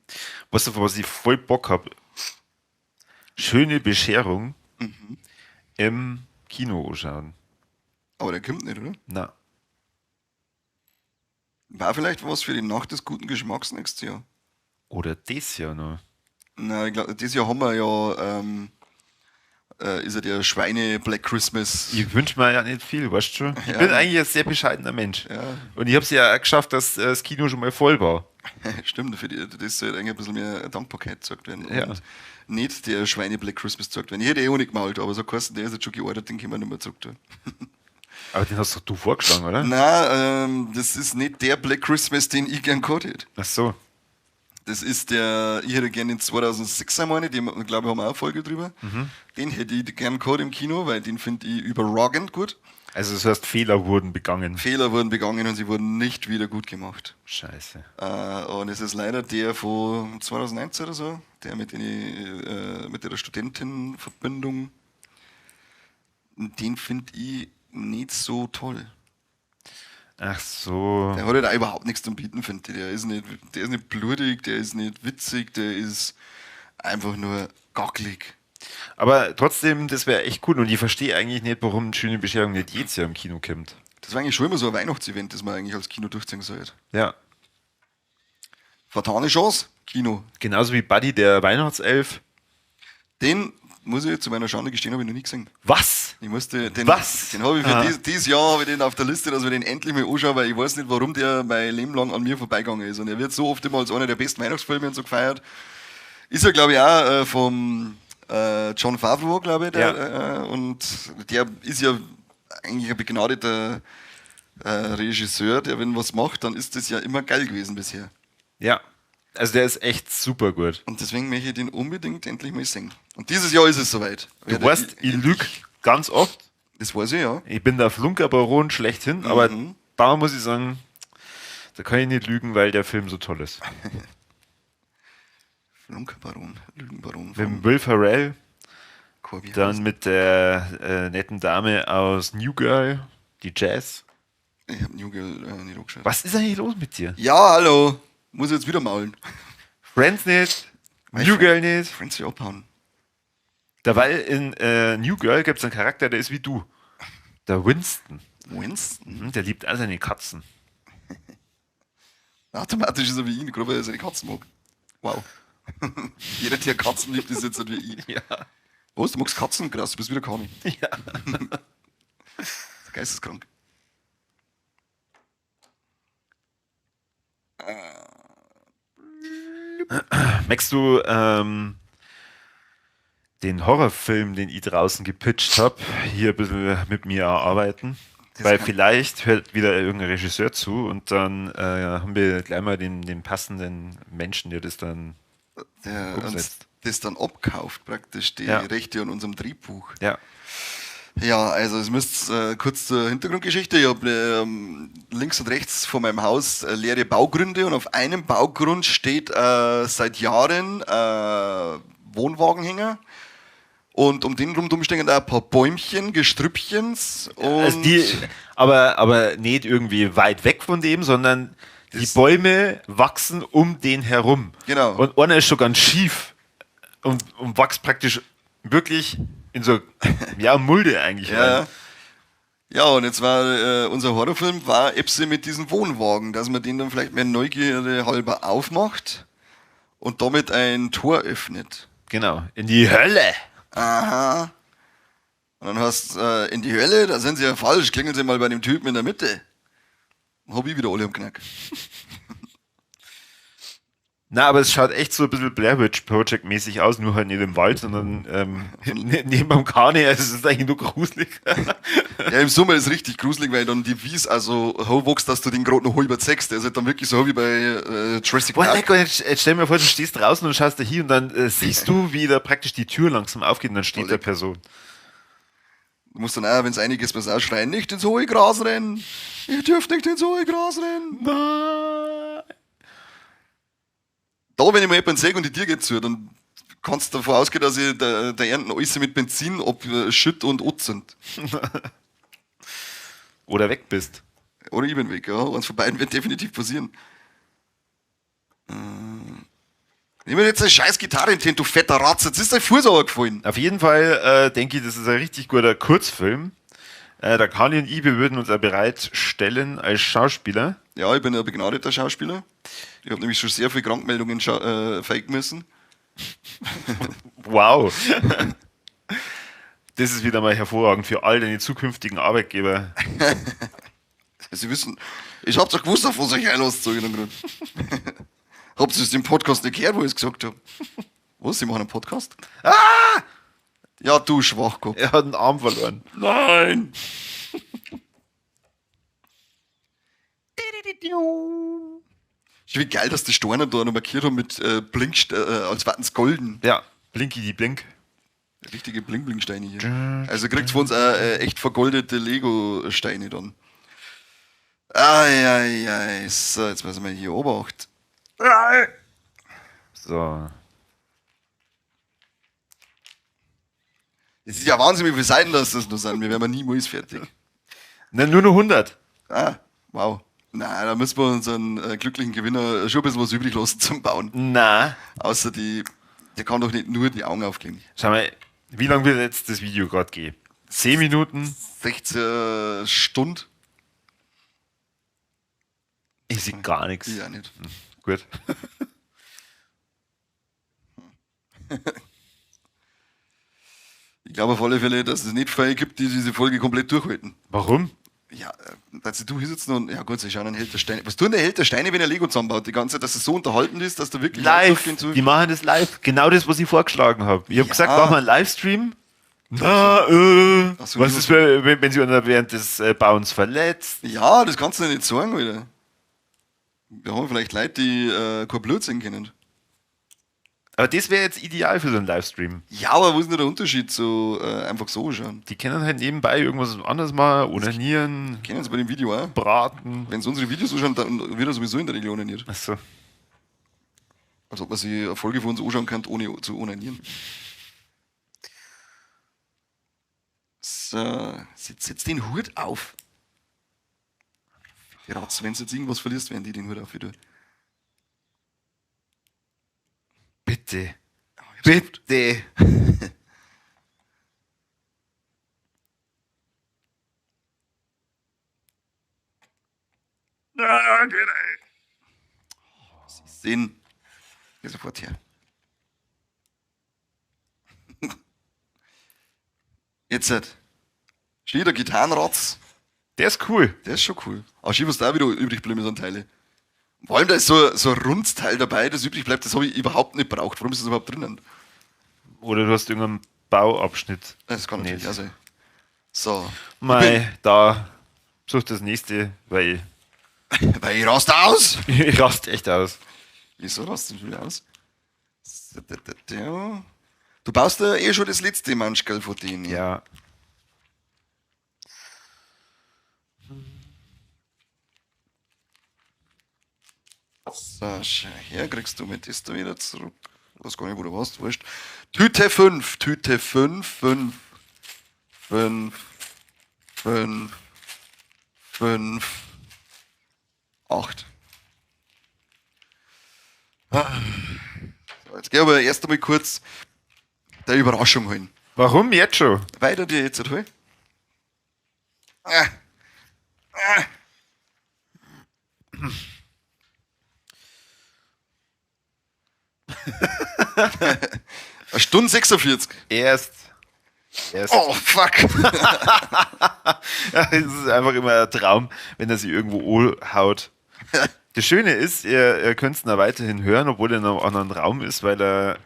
Weißt du, was ich voll Bock hab? Schöne Bescherung im Kino anschauen. Aber der kommt nicht, oder? Nein. War vielleicht was für die Nacht des guten Geschmacks nächstes Jahr. Oder das Jahr noch. Nein, ich glaub, dieses Jahr haben wir ja Ist ja der Schweine Black Christmas. Ich wünsche mir ja nicht viel, weißt du schon? Ich Ja. bin eigentlich ein sehr bescheidener Mensch. Ja. Und ich habe es ja auch geschafft, dass das Kino schon mal voll war. Stimmt, für die, das sollte eigentlich ein bisschen mehr Dankbarkeit gezeigt werden. Ja. Und nicht der Schweine Black Christmas gezeigt werden. Ich hätte eh auch nicht gemalt, aber so Carsten, der ist jetzt schon geordert, den können wir nicht mehr zurück tun. Aber den hast doch du vorgeschlagen, oder? Nein, das ist nicht der Black Christmas, den ich gern gehabt hätte. Ach so. Das ist der, ich hätte gern den 2006er, meine ich, den, glaube ich, haben wir auch eine Folge drüber. Den hätte ich gern gehabt im Kino, weil den finde ich überragend gut. Also das heißt, Fehler wurden begangen. Fehler wurden begangen und sie wurden nicht wieder gut gemacht. Scheiße. Und es ist leider der von 2001 oder so, der mit, den, mit der Studentenverbindung, den finde ich nicht so toll. Ach so. Der hat halt auch überhaupt nichts zum Bieten, finde ich. Der ist nicht blutig, der ist nicht witzig, der ist einfach nur gacklig. Aber trotzdem, das wäre echt cool. Und ich verstehe eigentlich nicht, warum Schöne Bescherung nicht jedes Jahr im Kino kommt. Das war eigentlich schon immer so ein Weihnachtsevent, das man eigentlich als Kino durchziehen sollte. Ja. Vertane Chance, Kino. Genauso wie Buddy, der Weihnachtself. Den, muss ich zu meiner Schande gestehen, habe ich noch nie gesehen. Was? Ich musste den, Was? Den habe ich für Ah. dieses Jahr habe ich den auf der Liste, dass wir den endlich mal anschauen, weil ich weiß nicht, warum der mein Leben lang an mir vorbeigegangen ist. Und er wird so oft immer als einer der besten Weihnachtsfilme und so gefeiert. Ist ja, glaube ich, auch vom Jon Favreau, glaube ich. Der, Ja. Und der ist ja eigentlich ein begnadeter Regisseur, der, wenn was macht, dann ist das ja immer geil gewesen bisher. Ja. Also der ist echt super gut. Und deswegen möchte ich den unbedingt endlich mal sehen. Und dieses Jahr ist es soweit. Du Werde weißt, ich lüge ganz oft. Das weiß ich, ja. Ich bin der Flunkerbaron schlechthin, aber da muss ich sagen, da kann ich nicht lügen, weil der Film so toll ist. Flunkerbaron, Lügenbaron Mit von dem Will Ferrell, Corby. dann mit der netten Dame aus New Girl, die Jazz. Ich hab New Girl nicht angeschaut. Was ist eigentlich los mit dir? Ja, hallo. Muss ich jetzt wieder maulen. Friends nicht, Mein New Girl nicht. Friends will abhauen. Dabei in New Girl gibt es einen Charakter, der ist wie du. Der Winston. Winston? Mhm, der liebt all seine Katzen. Automatisch ist er wie ich, gerade weil er seine Katzen mag. Wow. Jeder, der Katzen liebt, ist jetzt halt wie ich. Ja. Was, du magst Katzen? Krass, du bist wieder Kani. Ja. Geisteskrank. Merkst du den Horrorfilm, den ich draußen gepitcht habe, hier ein bisschen mit mir erarbeiten? Das Weil kann- vielleicht hört wieder irgendein Regisseur zu und dann haben wir gleich mal den passenden Menschen, der das dann Der uns umsetzt. das dann abkauft, praktisch, die Ja. Rechte an unserem Drehbuch. Ja. Ja, also es müsst kurz zur Hintergrundgeschichte. Ich hab links und rechts vor meinem Haus leere Baugründe und auf einem Baugrund steht seit Jahren Wohnwagenhänger. Und um den rundum stehen da ein paar Bäumchen, Gestrüppchens. Und Also die, aber nicht irgendwie weit weg von dem, sondern die Das- Bäume wachsen um den herum. Genau. Und einer ist schon ganz schief und wächst praktisch wirklich in so, ja, Mulde eigentlich Ja. rein. Ja, und jetzt war unser Horrorfilm war Epse mit diesem Wohnwagen, dass man den dann vielleicht mehr Neugierde halber aufmacht und damit ein Tor öffnet. Genau. In die Hölle. Aha. Und dann hast in die Hölle, da sind sie ja falsch, klingeln sie mal bei dem Typen in der Mitte. Hab ich wieder alle am Knack. Na, aber es schaut echt so ein bisschen Blair Witch Project mäßig aus, nur halt nicht im Wald, sondern neben am Kahne. Also es ist eigentlich nur gruselig. Ja, im Sommer ist richtig gruselig, weil dann die Wies also hochwächst, dass du den gerade noch halber zeigst. Der ist halt dann wirklich so wie bei Jurassic Boah, Park. lecker, jetzt stell mir vor, du stehst draußen und schaust da hin und dann siehst du, wie da praktisch die Tür langsam aufgeht und dann steht Oh, da leck. Person. Du musst dann auch, wenn es einiges was auch schreien, nicht ins hohe Gras rennen. Ihr dürft nicht ins hohe Gras rennen. Nein. Da, wenn ich mal jemanden sehe und die Tür geht zu, dann kannst du davon ausgehen, dass ich der Ernten alles mit Benzin abschütt und anzünd. Oder weg bist. Oder ich bin weg, ja. Eins von beiden wird definitiv passieren. Nimm mir jetzt eine scheiß Gitarre in die Hand, du fetter Ratz. Jetzt ist dein Fuß aber gefallen. Auf jeden Fall denke ich, das ist ein richtig guter Kurzfilm. Da Kani und ich, wir würden uns auch bereitstellen als Schauspieler. Ja, ich bin ein begnadeter Schauspieler. Ich habe nämlich schon sehr viele Krankmeldungen faken müssen. Wow. Das ist wieder mal hervorragend für all deine zukünftigen Arbeitgeber. Sie wissen, ich hab's doch gewusst, auf was ich einlasse, sag ich dann grad. Habt ihr es im Podcast nicht gehört, wo ich es gesagt hab? Was? Sie machen einen Podcast? Ah! Ja, du Schwachkopf. Er hat einen Arm verloren. Nein! Ist wie geil, dass die Steine da noch markiert haben mit Blink, als wären es golden. Ja, Blinky die Blink. Richtige Bling-Bling-Steine hier. Also kriegt von uns auch echt vergoldete Lego-Steine dann. Ei, ei, ei. So, jetzt müssen wir hier Obacht. So. Es ist ja Wahnsinn, wie viele Seiten das noch sind. Wir werden niemals fertig. Na, nur noch 100. Ah, wow. Na, da müssen wir unseren glücklichen Gewinner schon ein bisschen was übrig lassen zum Bauen. Na. Außer die, der kann doch nicht nur die Augen aufkleben. Schau mal, wie lange wird jetzt das Video gerade gehen? 10 Minuten? 16 Stunden. Ich sehe gar nichts. Ja, nicht. Gut. Ich glaube auf alle Fälle, dass es nicht viele gibt, die diese Folge komplett durchhalten. Warum? Ja, dass du hier sitzen und, ja gut, sie schauen einen Held der Steine. Was tun der Held der Steine, wenn er Lego zusammenbaut? Die ganze Zeit, dass es so unterhaltend ist, dass da wirklich Live! Die machen das live. Genau das, was ich vorgeschlagen habe. Ich habe gesagt, machen wir einen Livestream. Na, so, was ist, wenn sich einer während des Bauens verletzt? Ja, das kannst du nicht sagen, Alter. Wir haben vielleicht Leute, die kein Blödsinn kennen. Aber das wäre jetzt ideal für so einen Livestream. Ja, aber wo ist denn der Unterschied zu einfach so schauen? Die können halt nebenbei irgendwas anderes machen, onanieren. Kennen sie bei dem Video auch. Braten. Wenn sie unsere Videos anschauen, dann wird er sowieso in der Regel onaniert. Ach so. Als ob man sich eine Folge von uns anschauen kann, ohne zu onanieren. So, setz den Hut auf. Die Ratz, wenn du jetzt irgendwas verlierst, werden die den Hut auf wieder. Bitte. Bitte. Ah, geht, ey. Was ist denn? Geh sofort her. Jetzt halt. Steht der Gitarrenratz. Der ist cool. Der ist schon cool. Aber schön, was da wieder übrig bleiben ist an Teile. Vor allem, da ist so ein Rundteil dabei, das übrig bleibt, das habe ich überhaupt nicht braucht. Warum ist das überhaupt drinnen? Oder du hast irgendeinen Bauabschnitt. Das kann natürlich auch sein. So. Mei, da such das nächste, weil Weil ich rast aus! Ich rast echt aus. Wieso rast du schon aus? Du baust ja eh schon das letzte Manschgall von denen. Ja. So, schau her, kriegst du mit das da wieder zurück. Ich weiß gar nicht, wo du warst, wurscht. Tüte 5, Tüte 5, 5, 5, 5, 5, 8. So, jetzt geh ich aber erst einmal kurz der Überraschung holen. Warum jetzt schon? Weiter dir jetzt hol. Eine Stunde 46. Erst. Oh, fuck. Ja, es ist einfach immer ein Traum, wenn er sich irgendwo haut. Das Schöne ist, ihr könnt es noch weiterhin hören, obwohl er in einem anderen Raum ist, weil er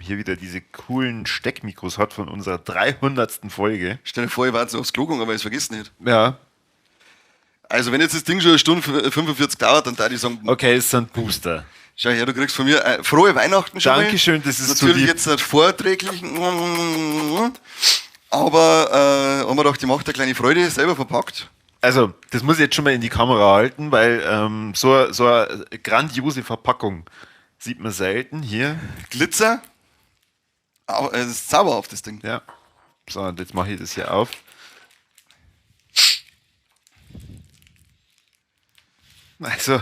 hier wieder diese coolen Steckmikros hat von unserer 300. Folge. Stell dir vor, ich war jetzt aufs Klo gegangen, aber ich es vergessen nicht. Ja. Also wenn jetzt das Ding schon eine Stunde 45 dauert, dann darf ich sagen... Okay, es sind Booster. Schau her, du kriegst von mir frohe Weihnachten schon mal. Dankeschön, das ist natürlich zu lieb. Jetzt nicht vorträglich, aber haben wir gedacht, ich mache da eine kleine Freude, selber verpackt. Also, das muss ich jetzt schon mal in die Kamera halten, weil so eine grandiose Verpackung sieht man selten hier. Glitzer, aber es ist zauberhaft, das Ding. Ja. So, und jetzt mache ich das hier auf. Also.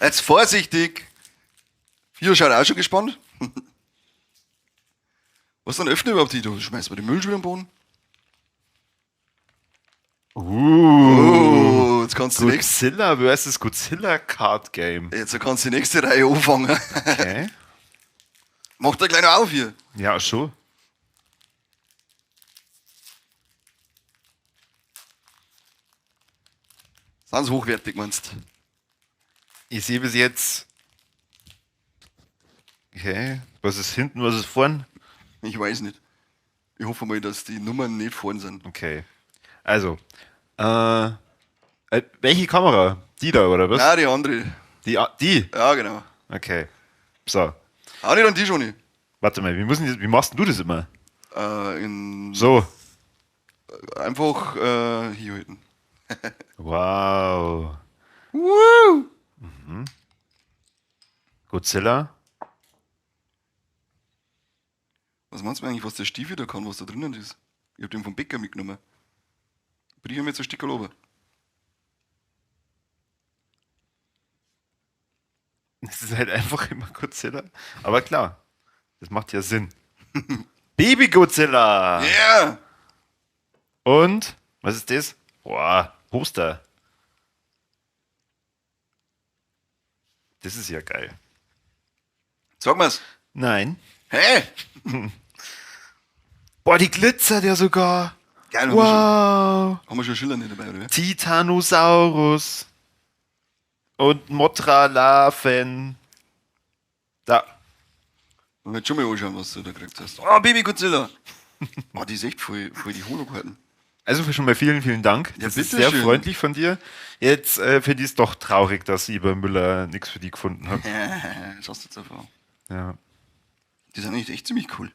Jetzt vorsichtig. Fio schaut auch schon gespannt. Was dann öffne überhaupt die? Du schmeißt mal den Müll schon wieder am Boden. Oh, jetzt kannst du Godzilla versus Godzilla Card Game. Jetzt kannst du die nächste Reihe anfangen. Okay. Mach da gleich noch auf hier. Ja, schon. Sind hochwertig, meinst du? Ich sehe bis jetzt. Okay. Was ist hinten, was ist vorn? Ich weiß nicht. Ich hoffe mal, dass die Nummern nicht vorn sind. Okay. Also. Welche Kamera? Die da, oder was? Nein, die andere. Die? Ja, genau. Okay. So. Auch nicht an die schon nicht. Warte mal, wie machst denn du das immer? So. Einfach hier halten. Wow. Woo! Mhm. Godzilla. Was meinst du eigentlich, was der Stiefel da kann, was da drinnen ist? Ich hab den vom Bäcker mitgenommen. Bring mir jetzt ein Stück runter. Das ist halt einfach immer Godzilla. Aber klar, das macht ja Sinn. Baby Godzilla! Yeah! Und, was ist das? Boah, Poster. Das ist ja geil. Sag mal's. Nein. Hä? Boah, die glitzert ja sogar. Geil, wow. Haben wir schon Schiller nicht dabei, oder? Titanosaurus. Und Mothra-Larven. Da. Wir werden schon mal anschauen, was du da gekriegt hast. Oh, Baby Godzilla. Oh, die ist echt voll die Holokarten. Also schon mal vielen, vielen Dank. Ja, das ist bitteschön. sehr freundlich von dir. Jetzt finde ich es doch traurig, dass Iber Müller nichts für die gefunden hat. Schaust du jetzt einfach. Ja. Die sind eigentlich echt ziemlich cool.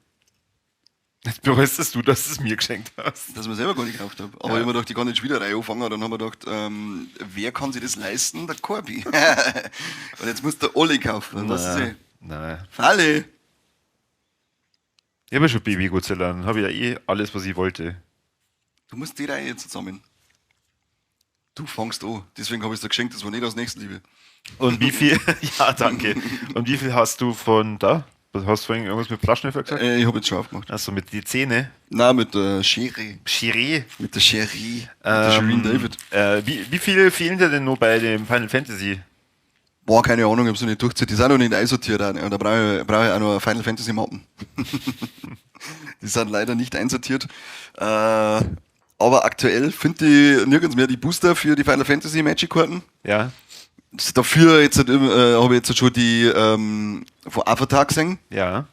Jetzt bereust du, dass du es mir geschenkt hast. Dass ich mir selber gar nicht gekauft habe. Aber ich habe mir gedacht, ich kann nicht schon wieder Reihe anfangen. Dann haben wir gedacht, wer kann sich das leisten? Der Corby. Und jetzt muss der Olli kaufen. Das ist eh. Nein. Falle! Ich habe ja schon Baby Godzilla. Dann habe ich ja eh alles, was ich wollte. Du musst die Reihe zusammen. Du fangst an. Deswegen habe ich es dir geschenkt, das war nicht aus Nächstenliebe. Und wie viel? Ja, danke. Und wie viel hast du von da? Was hast du vorhin irgendwas mit Flaschenöffner gesagt? Ich habe jetzt schon aufgemacht. Achso, mit die Zähne. Nein, mit der Schere. Schere. Mit der Schere. Mit der Shireen David. Wie viel fehlen dir denn nur bei dem Final Fantasy? Boah, keine Ahnung, ich hab's noch nicht durchgezählt. Die sind noch nicht einsortiert. Da brauche ich auch noch Final Fantasy Mappen. Die sind leider nicht einsortiert. Aber aktuell finde ich nirgends mehr die Booster für die Final Fantasy Magic Karten. Ja. Dafür jetzt habe ich jetzt schon die von Avatar gesehen. Ja,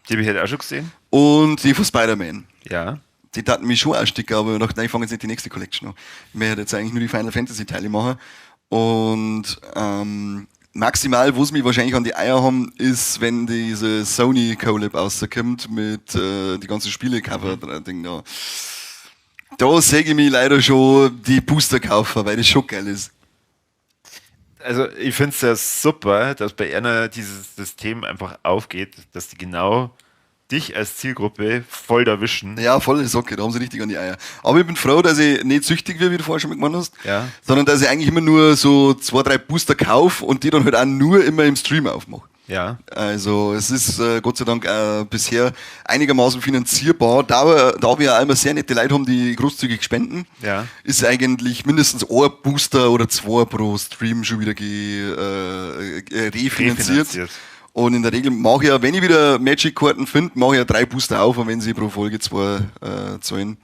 die habe ich halt auch schon gesehen. Und die von Spider-Man. Ja. Die taten mich schon auch Stück, aber ich dachte, nein, ich fange jetzt nicht die nächste Collection an. Ich möchte jetzt eigentlich nur die Final Fantasy Teile machen. Und maximal, wo es mich wahrscheinlich an die Eier haben, ist, wenn diese Sony Collab rauskommt mit die ganzen Spiele-Cover-Ding da. Da sehe ich mich leider schon die Booster kaufen, weil das schon geil ist. Also ich finde es ja super, dass bei Erna dieses System einfach aufgeht, dass die genau dich als Zielgruppe voll erwischen. Ja, voll Socke, da haben sie richtig an die Eier. Aber ich bin froh, dass ich nicht süchtig werde, wie du vorher schon mitgemacht hast, ja. Sondern dass ich eigentlich immer nur so 2, 3 Booster kaufe und die dann halt auch nur immer im Stream aufmache. Ja. Also es ist Gott sei Dank bisher einigermaßen finanzierbar. Da wir ja immer sehr nette Leute haben, die großzügig spenden, ja. Ist eigentlich mindestens ein Booster oder 2 pro Stream schon wieder refinanziert. Und in der Regel mache ich ja, wenn ich wieder Magic-Karten finde, mache ich ja 3 Booster auf und wenn sie pro Folge 2 zahlen,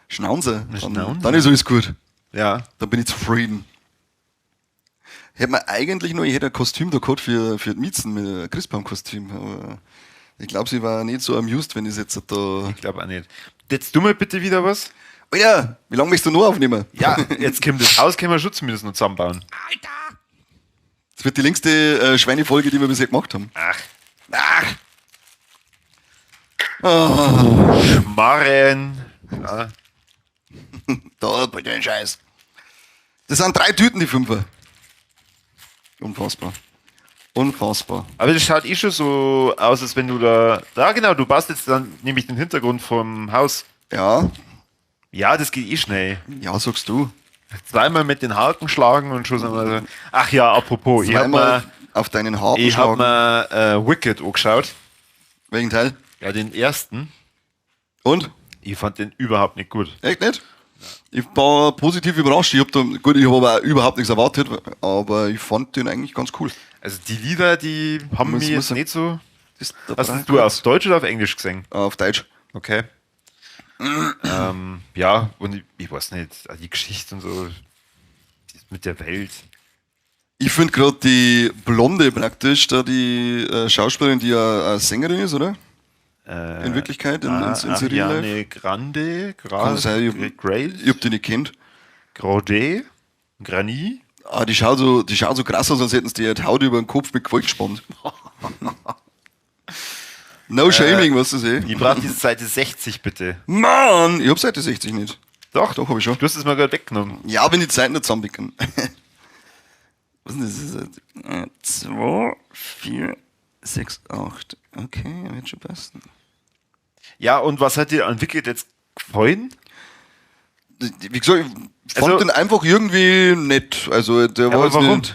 Schnauze. Dann ist alles gut. Ja. Dann bin ich zufrieden. Hätte man eigentlich nur, ich hätte ein Kostüm da gehabt für die Miezen mit einem Christbaum-Kostüm. Aber ich glaube, sie war nicht so amused, wenn ich jetzt da. Ich glaube auch nicht. Jetzt tu mal bitte wieder was. Oh ja, wie lange möchtest du noch aufnehmen? Ja, jetzt kommt das Haus, können wir schon zumindest noch zusammenbauen. Alter! Das wird die längste Schweinefolge, die wir bisher gemacht haben. Ach. Ach! Oh. Schmarren! Ja. Da, bei den Scheiß. Das sind 3 Tüten, die 5er. Unfassbar. Unfassbar. Aber das schaut eh schon so aus, als wenn du da. Da genau, du baust jetzt dann nämlich den Hintergrund vom Haus. Ja. Ja, das geht eh schnell. Ja, sagst du. Zweimal mit den Haken schlagen und schon sind wir so. Ach ja, apropos. Zweimal ich hab mir, auf deinen Haken ich schlagen. Ich habe mir Wicked angeschaut. Welchen Teil? Ja, den ersten. Und? Ich fand den überhaupt nicht gut. Echt nicht? Ich war positiv überrascht. Ich habe aber überhaupt nichts erwartet, aber ich fand den eigentlich ganz cool. Also die Lieder, die haben mich jetzt nicht so. Hast du auf Deutsch oder auf Englisch gesehen? Auf Deutsch. Okay. Ja, und ich weiß nicht, die Geschichte und so, die Mit der Welt. Ich finde gerade die Blonde praktisch, da die Schauspielerin, die ja Sängerin ist, oder? In Wirklichkeit, in The Real Life. Ariane Grande, Kann sein, Grace, ich hab die nicht kennt. Grande, Grani. Ah, die schaut so krass aus, als hätten sie die Haut über den Kopf mit Gewalt gespannt. No shaming, was du eh. Ich brauche diese Seite 60, bitte. Mann, ich hab Seite 60 nicht. Doch, Doch, hab ich schon. Du hast es mal gerade weggenommen. Ja, wenn die Seiten nicht zusammenwickeln. Was ist denn das? 2, 4, 6, 8. Okay, wird schon passen. Ja, und was hat dir an Wicked jetzt gefallen? Wie gesagt, ich fand Also- den einfach irgendwie nett. Also der war aber jetzt warum? nicht,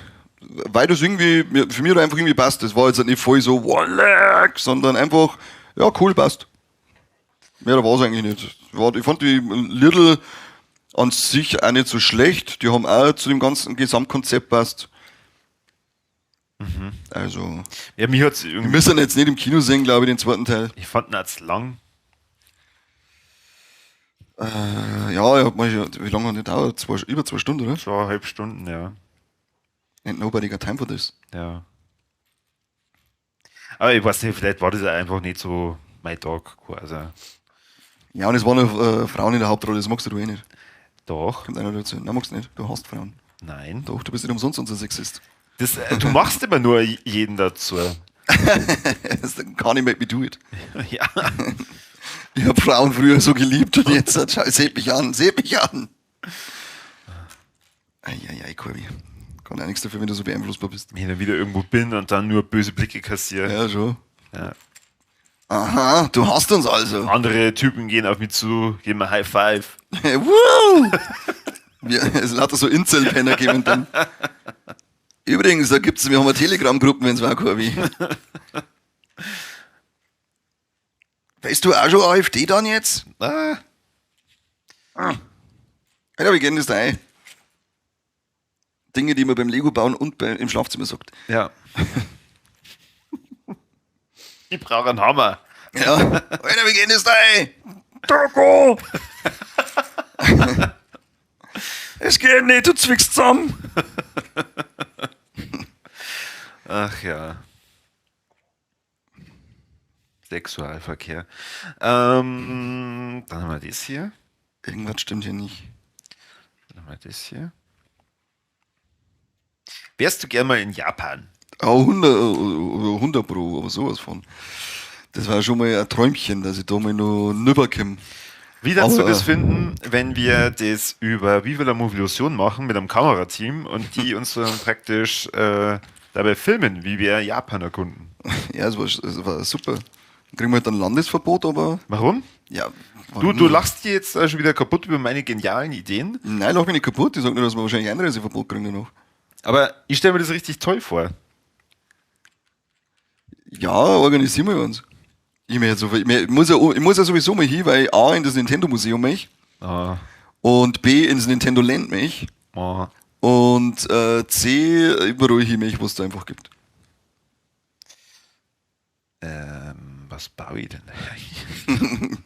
weil das irgendwie, für mich hat einfach irgendwie passt. Das war jetzt nicht voll so, wow, leck, sondern einfach, ja, cool, passt. Mehr war es eigentlich nicht. Ich fand die Little an sich auch nicht so schlecht. Die haben auch zu dem ganzen Gesamtkonzept passt. Also, Ja, mir hat's wir irgendwie. müssen jetzt nicht im Kino sehen, glaube ich, den zweiten Teil. Ich fand ihn als lang. Ja, ich hab mal, wie lange hat der gedauert? Über 2 Stunden, oder? 2,5 Stunden, ja. Ain't nobody got time for this. Ja. Aber ich weiß nicht, vielleicht war das auch einfach nicht so mein Tag. Also, Ja, und es waren noch Frauen in der Hauptrolle, das magst du eh nicht. doch. Kommt einer dazu. Nein, magst du nicht. Du hasst Frauen. Nein. Doch, du bist nicht umsonst unser Sexist. Das, du machst immer nur jeden dazu. Das kann ich make me do it. Ja. Ich hab Frauen früher so geliebt und jetzt, schau, seht mich an, seht mich an. Eieiei, Corby. Kann auch nichts dafür, wenn du so beeinflussbar bist. Wenn ich dann wieder irgendwo bin und dann nur böse Blicke kassiere. Ja, schon. Ja. Aha, du hast uns also. Andere Typen gehen auf mich zu, geben mir High Five. Woo! Es lauter so Incel-Penner geben dann. Übrigens, da gibt's, wir haben eine Telegram-Gruppe, wenn's war, Corby. Weißt du auch schon AfD dann jetzt? Ah, Alter, wie geht denn das da ein? Dinge, die man beim Lego bauen und im Schlafzimmer sagt. ja. Ich brauche einen Hammer. Ja. Alter, wie geht denn das da ein? Doggo! Es geht nicht, du zwickst zusammen. Ach ja. Sexualverkehr. Dann haben wir das hier. Irgendwas stimmt hier nicht. Dann haben wir das hier. Wärst du gern mal in Japan? Oh, 100, 100 Pro, aber sowas von. Das war schon mal ein Träumchen, dass ich da mal noch rüberkomme. Wie darfst du Aber- das finden, wenn wir das über Viva la Movolution machen mit einem Kamerateam und die uns dann praktisch dabei filmen, wie wir Japan erkunden? Ja, es war super. Dann kriegen wir halt dann Landesverbot, aber Warum? ja. Du, warum du nicht? lachst dir jetzt schon wieder kaputt über meine genialen Ideen, Nein, lach mich nicht kaputt. Ich sag nur, dass wir wahrscheinlich Einreiseverbot kriegen danach. Aber ich stelle mir das richtig toll vor. Ja, organisieren wir uns. Ich, möchte so, ich, muss ja, ich muss ja sowieso mal hin, weil ich A in das Nintendo Museum möchte Ah, und B ins Nintendo Land möchte ah. und C überall hin möchte, was es da einfach gibt. Was baue ich denn eigentlich?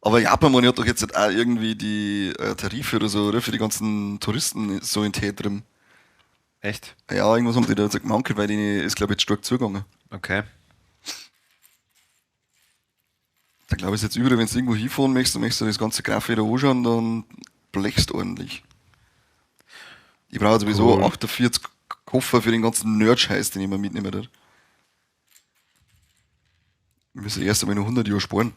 Aber Japan, man hat doch jetzt auch irgendwie die Tarife oder so, oder? Für die ganzen Touristen so in Tee drin. Echt? Ja, irgendwas haben die da jetzt gemankelt, weil die ist, glaube ich, jetzt stark zugegangen. Okay. Da glaube ich, ist jetzt überall, wenn du irgendwo hinfahren möchtest, und möchtest du das ganze Graf wieder anschauen, dann blechst du ordentlich. Ich brauche sowieso Cool. 48 Koffer für den ganzen Nerd-Scheiß, den ich mir mitnehmen werde. Ich muss erst einmal noch 100 Jahre sparen.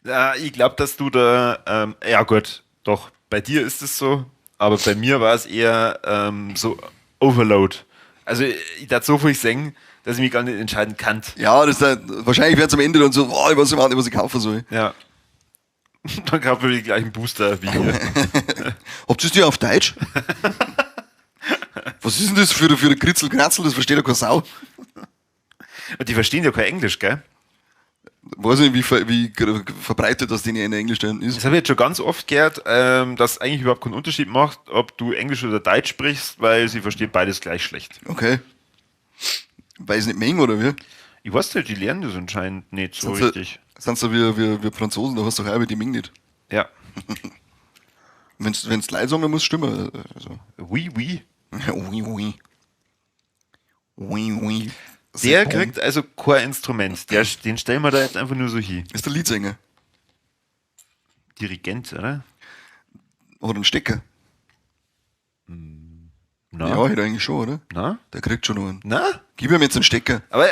Ja, ich glaube, dass du da, ja gut, doch, bei dir ist es so, aber bei mir war es eher so Overload. Also ich darf so viel singen, dass ich mich gar nicht entscheiden kann. Ja, das ist halt, wahrscheinlich wird es am Ende dann so, oh, ich weiß überhaupt nicht, was ich kaufen soll. Ja. Dann kaufen wir die gleichen Booster wie ihr. Habt ihr die auf Deutsch? Was ist denn das für ein Kritzel-Kratzel? Das versteht ja keine Sau. Und die verstehen ja kein Englisch, gell? Weiß nicht, wie verbreitet das denn in Englisch da ist. Das habe ich jetzt schon ganz oft gehört, dass eigentlich überhaupt keinen Unterschied macht, ob du Englisch oder Deutsch sprichst, weil sie verstehen beides gleich schlecht. Okay. Weil es nicht mengen, oder wie? Ich weiß nicht, die lernen das anscheinend nicht so Sind richtig. Sie, sind so wie Franzosen, da hast du doch auch die Ming nicht. Ja. Wenn's leid sagen muss, stimmen. Also. Oui, oui. Oui, oui. Oui, oui. Der kriegt also kein Instrument. Den stellen wir da jetzt einfach nur so hin. Ist der Leadsänger. Dirigent, oder? Oder ein Stecker. Na? Ja, hätte eigentlich schon, oder? Na? Der kriegt schon noch einen. Na? Gib ihm jetzt einen Stecker. Aber.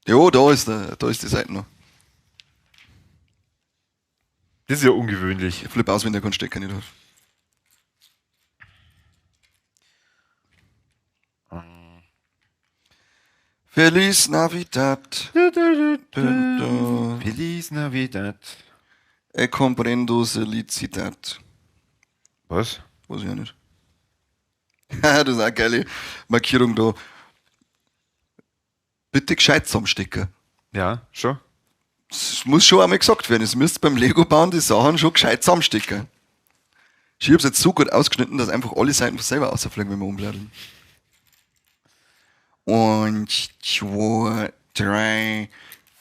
Jo, da ist die Seite noch. Das ist ja ungewöhnlich. Ich flippe aus, wenn der keinen Stecker nicht hat. Feliz Navidad. Feliz Navidad. E comprendo Felicidad. Was? Weiß ich auch nicht. Das ist auch eine geile Markierung da. Bitte gescheit zusammenstecken. Ja, schon. Das muss schon einmal gesagt werden. Es müsst beim Lego bauen die Sachen schon gescheit zusammenstecken. Ich hab's jetzt so gut ausgeschnitten, dass einfach alle Seiten von selber rausfliegen, wenn wir umblättern. 1, 2, 3,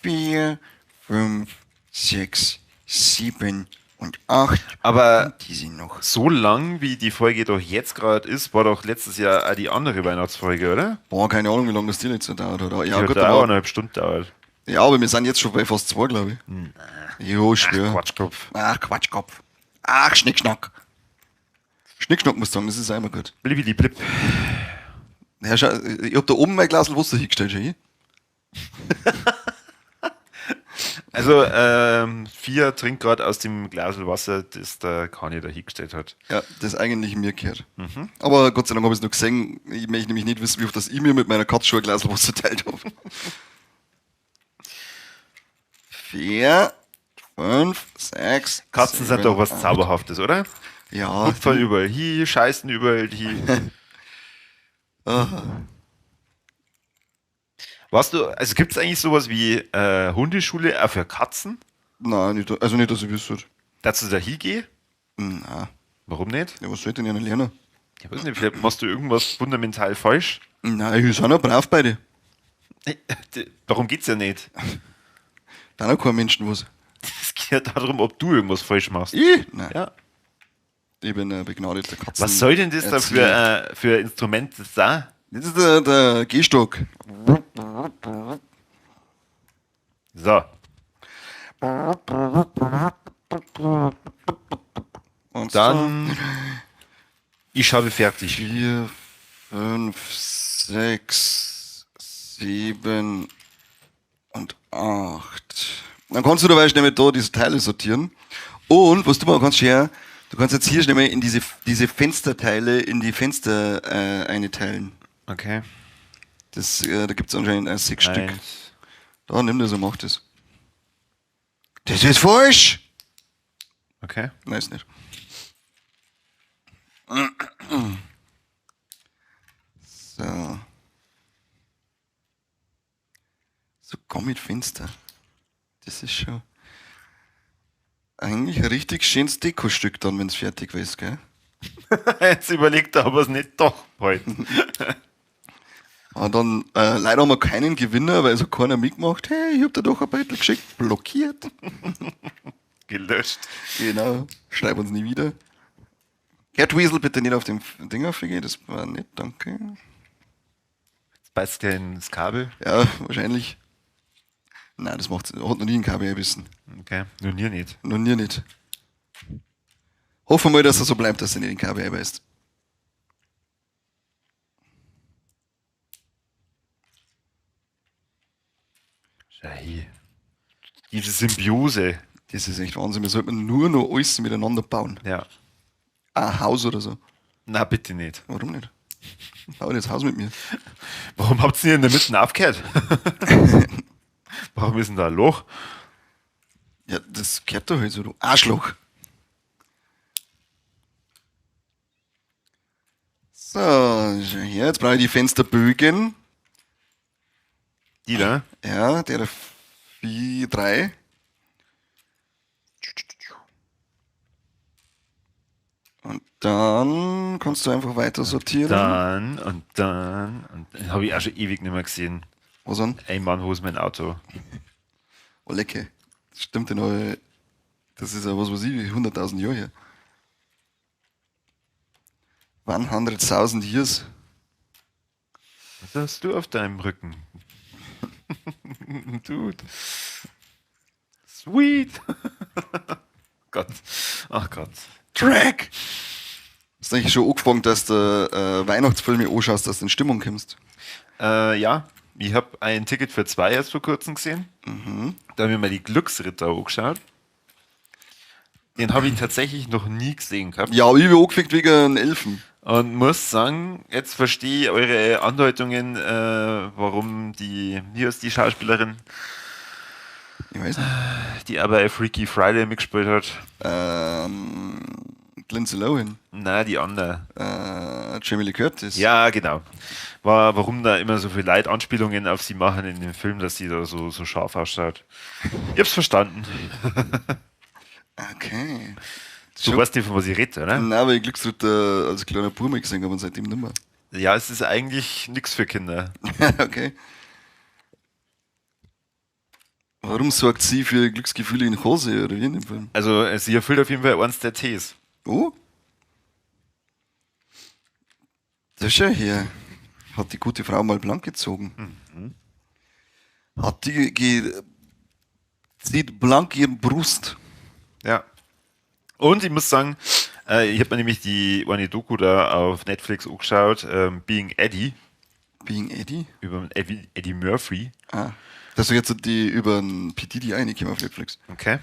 4, 5, 6, 7 und 8. Aber und die sind noch. So lang, wie die Folge doch jetzt gerade ist, war doch letztes Jahr auch die andere Weihnachtsfolge, oder? Boah, keine Ahnung, wie lange das die letzte dauert hat. Ja, Die hat gut, auch aber 1,5 Stunden dauert. Ja, aber wir sind jetzt schon bei fast 2, glaube ich. Nein. Jo, schwör. Ach, Quatschkopf. Ach, Quatschkopf. Ach, Schnickschnack. Schnickschnack muss ich sagen, das ist auch immer gut. Blibidi blib. Ja, schau, ich hab da oben mein Glas Wasser hingestellt, schau hier. Also, Fia trinkt gerade aus dem Glas Wasser, das der Kani da hingestellt hat. Ja, das eigentlich mir gehört. Mhm. Aber Gott sei Dank habe ich es noch gesehen. Ich möchte nämlich nicht wissen, wie oft das ich mir mit meiner Katze schon ein Glas Wasser teilt habe. 4, 5, 6. Katzen 7, sind doch was 8. Zauberhaftes, oder? Ja. Hupfen überall hin, scheißen überall hin. Warst du, also gibt's eigentlich sowas wie Hundeschule auch für Katzen? Nein, nicht, also nicht, dass ich wüsste. Dass du da hingehst? Nein. Warum nicht? Ja, was soll ich denn ja nicht lernen? Ich weiß nicht, vielleicht machst du irgendwas fundamental falsch. Nein, ich sind auch brav beide. Darum geht's ja nicht. Da auch kein Menschen was. Es geht ja darum, ob du irgendwas falsch machst. Ich? Nein. Ja. Ich bin ein begnadeter Katzen. Was soll denn das da für ein Instrument sein? Das ist der Gehstock. So. Und dann. Ich habe fertig. 4, 5, 6, 7 und 8. Dann kannst du dabei schnell mit da diese Teile sortieren. Und was du machen kannst, her, du kannst jetzt hier schnell mal in diese Fensterteile, in die Fenster einteilen. Okay. Das, da gibt's anscheinend 6 Stück. Da, nimm das und mach das. Das ist falsch! Okay. Nein, ist nicht. So. So, komm mit Fenster. Das ist schon eigentlich ein richtig schönes Dekostück dann, wenn's fertig ist, gell? Jetzt überlegt er, ob er's nicht doch heute. Und dann, leider haben wir keinen Gewinner, weil so keiner mitgemacht. Hey, ich hab dir doch ein Beutel geschickt. Blockiert. Gelöscht. Genau. Schreib uns nie wieder. Catweasel, bitte nicht auf dem Ding aufgehen, das war nett, danke. Jetzt beißt der ins Kabel? Ja, wahrscheinlich. Nein, das macht, hat noch nie ein Kabel gebissen. Okay, noch nie nicht. Noch nie nicht. Hoffen wir mal, dass er so bleibt, dass er nicht in den Kabel beißt. Schei. Diese Symbiose. Das ist echt Wahnsinn. Wir sollten nur noch alles miteinander bauen. Ja. Ein Haus oder so. Na, bitte nicht. Warum nicht? Bau das Haus mit mir. Warum habt ihr in der Mitte aufgehört? Warum ist denn da ein Loch? Ja, das gehört doch halt so, du Arschloch. So, schau her, jetzt brauche ich die Fensterbögen. Die da? Ja, der 4, 3. Und dann kannst du einfach weiter sortieren. Dann und dann und dann habe ich auch schon ewig nicht mehr gesehen. Was denn? Ey Mann, wo ist mein Auto? Oh, lecker. Das stimmt, den habe ich, das ist ja was weiß ich, 100.000 Jahre her. 100.000 Years. Was hast du auf deinem Rücken? Dude. Sweet. Gott. Ach Gott. Track! Hast du eigentlich schon angefangen, dass du Weihnachtsfilme anschaust, dass du in Stimmung kommst? Ja, ich habe ein Ticket für zwei erst vor kurzem gesehen. Da habe ich mir die Glücksritter angeschaut. Den habe ich tatsächlich noch nie gesehen gehabt. Ja, ich bin angefickt wegen einem Elfen. Und muss sagen, jetzt verstehe ich eure Andeutungen, warum die, hier ist die Schauspielerin, Ich weiß nicht. die aber bei Freaky Friday mitgespielt hat. Lindsay Lohan. Na, die andere. Jamie Lee Curtis. Ja, genau. Warum da immer so viele Leute Anspielungen auf sie machen in dem Film, dass sie da so scharf ausschaut. Ich hab's verstanden. Okay. Du weißt nicht, von was ich rede, oder? Nein, weil ich Glücksritter als kleiner Bub mal gesehen habe und seitdem nicht mehr. Ja, es ist eigentlich nichts für Kinder. Okay. Warum sorgt sie für Glücksgefühle in Hose oder wie in dem Film? Also, sie erfüllt auf jeden Fall eins der Ts. Oh. Das ist ja hier. Hat die gute Frau mal blank gezogen. Hat die zieht blank ihren Brust. Ja. Und ich muss sagen, ich habe mir nämlich die eine Doku da auf Netflix angeschaut, Being Eddie. Being Eddie? Über Eddie Murphy. Ah. Das ist jetzt die über den P. Diddy reingekommen auf Netflix. Okay.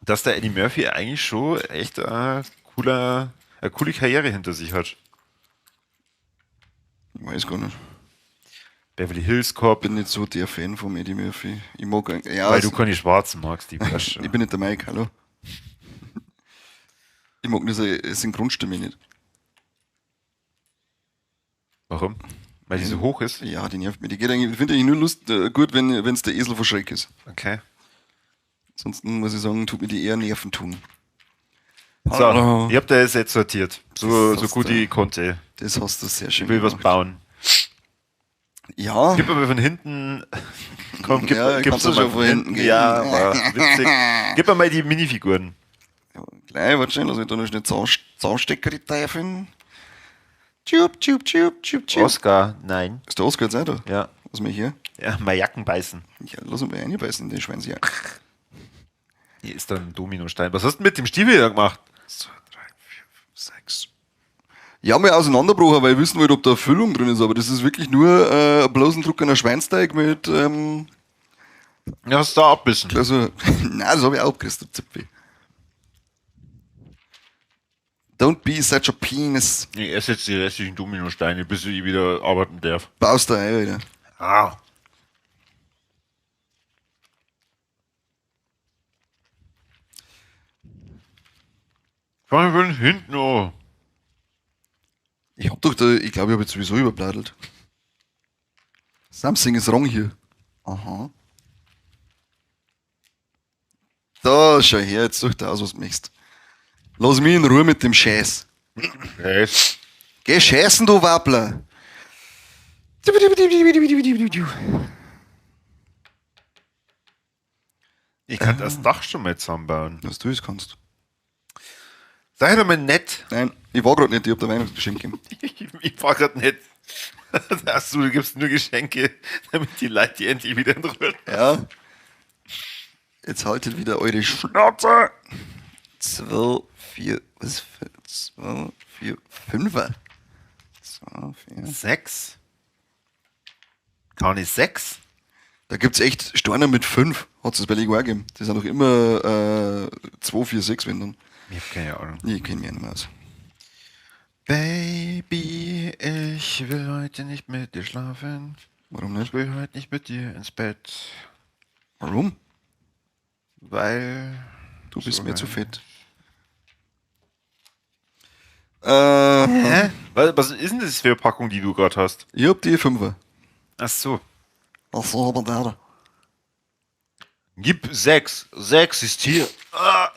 Dass der Eddie Murphy eigentlich schon echt eine coole Karriere hinter sich hat. Ich weiß gar nicht. Beverly Hills Cop. Ich bin nicht so der Fan von Eddie Murphy. Ich mag eigentlich, ja, weil du keine Schwarzen magst, die weißt Ich bin nicht der Mike, hallo. Ich mag nur seine Synchronstimme nicht. Warum? Weil die so hoch ist? Ja, die nervt mich. Die geht eigentlich, ich finde eigentlich nur Lust, gut, wenn's der Esel vor Schreck ist. Okay. Ansonsten muss ich sagen, tut mir die eher Nerven tun. So, Hallo. ich hab da jetzt sortiert. So Das hast gut du. ich konnte. Das hast du sehr schön Ich will was gemacht. bauen. Ja. Gib mir mal von hinten. Komm, Ja, gib kannst du mir schon mal von hinten geben. Ja, war witzig. Gib mir mal die Minifiguren. Ja, gleich, warte schnell, lass mich da noch schnell Zahnstecker teufeln. Tschub, tschub, tschub, tschub, tschub. Oscar, nein. Ist der Oscar jetzt auch da? Ja. Lass mich hier. Ja, mal Jacken beißen. Ja, lass mich mal reinbeißen in den Schweinsjacken. Hier ist da ein Dominostein. Was hast du denn mit dem Stiefel da gemacht? 2, 3, 4, 5, 6. Ja, mal auseinanderbrochen, weil ich wissen wollte, ob da Füllung drin ist, aber das ist wirklich nur bloß ein Druck an der Schweinsteig mit. Ja, hast du da abbissen. Also, nein, das hab ich auch abgerissen, der Zipfel. Don't be such a penis. Ich esse jetzt die restlichen Dominosteine, bis ich wieder arbeiten darf. Baust da ein, Alter. Ah. Fang von hinten an. Ich hab doch da, ich glaube, ich hab jetzt sowieso überbladelt. Something is wrong hier. Aha. Da, schau her, jetzt such dir aus, was du möchtest. Lass mich in Ruhe mit dem Scheiß. Scheiß. Geh scheißen, du Wappler. Ich kann das Dach schon mal zusammenbauen. Was du es kannst. Sei doch mal nett. Nein, ich war grad nicht, ich hab dir Weihnachtsgeschenk gegeben. Ich war grad nicht. Achso, du gibst nur Geschenke, damit die Leute die endlich wieder in Ruhe. Ja. Jetzt haltet wieder eure Schnauze. 2, 4, was für 2, 4, 5. 2, 4. 6? Kann ich 6? Da gibt's echt Steine mit 5. Hat's das bei Lego auch gegeben. Die sind doch immer 2, 4, 6, wenn dann. Ich hab keine Ahnung. Ich kenn mich ja nicht mehr aus. Baby, ich will heute nicht mit dir schlafen. Warum nicht? Ich will heute nicht mit dir ins Bett. Warum? Weil Du bist So mir zu geil. fett. Hä? Was ist denn das für eine Packung, die du gerade hast? Ich hab die 5er. Ach so. Ach so, aber der. Gib 6. 6 ist hier. Ah.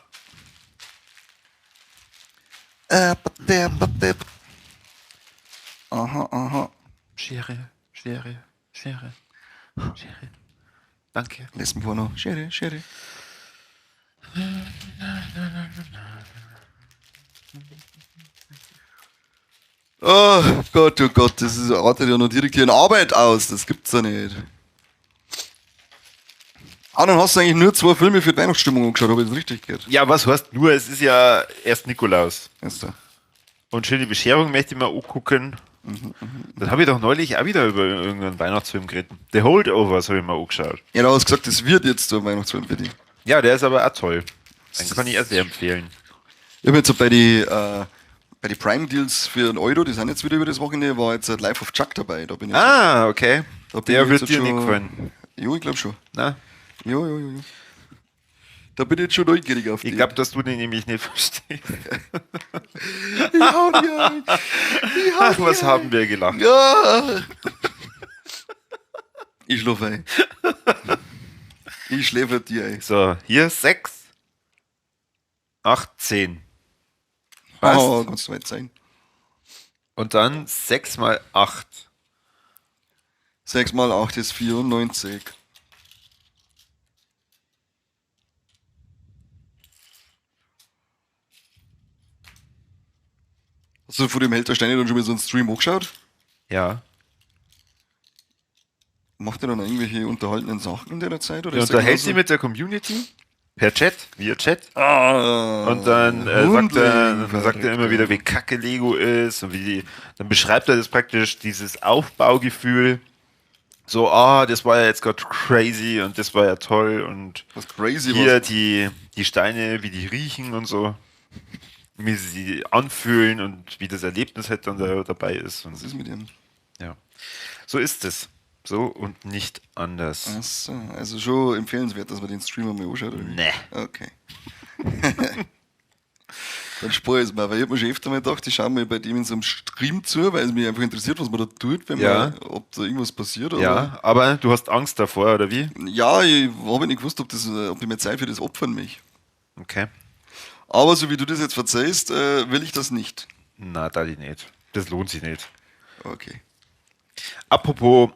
Aha, aha. Schere, Schere, Schere, Schere. Danke. Lass mich noch. Schere, Schere. Oh Gott, oh Gott, das ist, artet ja noch direkt hier in Arbeit aus. Das gibt's ja nicht. Ah, dann hast du eigentlich nur zwei Filme für die Weihnachtsstimmung angeschaut, habe ich das richtig gehört? Ja, was heißt nur? Es ist ja erst Nikolaus. Erster. Und schöne Bescherung möchte ich mir angucken. Dann habe ich doch neulich auch wieder über irgendeinen Weihnachtsfilm geredet. The Holdovers habe ich mir angeschaut. Ja, du hast gesagt, das wird jetzt so ein Weihnachtsfilm für dich. Ja, der ist aber auch toll. Den kann ich auch sehr empfehlen. Ich habe jetzt so bei die Prime Deals für einen Euro, die sind jetzt wieder über das Wochenende, war jetzt Life of Chuck dabei. Da bin ich Ah, okay. Da bin Der ich wird jetzt dir schon- nicht gefallen. Jo, ich glaube schon. Na? Jo, jo, jo, jo. Da bin ich jetzt schon neugierig auf Ich die. glaube, dass du den nämlich nicht verstehst. Ich hau die ein. Ich hau Ach, die was ein. haben wir gelacht. Ja. Ich schlafe ein. Ich schläfe dir ein. So, hier 6, 8, 10. Passt. Oh, kannst du weit sein. Und dann 6 mal 8. 6 mal 8 ist 94. Hast du vor dem Held der Steine dann schon mal so einen Stream angeschaut? Ja. Macht er dann irgendwelche unterhaltenen Sachen in der Zeit? Oder Der ist der unterhält sich genauso- mit der Community per Chat, via Chat. Ah, Und dann, Hundling, dann sagt er immer wieder, wie kacke Lego ist und wie die, dann beschreibt er das praktisch, dieses Aufbaugefühl. So, ah, das war ja jetzt gerade crazy und das war ja toll und Was crazy hier was. die Steine, wie die riechen und so, wie sie sich anfühlen und wie das Erlebnis halt dann da, dabei ist. Und Was ist mit ihm? ja. So ist es. So und nicht anders. Ach so, also schon empfehlenswert, dass man den Streamer mal anschaut, oder wie? Nee. Okay. Dann spare ich es mal, weil ich hab mir schon öfter mal gedacht, ich schaue mir bei dem in so einem Stream zu, weil es mich einfach interessiert, was man da tut, wenn Ja. man, ob da irgendwas passiert. Aber Ja, aber du hast Angst davor, oder wie? ja, ich habe nicht gewusst, ob ich mir Zeit für das opfern mich. Okay. Aber so wie du das jetzt verzeihst, will ich das nicht. Na, da die nicht. Das lohnt sich nicht. Okay. Apropos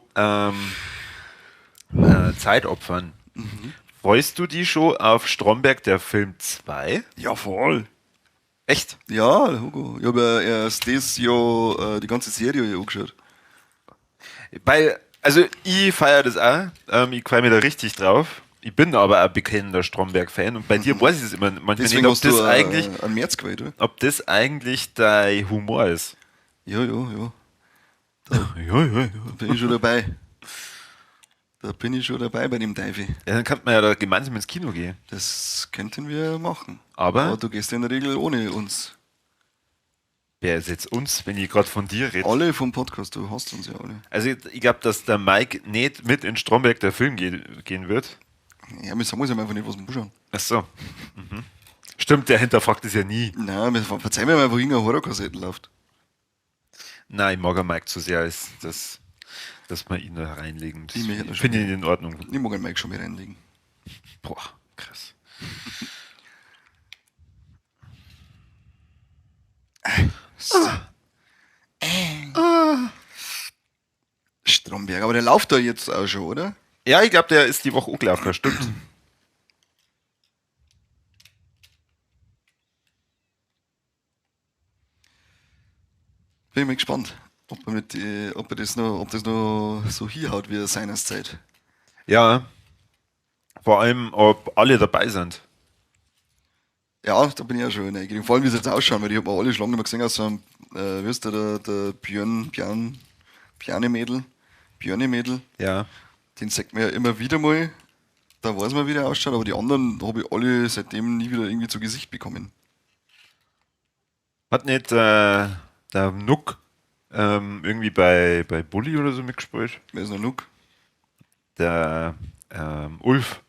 Zeitopfern. Freust du dich schon auf Stromberg, der Film 2? Ja, voll. Echt? Ja, Hugo. Ich habe ja erst das Jahr die ganze Serie hier angeschaut. Weil, also ich feiere das auch. Ich freue mich da richtig drauf. Ich bin aber ein bekennender Stromberg-Fan und bei dir weiß ich es immer manchmal Deswegen nicht, ob hast das, du eigentlich, einen März gewählt, oder? ob das eigentlich dein Humor ist. Ja, ja, ja. Ja, ja, ja. Da bin ich schon dabei. Da bin ich schon dabei bei dem Teufel. Ja, dann könnte man ja da gemeinsam ins Kino gehen. Das könnten wir machen. Aber- du gehst ja in der Regel ohne uns. Wer ist jetzt uns, wenn ich gerade von dir rede? Alle vom Podcast, du hast uns ja alle. Also ich glaube, dass der Mike nicht mit in Stromberg der Film gehen wird. Ja, wir sagen uns ja einfach nicht, was wir anschauen. Ach so. Mhm. Stimmt, der hinterfragt es ja nie. Nein, wir verzeihen mir einfach, irgendeine Horrorkassette läuft. Nein, ich mag den Mike zu sehr, als dass wir ihn da reinlegen. Das Ich möchte schon. finde ich in Ordnung. Ich mag den Mike schon mit reinlegen. Boah, krass. Stromberg, aber der läuft da jetzt auch schon, oder? Ja, ich glaube, der ist die Woche angelaufen, stimmt. Bin ich mal gespannt, ob er das noch, ob das noch so hinhaut wie seinerzeit. Ja. Vor allem, ob alle dabei sind. Ja, da bin ich auch schon neugierig. Vor allem, wie sie jetzt ausschauen, weil ich habe alle schon lange nicht mehr gesehen, außer, wie ist der Björn, Björn, Bjarne-Mädel, Björne-Mädel, Ja. den sagt man ja immer wieder mal, da weiß man, wie der ausschaut, aber die anderen habe ich alle seitdem nie wieder irgendwie zu Gesicht bekommen. Hat nicht der Nuck irgendwie bei Bully oder so mitgespielt? Wer ist noch Nuck? Der Ulf.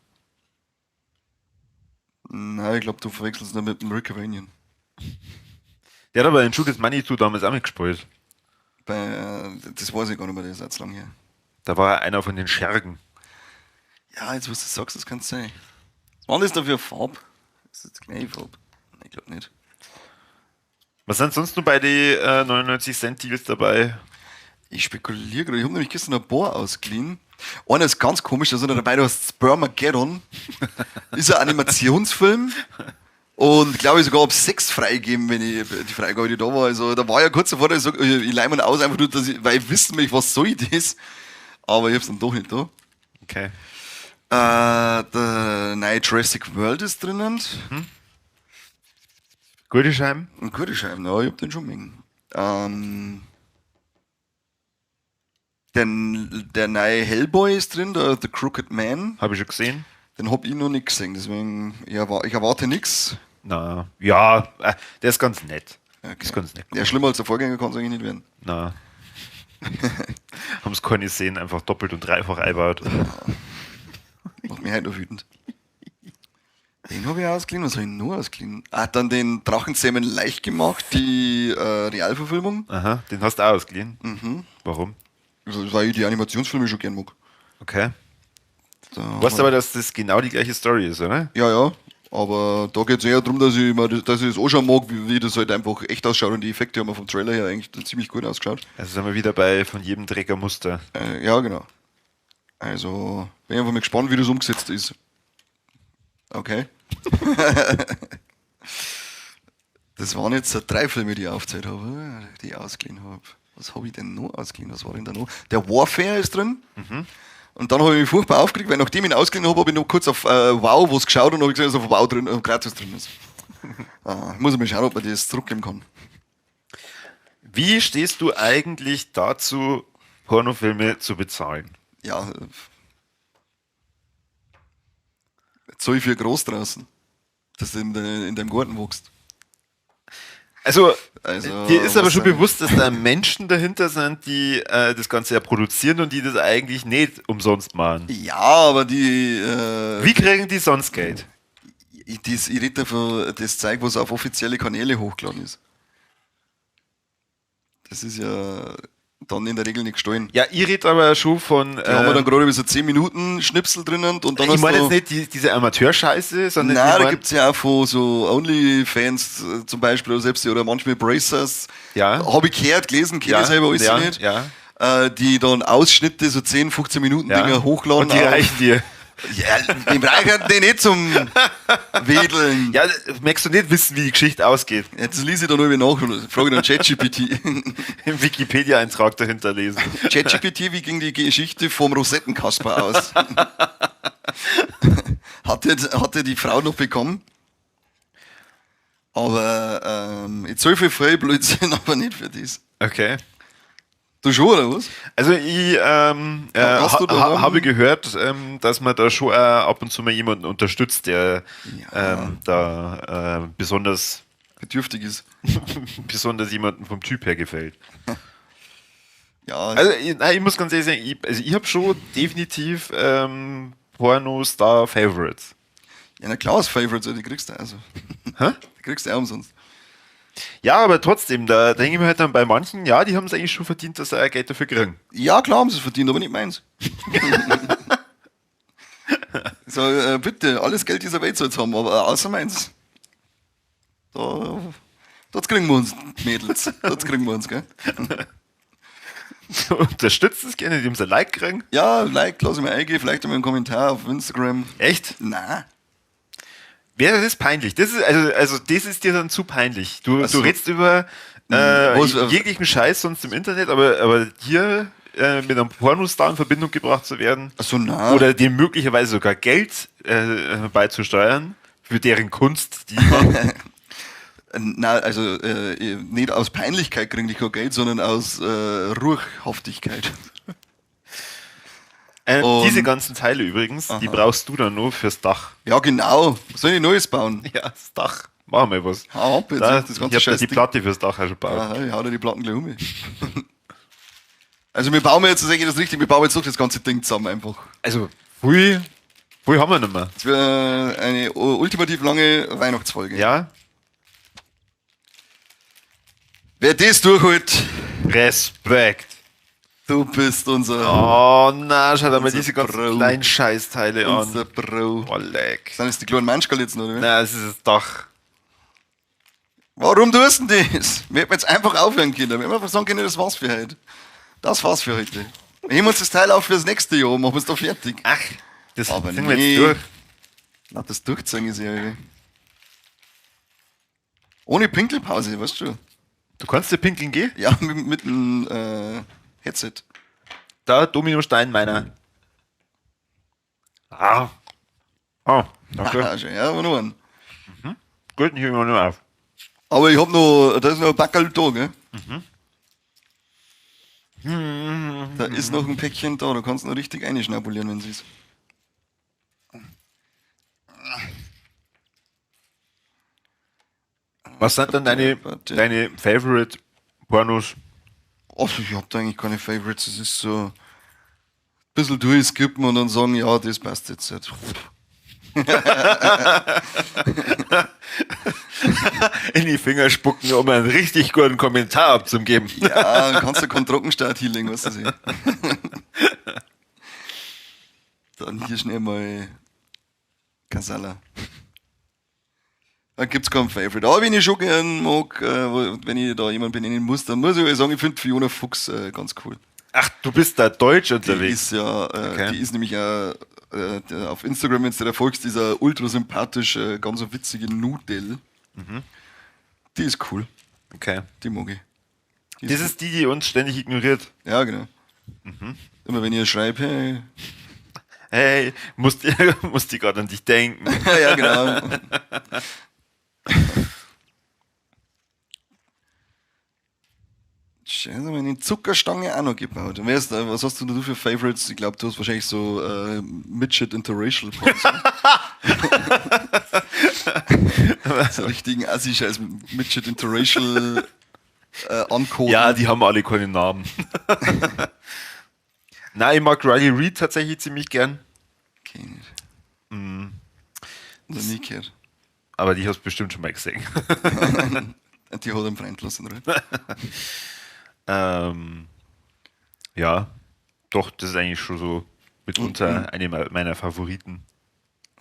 Nein, ich glaube, du verwechselst ihn mit dem Rick Avanian. Der hat aber in Shoot is Money 2 damals auch mitgespielt. Das weiß ich gar nicht mehr, das ist jetzt lang her. Da war er einer von den Schergen. Ja, jetzt, was du sagst, das kann sein. Was war denn das da für eine Farbe? Ist das jetzt gleich Farbe? Nein, ich glaube nicht. Was sind sonst noch bei den 99 Cent Deals dabei? Ich spekuliere gerade. Ich habe nämlich gestern ein paar ausgeliehen. Einer ist ganz komisch, da sind da dabei, du hast Spermageddon. Ist ein Animationsfilm. Und glaube ich sogar ab 6 freigeben, wenn ich die Freigabe, die da war. Also da war ja kurz davor, dass ich sag, ich leih mir aus, einfach nur, dass ich, weil ich wissen möchte, was soll das. Aber ich hab's dann doch nicht da. Okay. Der neue Jurassic World ist drinnen. Gute Scheiben? Ein gute Scheiben, ja, ich hab den schon mögen. Der neue Hellboy ist drin, der The Crooked Man. Habe ich schon gesehen. Den hab ich noch nicht gesehen, deswegen ich erwarte nichts. Na, ja, der ist ganz nett. Okay. Ist ganz nett. Ja, schlimmer als der Vorgänger kann es eigentlich nicht werden. Na. Haben es keine Szenen einfach doppelt und dreifach eingebaut. Macht mich halt noch wütend. Den habe ich ausgeliehen. Was habe ich noch ausgeliehen? Ah, dann den Drachenzähmen leicht gemacht, die Realverfilmung. Aha, den hast du auch ausgeliehen. Mhm. Warum? Also, weil ich die Animationsfilme schon gern mag. Okay. Da Weißt aber, dass das genau die gleiche Story ist, oder? Ja, ja. Aber da geht es eher darum, dass ich das anschauen mag, wie das halt einfach echt ausschaut. Und die Effekte haben wir vom Trailer her eigentlich ziemlich gut ausgeschaut. Also sind wir wieder bei von jedem Drecker Muster. Ja, genau. Also bin ich einfach mal gespannt, wie das umgesetzt ist. Okay. Das waren jetzt 3 Filme, die ich aufgezählt habe, die ich ausgeliehen habe. Was habe ich denn noch ausgeliehen? Was war denn da noch? Der Warfare ist drin. Mhm. Und dann habe ich mich furchtbar aufgeregt, weil nachdem ich ihn ausgeliehen habe, habe ich noch kurz auf Wow was geschaut und habe gesehen, dass auf Wow drin, gratis drin ist. Muss ich mal schauen, ob man das zurückgeben kann. Wie stehst du eigentlich dazu, Pornofilme zu bezahlen? Ja, jetzt soll ich für groß draußen, dass du in deinem Garten wächst. Also, dir ist aber schon bewusst, dass da Menschen dahinter sind, die das Ganze ja produzieren und die das eigentlich nicht umsonst machen. Ja, aber die... Wie kriegen die sonst Geld? Ich rede davon, das Zeug, was auf offizielle Kanäle hochgeladen ist. Das ist ja dann in der Regel nicht gestohlen. Ja, ich rede aber schon von... Die haben wir dann gerade so 10 Minuten Schnipsel drinnen und dann ich meine jetzt nicht diese Amateurscheiße, sondern... Nein, da gibt es ja auch von so Onlyfans zum Beispiel oder selbst oder manchmal Bracers. Ja. Habe ich gehört, gelesen, kenne ich selber alles ja, nicht. Ja. Die dann Ausschnitte, so 10, 15 Minuten Dinger hochladen. Und die reichen dir. Ja, die reichen die nicht zum Wedeln. Ja, merkst du nicht wissen, wie die Geschichte ausgeht. Jetzt lese ich da nur nach und frage dann ChatGPT. Im Wikipedia-Eintrag dahinter lesen. ChatGPT, wie ging die Geschichte vom Rosettenkasper aus? Hat er die Frau noch bekommen? Aber jetzt so viel Vollblödsinn, aber nicht für das. Okay. Du schon, oder was? Also ich habe gehört, dass man da schon ab und zu mal jemanden unterstützt, der da besonders bedürftig ist. Besonders jemanden vom Typ her gefällt. Ja. Also ich muss ganz ehrlich sagen, ich habe schon definitiv Porno-Star-Favorites. Ja, na klar, Favorites, die kriegst du also. Hä? Die kriegst du auch umsonst. Ja, aber trotzdem, da denke ich mir halt dann bei manchen, ja, die haben es eigentlich schon verdient, dass sie auch Geld dafür kriegen. Ja, klar haben sie es verdient, aber nicht meins. So, bitte, alles Geld dieser Welt soll es haben, aber außer meins. Dort kriegen wir uns, Mädels. Dort kriegen wir uns, gell? Unterstützt es gerne, indem sie ein Like kriegen. Ja, Like, lass ich mir eingehen, vielleicht einmal einen Kommentar auf Instagram. Echt? Nein. Wäre das peinlich? Das ist, also das ist dir dann zu peinlich. Du redest über jeglichen Scheiß sonst im Internet, aber hier mit einem Pornostar in Verbindung gebracht zu werden Ach so, na. oder dem möglicherweise sogar Geld beizusteuern für deren Kunst, die machen. Na, also nicht aus Peinlichkeit kriege ich kein Geld, sondern aus Ruchhaftigkeit. Diese ganzen Teile übrigens, die brauchst du dann nur fürs Dach. Ja, genau. Soll ich Neues bauen? Ja, das Dach. Machen wir was. Hau ab jetzt. Da, das ganze ich hab da die Platte fürs Dach auch schon gebaut. Aha, ich hau da die Platten gleich um. Also wir bauen jetzt, das ist das richtig, wir bauen jetzt doch das ganze Ding zusammen einfach. Also, viel haben wir nicht mehr. Das wird eine ultimativ lange Weihnachtsfolge. Ja. Wer das durchholt... Respekt. Du bist unser... Oh na, schau dir mal diese ganzen kleinen Scheißteile an. Unser Bro. Oh, leck. Sind das die kleinen Manschkerl jetzt noch, oder? Nein, das ist das Dach. Warum tust du denn das? Wir hätten jetzt einfach aufhören können. Wir hätten einfach sagen können, das war's für heute. Das war's für heute. Wir heben uns das Teil auf fürs nächste Jahr, machen wir es doch fertig. Ach, das aber ziehen wir jetzt durch. Na, das durchziehen ist ja. Ohne Pinkelpause, weißt du? Du kannst dir pinkeln gehen? Ja, mit dem Headset. Da, Dominostein meiner. Ah. Oh, danke. Ah, schön. Ja, aber nur einen. Gut, ich höre nur auf. Aber ich hab noch, da ist noch ein Packerl da, gell? Da ist noch ein Päckchen da, du kannst noch richtig einschnabulieren, wenn es ist. Was sind dann deine Favorite Pornos? Oh, ich hab da eigentlich keine Favorites. Es ist so ein bisschen durchskippen und dann sagen, ja, das passt jetzt nicht. In die Finger spucken, um einen richtig guten Kommentar abzugeben. Ja, dann kannst du keinen Trockenstart hinlegen, weißt du sie. Dann hier schnell mal Kasala. Da gibt's keinen Favorite. Aber wenn ich schon gern mag, wenn ich da jemanden benennen muss, dann muss ich sagen, ich finde Fiona Fuchs ganz cool. Ach, du bist da deutsch unterwegs. Die ist ja, Okay. die ist nämlich auch, auf Instagram, wenn du da folgst, dieser ultra sympathische, ganz so witzige Nudel. Mhm. Die ist cool. Okay. Die mag ich. Die Das ist die, die uns ständig ignoriert. Ja, genau. Mhm. Immer wenn ich schreibe, hey. Hey, musst die gerade an dich denken. Ja, genau. Scheiße, haben wir eine Zuckerstange auch noch gebaut. Und wer ist da, was hast du denn für Favorites? Ich glaub, du hast wahrscheinlich so Midget Interracial Porns. So richtigen Assi-Scheiß Midget Interracial Ancoden. Ja, die haben alle keine Namen. Nein, ich mag Riley Reid tatsächlich ziemlich gern. Kenn ich nicht. Noch nie gehört. Aber die hast du bestimmt schon mal gesehen. Die hat einen Freund lassen, oder? Ja, doch, das ist eigentlich schon so mitunter eine meiner Favoriten.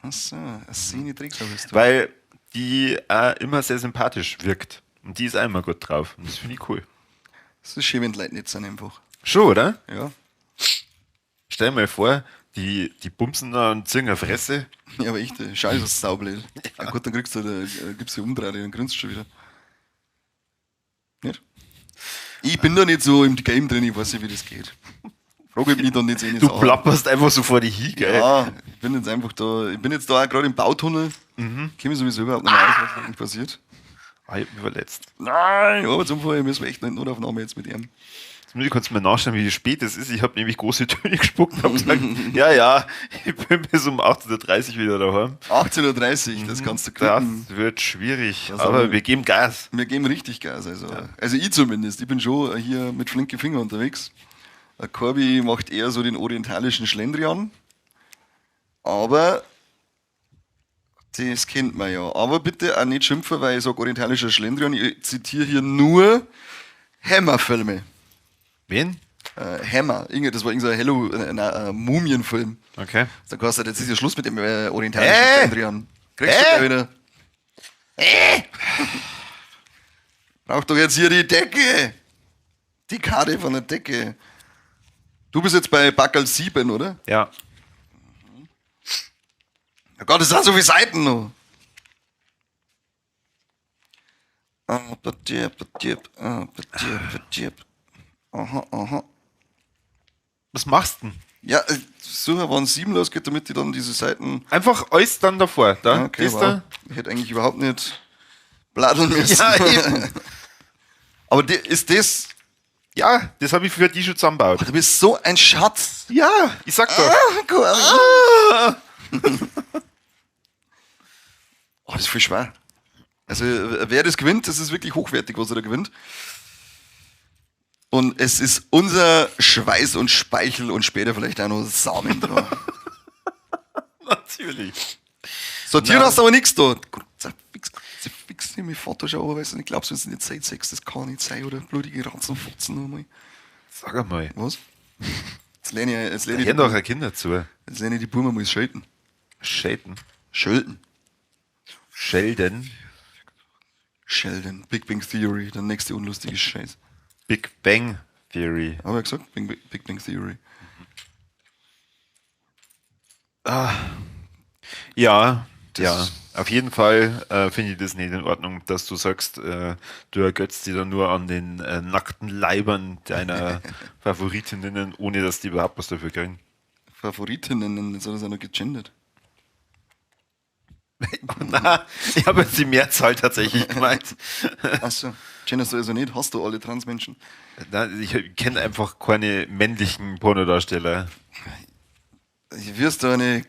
Ach so, eine Szene Drecksau bist du. Weil die auch immer sehr sympathisch wirkt. Und die ist auch immer gut drauf. Und das finde ich cool. Das ist schön, wenn die Leute nett sind einfach. Schon, oder? Ja. Stell dir mal vor, die bumsen da und ziehen eine Fresse. Ja, aber echt, schau, ist das saublöd. Ja. Gut, dann kriegst du, gibst du die Umdrehung, dann grinst du schon wieder. Nicht? Ich bin da nicht so im Game drin, ich weiß nicht, wie das geht. Frage mich dann nicht so eine Du Sache. plapperst einfach so vor dich hin, gell? Ja, ich bin jetzt einfach da, ich bin jetzt da auch gerade im Bautunnel. Mhm. Käme ich sowieso überhaupt nicht mehr aus, was da eigentlich passiert. Ah, ich hab mich verletzt. Nein, Arbeitsunfall, müssen wir echt noch in Notaufnahme jetzt mit ihm. Jetzt kannst du mir nachschauen, wie spät es ist. Ich hab nämlich große Töne gespuckt und hab gesagt, ja, ich bin bis um 18:30 Uhr wieder daheim. 18:30 Uhr, das kannst du kriegen. Das wird schwierig, Das aber haben wir. wir geben Gas. Wir geben richtig Gas, also. Ja. Also ich zumindest, ich bin schon hier mit flinken Fingern unterwegs. Der Corby macht eher so den orientalischen Schlendrian. Aber das kennt man ja. Aber bitte auch nicht schimpfen, weil ich sage orientalischer Schlendrian. Ich zitiere hier nur Hammer-Filme. Wen? Hammer. Das war irgendein Hello, Mumienfilm. Okay. Da kannst du, jetzt ist ja Schluss mit dem orientalischen Schlendrian. Kriegst du gleich wieder. Brauch doch jetzt hier die Decke. Die Karte von der Decke. Du bist jetzt bei Backerl 7, oder? Ja. Oh Gott, es sind so viele Seiten noch. Aha, aha. Was machst du denn? Ja, ich suche, wann 7 losgeht, damit die dann diese Seiten. Einfach alles dann davor. Da, Okay, das wow. da. Ich hätte eigentlich überhaupt nicht bladeln müssen. Ja, eben. Aber ist das. Ja, das habe ich für die schon zusammengebaut. Du bist so ein Schatz. Ja, ich sag doch. Ah, cool. Ah. Oh, das ist voll schwer. Also, wer das gewinnt, das ist wirklich hochwertig, was er da gewinnt. Und es ist unser Schweiß und Speichel und später vielleicht auch noch Samen dran. Natürlich. Sortieren hast du aber nichts da. Fix, nehme ich Photoshop, aber weißt du, ich glaub's, wenn es nicht Zeit 6, das kann nicht sein, oder blutige Ratzenfotzen nochmal. Sag einmal. Was? Jetzt lerne ich, jetzt lerne Da ich, hören doch auch Kinder zu. jetzt lerne ich die Buben mal schelten. Schelten. Schelten. Schelden. Sheldon. Big Bang Theory, der nächste unlustige Scheiß. Big Bang Theory. Hab ich ja gesagt? Big Bang Theory. Ja, Das ja. Auf jeden Fall finde ich das nicht in Ordnung, dass du sagst, du ergötzt dich dann nur an den nackten Leibern deiner Favoritinnen, ohne dass die überhaupt was dafür kriegen. Favoritinnen, jetzt hat er es auch noch gegendert. Nein, ich habe jetzt die Mehrzahl tatsächlich gemeint. Achso, genderst du also nicht? Hast du alle Transmenschen? Nein, ich kenne einfach keine männlichen Pornodarsteller. Wirst du eine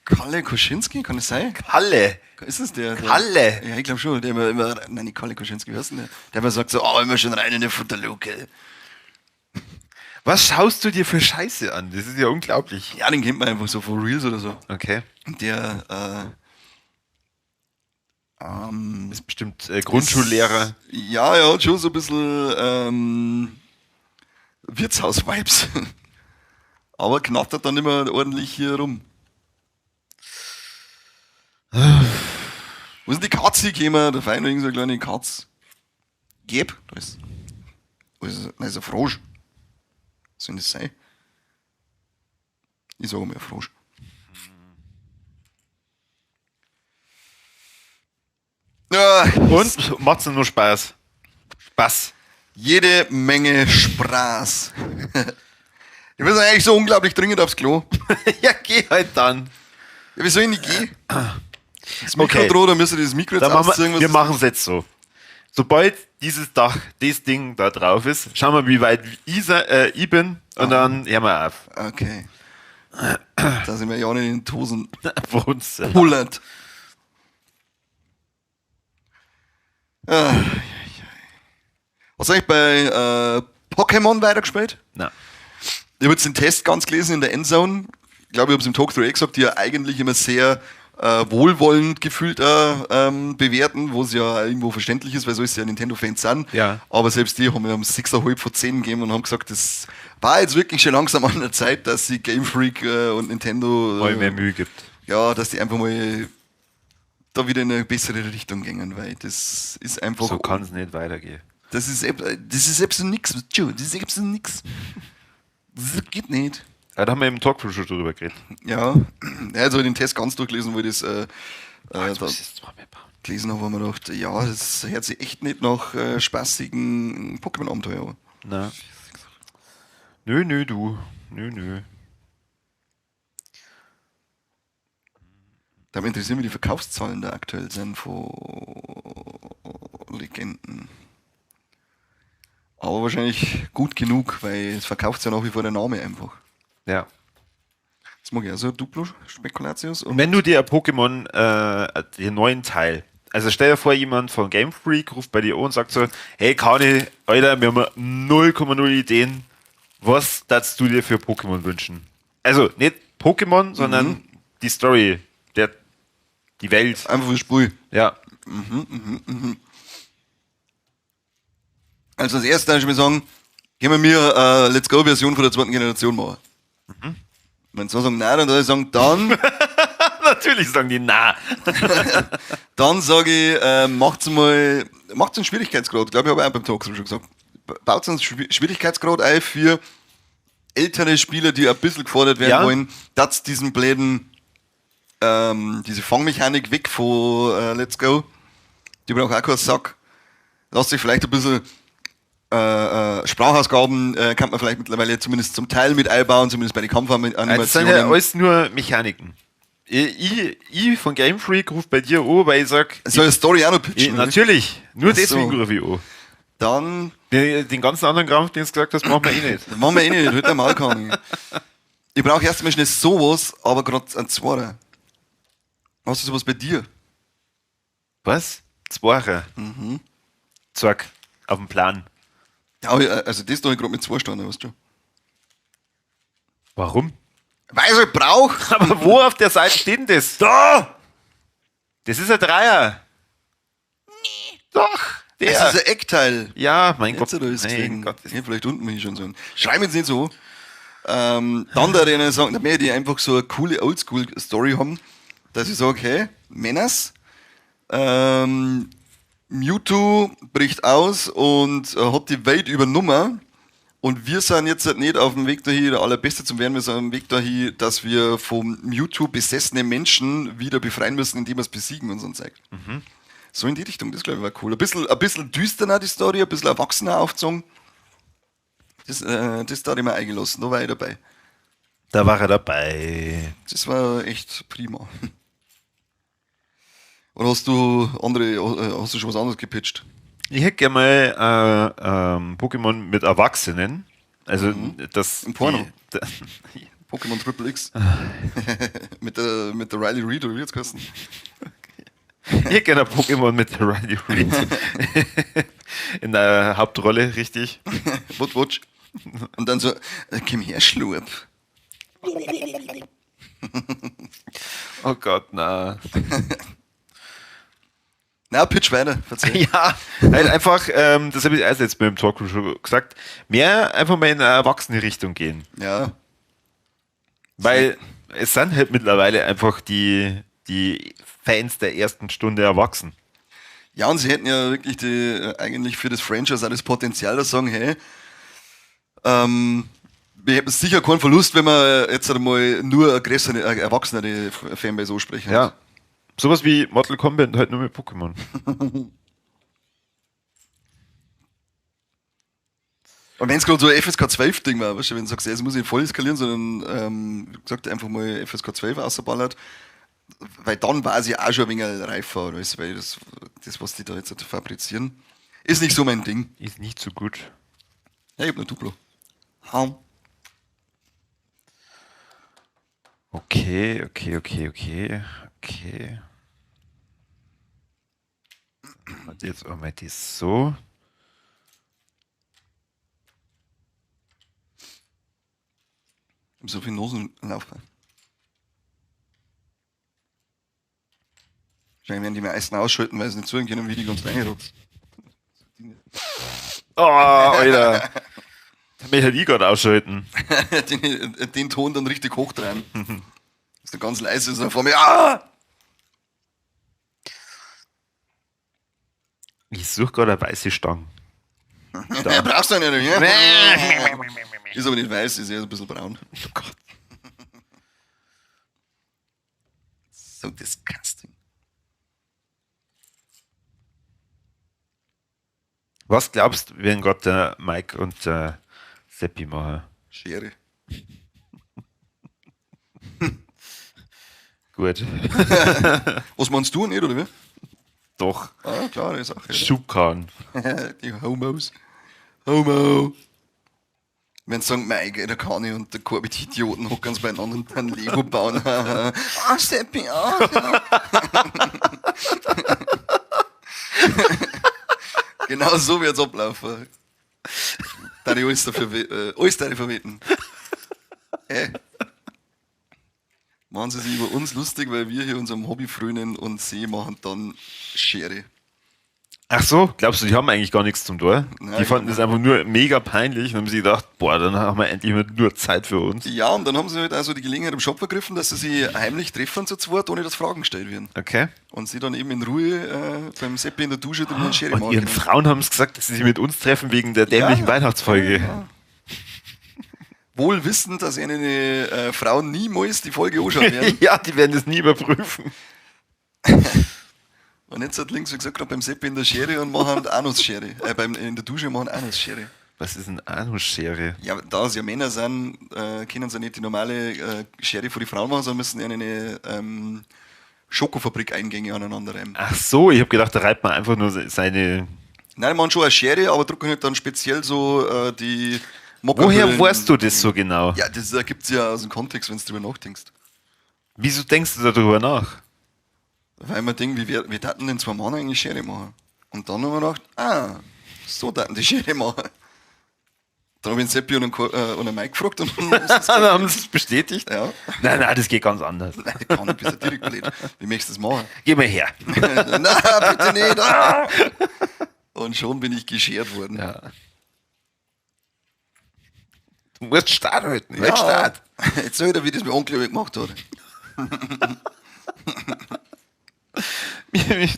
Kalle Koschinski? Kann das sein? Kalle! Ist es der? Kalle! Ja, ich glaube schon. Der immer, nein, nicht Kalle Koschinski, wie heißt denn der? Der immer sagt so, oh, immer schon rein in die Futterluke. Was schaust du dir für Scheiße an? Das ist ja unglaublich. Ja, den kennt man einfach so von Reels oder so. Okay. Und der, ist bestimmt Grundschullehrer. Ja, er hat schon so ein bisschen Wirtshaus-Vibes. Aber knattert dann immer ordentlich hier rum. Wo ist denn die Katze gekommen? Da fein irgend so eine kleine Katze. Geb, da ist. Wo ist das? Nein, ist ein Frosch. Was soll denn das sein? Ich sage mal ein Frosch. Ja. Und macht's nur Spaß? Spaß. Jede Menge Spaß. Ich muss eigentlich so unglaublich dringend aufs Klo. Ja, geh halt dann. Ja, wie soll ich nicht gehen? Das Mikro Okay. droht, dann müssen wir das Mikro jetzt Dann machen ausziehen. wir Was machen es jetzt so. Sobald dieses Dach, das Ding da drauf ist, schauen wir, wie weit ich bin und dann hören wir auf. Okay. Da sind wir ja auch nicht in den Tosen. Wohnzimmer. Pullert. Ah, hast du eigentlich bei Pokémon weitergespielt? Nein. Ich habe jetzt den Test ganz gelesen in der Endzone. Ich glaube, ich habe es im Talk 3 gesagt, die ja eigentlich immer sehr wohlwollend gefühlt bewerten, wo es ja irgendwo verständlich ist, weil so ist ja Nintendo-Fans sind. Ja. Aber selbst die haben mir um 6,5 von 10 gegeben und haben gesagt, das war jetzt wirklich schon langsam an der Zeit, dass sie Game Freak und Nintendo Mal mehr Mühe gibt. ja, dass die einfach mal da wieder in eine bessere Richtung gingen, weil das ist einfach. So kann es nicht weitergehen. Das ist absolut nix. Joe, das ist absolut nix. Das geht nicht. Ja, da haben wir im Talk schon drüber geredet. Ja, ja, also den Test ganz durchlesen, wo ich das da Jetzt muss ich es zweimal bauen. gelesen habe, wo man gedacht, ja, das hört sich echt nicht nach spaßigen Pokémon-Abenteuer an. Na. Nö, nö, du. Nö, nö. Da interessieren mich die Verkaufszahlen da aktuell sind von Legenden. Aber wahrscheinlich gut genug, weil es verkauft ja nach wie vor der Name einfach. Ja. Das mag ich also Duplo Spekulatius und Wenn du dir ein Pokémon, den neuen Teil, also stell dir vor, jemand von Game Freak ruft bei dir an und sagt so, hey Kani, Alter, wir haben 0,0 Ideen, was darfst du dir für Pokémon wünschen? Also nicht Pokémon, sondern die Story, die Welt. einfach ein Spiel. Ja. Also als erstes darf ich mir sagen, gehen wir mir Let's Go-Version von der zweiten Generation machen. Wenn sie sagen, nein, dann soll ich sagen, dann, Natürlich sagen die na. dann sage ich, macht's mal, macht's einen Schwierigkeitsgrad. Ich glaube, ich habe auch beim Talk schon gesagt. Baut einen Schwierigkeitsgrad ein für ältere Spieler, die ein bisschen gefordert werden Ja. wollen, dass diesen blöden, diese Fangmechanik weg von Let's Go. Die braucht auch keinen Sack. Lasst sich vielleicht ein bisschen Sprachausgaben kann man vielleicht mittlerweile zumindest zum Teil mit einbauen, zumindest bei den Kampfanimationen. Das sind ja alles nur Mechaniken. Ich von Game Freak rufe bei dir an, weil ich sag, Soll die Story auch noch pitchen? ich, oder? natürlich, nur Ach so. deswegen rufe ich an. Dann Den ganzen anderen Krampf, den du gesagt hast, machen wir eh nicht. machen wir eh nicht, heute einmal kann ich. Ich brauche erstmal schnell sowas, aber gerade ein Zweier. Hast du sowas bei dir? Was? Zweier? Mhm. Zack, auf dem Plan. Ja, also das da hab ich gerade mit zwei standen, weißt du. Warum? Weil ich brauch! Aber wo auf der Seite steht denn das? Da! Das ist ein Dreier. Nee. Doch, der. Das ist ein Eckteil. ja, mein Jetzt Gott. oder ist mein gelegen. Gott. Ja, vielleicht unten bin ich schon so. Schreib mir jetzt nicht so. Dann da ich sagen, damit die einfach so eine coole Oldschool-Story haben, dass ich sage, hey, Männers, Mewtwo bricht aus und hat die Welt übernommen Und wir sind jetzt halt nicht auf dem Weg dahin, der Allerbeste zu werden, wir sind auf dem Weg dahin, dass wir vom Mewtwo besessene Menschen wieder befreien müssen, indem wir es besiegen und so ein Zeug. So in die Richtung, das glaube ich war cool. Ein bisschen düsterer die Story, ein bisschen erwachsener aufgezogen. Das da hab ich mir eingelassen, da war ich dabei. Da war er dabei. Das war echt prima. Oder hast du hast du schon was anderes gepitcht? Ich hätte gerne mal Pokémon mit Erwachsenen. Also das. Ein Porno. Pokémon Triple X. mit der Riley Reid, oder wie jetzt geheißen? Ich hätte gerne ein Pokémon mit der Riley Reid. In der Hauptrolle, richtig. Wutsch, wutsch. Und dann so, komm her, Schlurp. Oh Gott, na. Na, pitch weiter, verzeih. Ja, halt einfach, das habe ich erst jetzt beim Talk schon gesagt, mehr einfach mal in eine erwachsene Richtung gehen. Ja. Weil es sind halt mittlerweile einfach die Fans der ersten Stunde erwachsen. Ja, und sie hätten ja wirklich eigentlich für das Franchise auch das Potenzial, dass sagen, hey, wir hätten sicher keinen Verlust, wenn wir jetzt einmal nur eine größere, erwachsenere Fanbase ansprechen. Ja. Sowas wie Mortal Kombat halt nur mit Pokémon. Und wenn es gerade so ein FSK 12 Ding war, weißt du, wenn du sagst, es muss nicht voll eskalieren, sondern wie gesagt, einfach mal FSK 12 rausballert, weil dann war sie auch schon ein wenig reifer, oder weißt du, weil das, was die da jetzt fabrizieren, ist nicht so mein Ding. Ist nicht so gut. Ja, ich hab noch Duplo. Haum. Okay. Und jetzt auch mal das so. Ich hab so viel Nosenlauf. Wahrscheinlich werden die meisten ausschalten, weil sie nicht zuhören können, wie die ganz reingerotzt. Oh, Alter. Da möchte ich gerade ausschalten. Den Ton dann richtig hochtreiben. Dass der ganz leise ist und vor mir. Ah! Ich suche gerade eine weiße Stange. Da. Brauchst du eine nicht. Ist aber nicht weiß, ist eher ein bisschen braun. Oh Gott. So disgusting. Was glaubst du, werden gerade der Mike und der Seppi machen? Schere. Gut. Was meinst du nicht, oder wie? Doch. Ah, klar, die Sache. Schubkarren. Die Homos. Homo. Wenn sie sagen, Mike, der Kani und der Korbi, die Idioten, hocken uns beieinander und dann Lego bauen. Ah, Seppi, ah. Genau so wird's ablaufen. Da ich alles dafür, alles dafür verweten. Hey. Machen sie sich über uns lustig, weil wir hier unserem Hobby frönen und sie machen dann Schere. Ach so, glaubst du, die haben eigentlich gar nichts zum Tor? Nein, die fanden das einfach nur mega peinlich und haben sich gedacht, boah, dann haben wir endlich nur Zeit für uns. Ja, und dann haben sie halt also die Gelegenheit im Shop vergriffen, dass sie sich heimlich treffen zu zweit, ohne dass Fragen gestellt werden. Okay. Und sie dann eben in Ruhe beim Seppi in der Dusche drüber Schere machen. Und ihren Frauen haben es gesagt, dass sie sich mit uns treffen wegen der dämlichen Weihnachtsfolge. Ja. Wohl wissend, dass eine Frauen niemals die Folge anschauen werden. Ja, die werden das nie überprüfen. Und jetzt hat links, wie gesagt, gerade beim Seppi in der Schere und machen Anusschere. In der Dusche machen Anusschere. Was ist denn Anusschere? Ja, da es ja Männer sind, können sie nicht die normale Schere für die Frauen machen, sondern müssen eine Schokofabrik-Eingänge aneinander reiben. Ach so, ich habe gedacht, da reibt man einfach nur seine... Nein, man schon eine Schere, aber drucken halt dann speziell so die... Woher weißt du das so genau? Ja, das ergibt sich ja aus dem Kontext, wenn du drüber nachdenkst. Wieso denkst du darüber nach? Weil man denkt, wie taten denn zwei Männer eigentlich Schere machen? Und dann haben wir gedacht, so taten die Schere machen. Dann habe ich den Seppi und einen Mike gefragt und dann haben sie es bestätigt? Ja. Nein, nein, das geht ganz anders. Nein, ich kann nicht, bist du direkt blöd. Wie möchtest du das machen? Geh mal her. Nein, bitte nicht. Ah! Und schon bin ich geschert worden. Ja. Du musst Start halten. Ja. Start. Jetzt soll ich dir, wie das mein Onkel gemacht hat.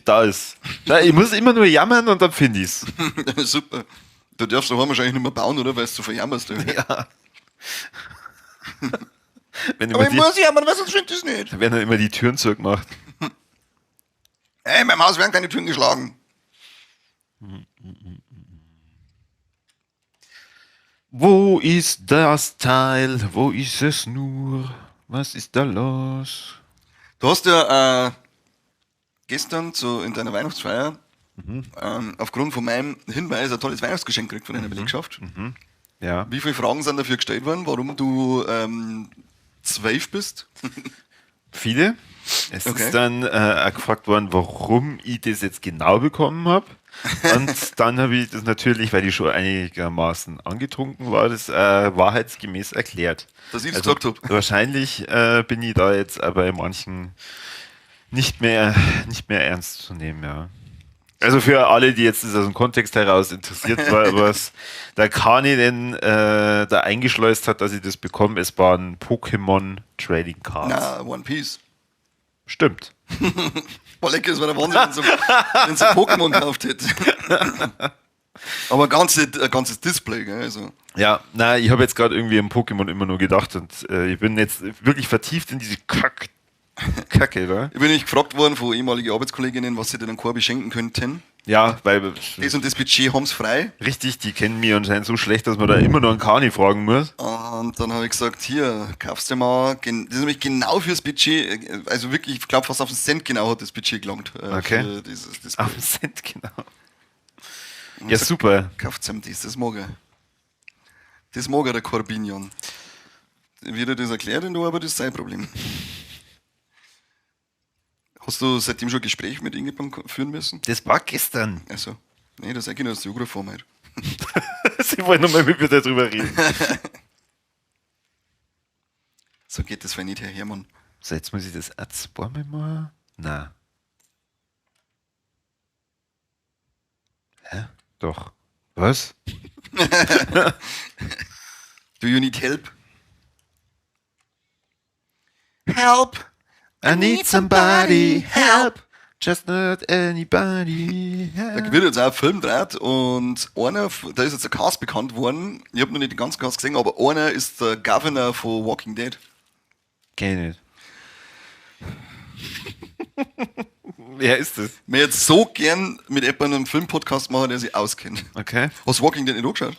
Da ist. Ich muss immer nur jammern und dann finde ich's. Super. Du darfst daheim wahrscheinlich nicht mehr bauen, oder? Weil du zu verjammerst. Ja. Wenn Aber immer ich die, muss jammern, weil sonst finde ich es nicht. werden dann immer die Türen zugemacht. Ey, in meinem Haus werden keine Türen geschlagen. Wo ist das Teil? Wo ist es nur? Was ist da los? Du hast ja gestern in deiner Weihnachtsfeier aufgrund von meinem Hinweis ein tolles Weihnachtsgeschenk gekriegt von deiner Belegschaft. Ja. Wie viele Fragen sind dafür gestellt worden, warum du 12 bist? Viele. Es Okay. ist dann auch gefragt worden, warum ich das jetzt genau bekommen habe. Und dann habe ich das natürlich, weil ich schon einigermaßen angetrunken war, das wahrheitsgemäß erklärt. Dass ich das gesagt hab. Wahrscheinlich bin ich da jetzt aber bei manchen nicht mehr ernst zu nehmen, ja. Also für alle, die jetzt das aus dem Kontext heraus interessiert war, was der Kani denn da eingeschleust hat, dass ich das bekomme, es waren Pokémon Trading Cards. Na, One Piece. Stimmt. Boah, lecker, das war der Wahnsinn, wenn sie Pokémon gekauft hätte. Aber ein ganzes Display, gell? Also. Ja, na, ich habe jetzt gerade irgendwie an Pokémon immer nur gedacht und ich bin jetzt wirklich vertieft in diese Kacke, oder? Ich bin nicht gefragt worden von ehemaligen Arbeitskolleginnen, was sie denn an Corby schenken könnten. Ja, weil Das und das Budget haben's frei. richtig, die kennen mich anscheinend so schlecht, dass man da immer noch einen Kani fragen muss. Und dann habe ich gesagt, hier, kaufst du mal, das ist nämlich genau fürs Budget, also wirklich, ich glaube fast auf den Cent genau hat das Budget gelangt. Okay. Für dieses Display. Auf den Cent, genau. Ja, super. Kauft's ihm das, das mag er. Das mag er, der Corbinian. Wie er das erklärt in der Arbeit, ist sein Problem. Hast du seitdem schon ein Gespräch mit irgendjemandem führen müssen? Das war gestern. Also, nee, das ist eigentlich nur das Joghurt halt. Sie wollen nochmal mit mir darüber reden. So geht das nicht, Herr Hermann. So, jetzt muss ich das auch zweimal machen. Na. Hä? Doch. Was? Do you need help? Help! I need somebody, help! Just not anybody. Help. Da wird jetzt auch ein Film gedreht und einer, da ist jetzt der Cast bekannt worden. Ich habe noch nicht den ganzen Cast gesehen, aber einer ist der Governor von Walking Dead. Kenn ich nicht. Wer ist das? Mir jetzt so gern mit jemandem einen Filmpodcast machen, der sich auskennt. Okay. Hast du Walking Dead nicht angeschaut?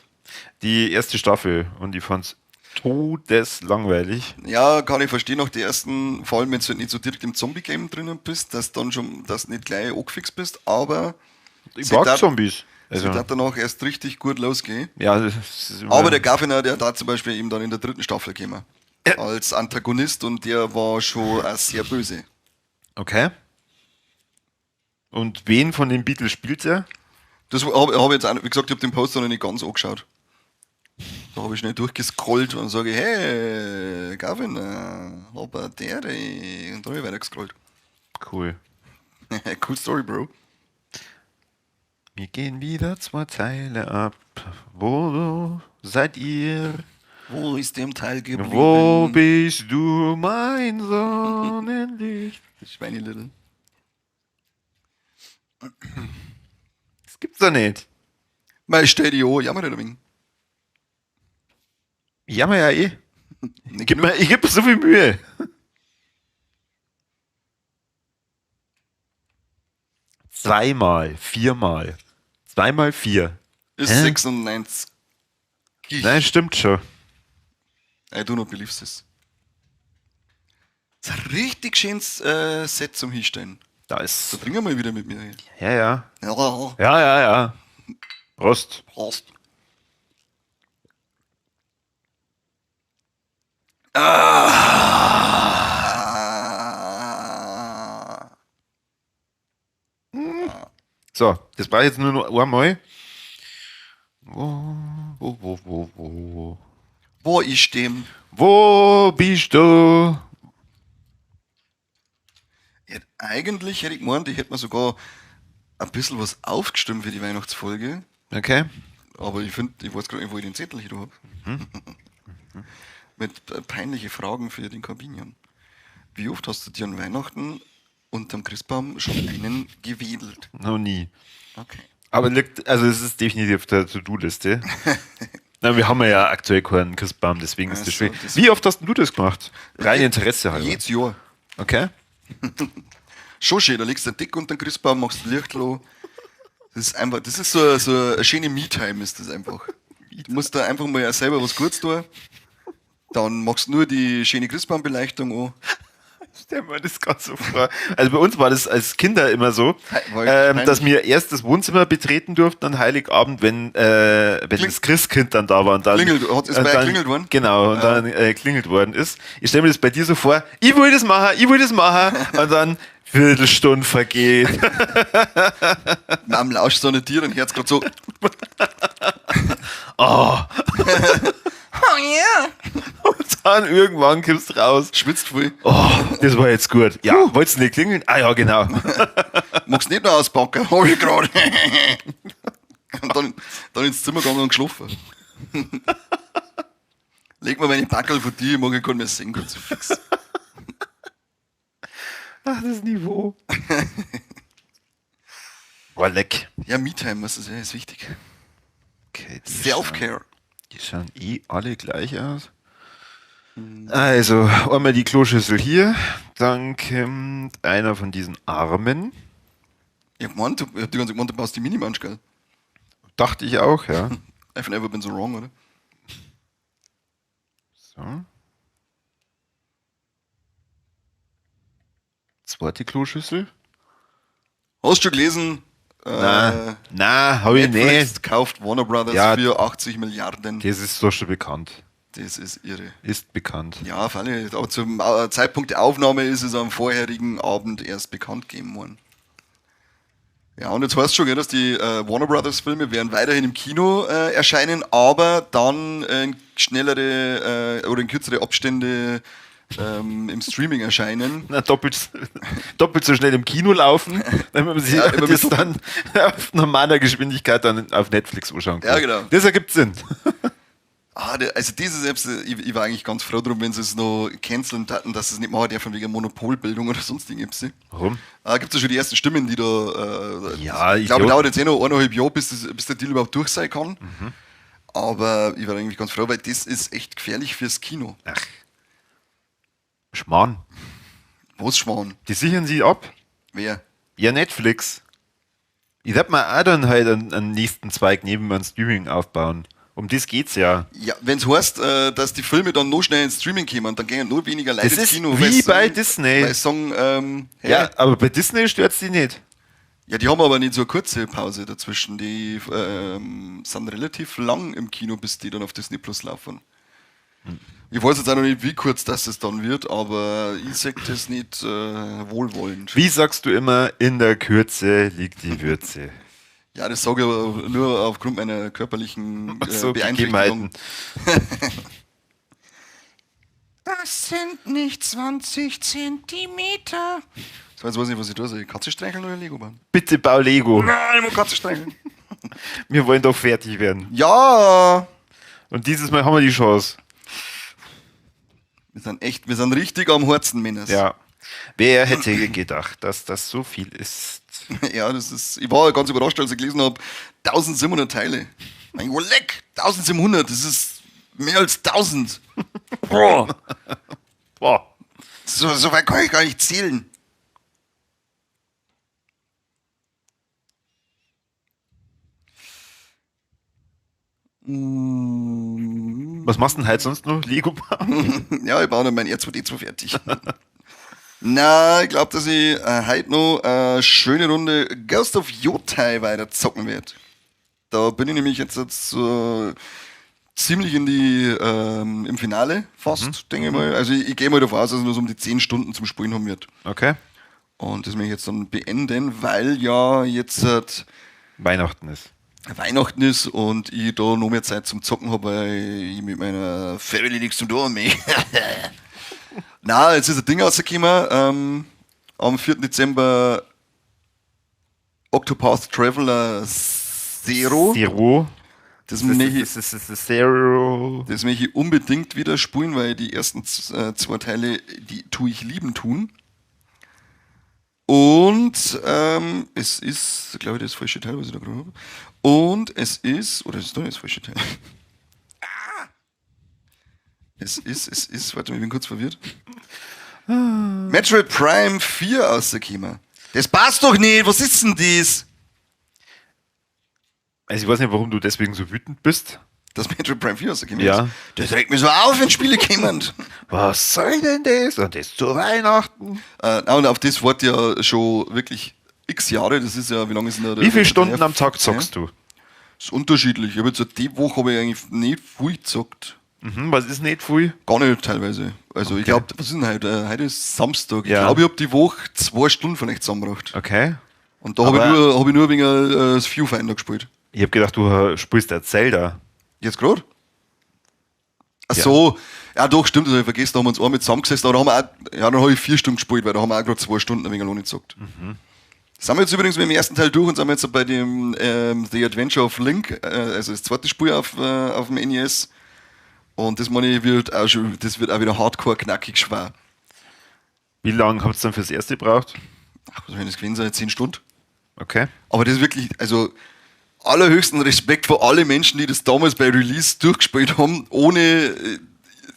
Die erste Staffel und ich fand's todeslangweilig. Ja, kann ich verstehen, nach der ersten, vor allem wenn du halt nicht so direkt im Zombie-Game drinnen bist, dass dann schon, dass du nicht gleich angefixt bist, aber Ich mag Zombies. Also, Also, sie darf danach erst richtig gut losgehen. ja, das ist immer- Aber der Governor, der da zum Beispiel eben dann in der dritten Staffel gekommen. Ja. Als Antagonist und der war schon auch sehr böse. Okay. Und wen von den Beatles spielt er? Das habe hab ich jetzt auch, wie gesagt, ich habe den Poster noch nicht ganz angeschaut. Da habe ich schnell durchgescrollt und sage, hey, Governor, aber der, und dann habe ich weitergescrollt. Cool. Cool Story, Bro. Mir gehen wieder zwei Teile ab. Wo seid ihr? Wo ist dem Teil geblieben? Wo bist du, mein Sonnenlicht? Das Schweinelittle. Das gibt's doch nicht. Mei, stell dich an, jammer nicht ein wenig. Ich jammer ja eh. Nicht Gib mir, ich geb mir so viel Mühe. Zweimal, viermal. Zweimal vier. Ist Hä? 96. Nein, stimmt schon. I do not believe this. Das ist ein richtig schönes Set zum Hinstellen. Da ist. Da bring mal wieder mit mir her. Ja, ja. Ja, Ja, ja, ja. Prost. Prost. Ah. So, das war jetzt nur noch einmal. Wo? Wo ist dem? Wo bist du? Ja, eigentlich hätte ich gemeint, ich hätte mir sogar ein bisschen was aufgestimmt für die Weihnachtsfolge. Okay. Aber ich finde, ich weiß gerade nicht, wo ich den Zettel hier habe. Mit peinliche Fragen für den Corbinian. Wie oft hast du dir an Weihnachten unterm Christbaum schon einen gewedelt? Noch nie. Okay. Aber liegt, also es ist definitiv auf der To-Do-Liste. Na, wir haben ja aktuell keinen Christbaum, deswegen ist das schwierig. Wie oft hast denn du das gemacht? Rein Interesse halber. Jedes Jahr. Okay. Schon schön, da legst du den Dick unter den Christbaum, machst Lichtlo. Das ist einfach, das ist so eine schöne Me-Time ist das einfach. Du musst da einfach mal selber was Gutes tun. Dann machst du nur die schöne Christbaumbeleuchtung an. Stell mir das gerade so vor. Also bei uns war das als Kinder immer so, dass wir erst das Wohnzimmer betreten durften an Heiligabend, wenn das Christkind dann da war. Und dann, klingelt, ist und bei dann, klingelt worden? Genau, und dann klingelt worden ist. Ich stelle mir das bei dir so vor, ich will das machen, ich will das machen. Und dann Viertelstunde vergeht. Na, am lauscht so eine Tier und Herz gerade so. Oh. Oh yeah. Und dann irgendwann kommst du raus. Schwitzt voll. Oh, das war jetzt gut. Ja, wolltest du nicht klingeln? Ah ja, genau. Magst nicht noch auspacken? Hab ich gerade. Und dann ins Zimmer gegangen und geschlafen. Leg mir meine Packel von dir, ich mag ich kann mehr sehen, ganz so fix. Ach, das Niveau. Boah, leck. Ja, Me-Time, was ist ja, ist wichtig. Okay, Self-Care. Die schauen eh alle gleich aus. Also, einmal die Kloschüssel hier, dann kommt einer von diesen Armen. Ich hab gemeint, ich hab die ganze Zeit gemeint, du baust die Minimunch, gell? Dachte ich auch, ja. I've never been so wrong, oder? So. Zweite Kloschüssel. Hast du schon gelesen? Na, hab ich Netflix nicht. kauft Warner Brothers Ja. für 80 Milliarden. Das ist doch schon bekannt. Das ist irre. Ist bekannt. Ja, freilich. Aber zum Zeitpunkt der Aufnahme ist es am vorherigen Abend erst bekannt gegeben worden. Ja, und jetzt heißt schon, gell, dass die Warner Brothers Filme werden weiterhin im Kino erscheinen, aber dann in schnellere oder in kürzere Abstände im Streaming erscheinen. Na, doppelt so schnell im Kino laufen, wenn man sich Ja, immer das mit dann auf normaler Geschwindigkeit dann auf Netflix anschauen kann. Ja, genau. Das ergibt Sinn. Ah, also diese selbst, ich war eigentlich ganz froh drum, wenn sie es noch canceln taten, dass sie es nicht machen dürfen wegen Monopolbildung oder sonst irgendwas. Warum? Gibt es ja schon die ersten Stimmen, die da. Ja, ich glaube, Idioten. dauert jetzt eh noch 1,5 Jahre, bis der Deal überhaupt durch sein kann. Mhm. Aber ich war eigentlich ganz froh, weil das ist echt gefährlich fürs Kino. Ach. Schmarrn. Was Schmarrn? Die sichern sie ab. Wer? Ja, Netflix. Ich werd mal auch dann halt einen nächsten Zweig neben meinem Streaming aufbauen. Um das geht's ja. Ja, wenn's heißt, dass die Filme dann noch schnell ins Streaming kommen, dann gehen nur weniger Leute Das ins ist Kino. wie weil sie bei sagen, Disney. Weil sie sagen, hey, Ja, aber bei Disney stört's die nicht. Ja, die haben aber nicht so eine kurze Pause dazwischen. Die sind relativ lang im Kino, bis die dann auf Disney Plus laufen. Ich weiß jetzt auch noch nicht, wie kurz das es dann wird, aber ich sag das nicht wohlwollend. Wie sagst du immer, in der Kürze liegt die Würze. Ja, das sage ich aber nur aufgrund meiner körperlichen So, Beeinträchtigung. Gegebenheiten. Das sind nicht 20 Zentimeter. So, jetzt weiß ich nicht, was ich tue. Soll ich Katze streicheln oder Lego bauen? Bitte bau Lego. Nein, ich muss Katze streicheln. Wir wollen doch fertig werden. Ja! Und dieses Mal haben wir die Chance. Wir sind echt, wir sind richtig am Herzen, Männers. Ja. Wer hätte gedacht, dass das so viel ist? Ja, das ist, ich war ganz überrascht, als ich gelesen habe, 1700 Teile. Mein Gott, leck, 1700, das ist mehr als 1000. Boah. Boah. So weit kann ich gar nicht zählen. Was machst du denn heute sonst noch? Lego bauen? Ja, ich baue noch mein R2D2 fertig. Na, ich glaube, dass ich heute noch eine schöne Runde Ghost of Yotei weiter zocken werde. Da bin ich nämlich jetzt ziemlich in die, im Finale fast, denke ich mal. Also ich gehe mal davon aus, dass ich nur so um die 10 Stunden zum Spielen haben wird. Okay. Und das möchte ich jetzt dann beenden, weil ja jetzt Weihnachten ist. Weihnachten ist und ich da noch mehr Zeit zum Zocken habe, weil ich mit meiner Family nichts zum tun habe. Na, jetzt ist ein Ding rausgekommen. Am 4. Dezember Octopath Traveler Zero. Zero. Das möchte ich, Das ist Zero. das möchte ich unbedingt wieder spielen, weil die ersten zwei Teile, die tue ich lieben tun. Und es ist, glaube ich, das falsche Teil, was ich da gerade habe. Und es ist, oder ist doch nicht das falsche Teil? Ah! Es ist, warte mal, ich bin kurz verwirrt. Metroid Prime 4 rausgekommen. Das passt doch nicht, was ist denn das? Also ich weiß nicht, warum du deswegen so wütend bist. Dass Metroid Prime 4 rausgekommen Ja. ist. Das regt mich so auf, wenn Spiele kommen. Was soll denn das? Und das zu Weihnachten? Und auf das warte ja schon wirklich x Jahre. Das ist ja, wie lange ist denn da der- Wie viele der- Stunden am Tag zockst du? Das ist unterschiedlich. Ich habe jetzt die Woche habe ich eigentlich nicht viel gezockt. Mhm, was ist nicht viel? Gar nicht teilweise. Also ich glaube, was ist denn heute? Heute ist Samstag. Ich Ja. glaube, ich habe die Woche 2 Stunden vielleicht zusammengebracht. Okay. Und da habe ich, Aber- nur- hab ich nur wegen das Viewfinder gespielt. Ich habe gedacht, du spielst ja Zelda. Jetzt gerade? Ach so, ja doch, stimmt, das habe ich vergessen, da haben wir uns einmal zusammengesessen, aber da haben wir auch, ja, dann habe ich 4 Stunden gespielt, weil da haben wir auch gerade 2 Stunden ein wenig alleine gezockt. Sind wir jetzt übrigens mit dem ersten Teil durch und sind wir jetzt bei dem The Adventure of Link, also das zweite Spiel auf dem NES. Und das meine ich, wird auch schon, das wird auch wieder hardcore knackig schwer. Wie lange habt ihr dann fürs erste gebraucht? Ach, was soll das gewesen sein? 10 Stunden? Okay. Aber das ist wirklich, also allerhöchsten Respekt vor alle Menschen, die das damals bei Release durchgespielt haben, ohne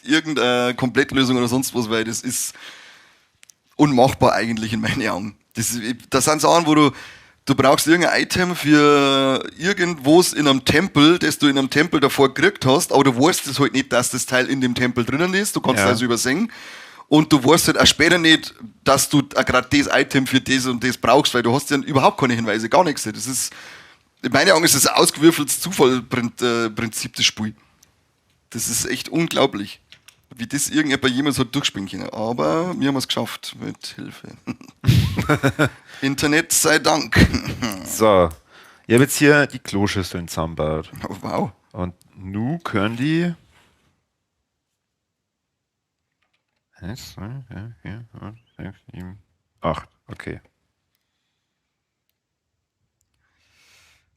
irgendeine Komplettlösung oder sonst was, weil das ist unmachbar eigentlich in meinen Augen. Das sind Sachen, wo du brauchst irgendein Item für irgendwas in einem Tempel, das du in einem Tempel davor gekriegt hast, aber du weißt es halt nicht, dass das Teil in dem Tempel drinnen ist, du kannst es Ja. also übersehen. Und du weißt halt auch später nicht, dass du gerade das Item für das und das brauchst, weil du hast ja überhaupt keine Hinweise, gar nichts. Das ist, in meinen Augen ist das ein ausgewürfeltes Zufallprinzip, das Spiel. Das ist echt unglaublich, wie das irgendjemand jemals hat durchspielen können. Aber wir haben es geschafft, mit Hilfe. Internet sei Dank. So, ich habe jetzt hier die Kloschüsseln zusammengebaut. Oh, wow. Und nu können die. 1, 2, 3, 4, 5, 6, 7, 8. Okay.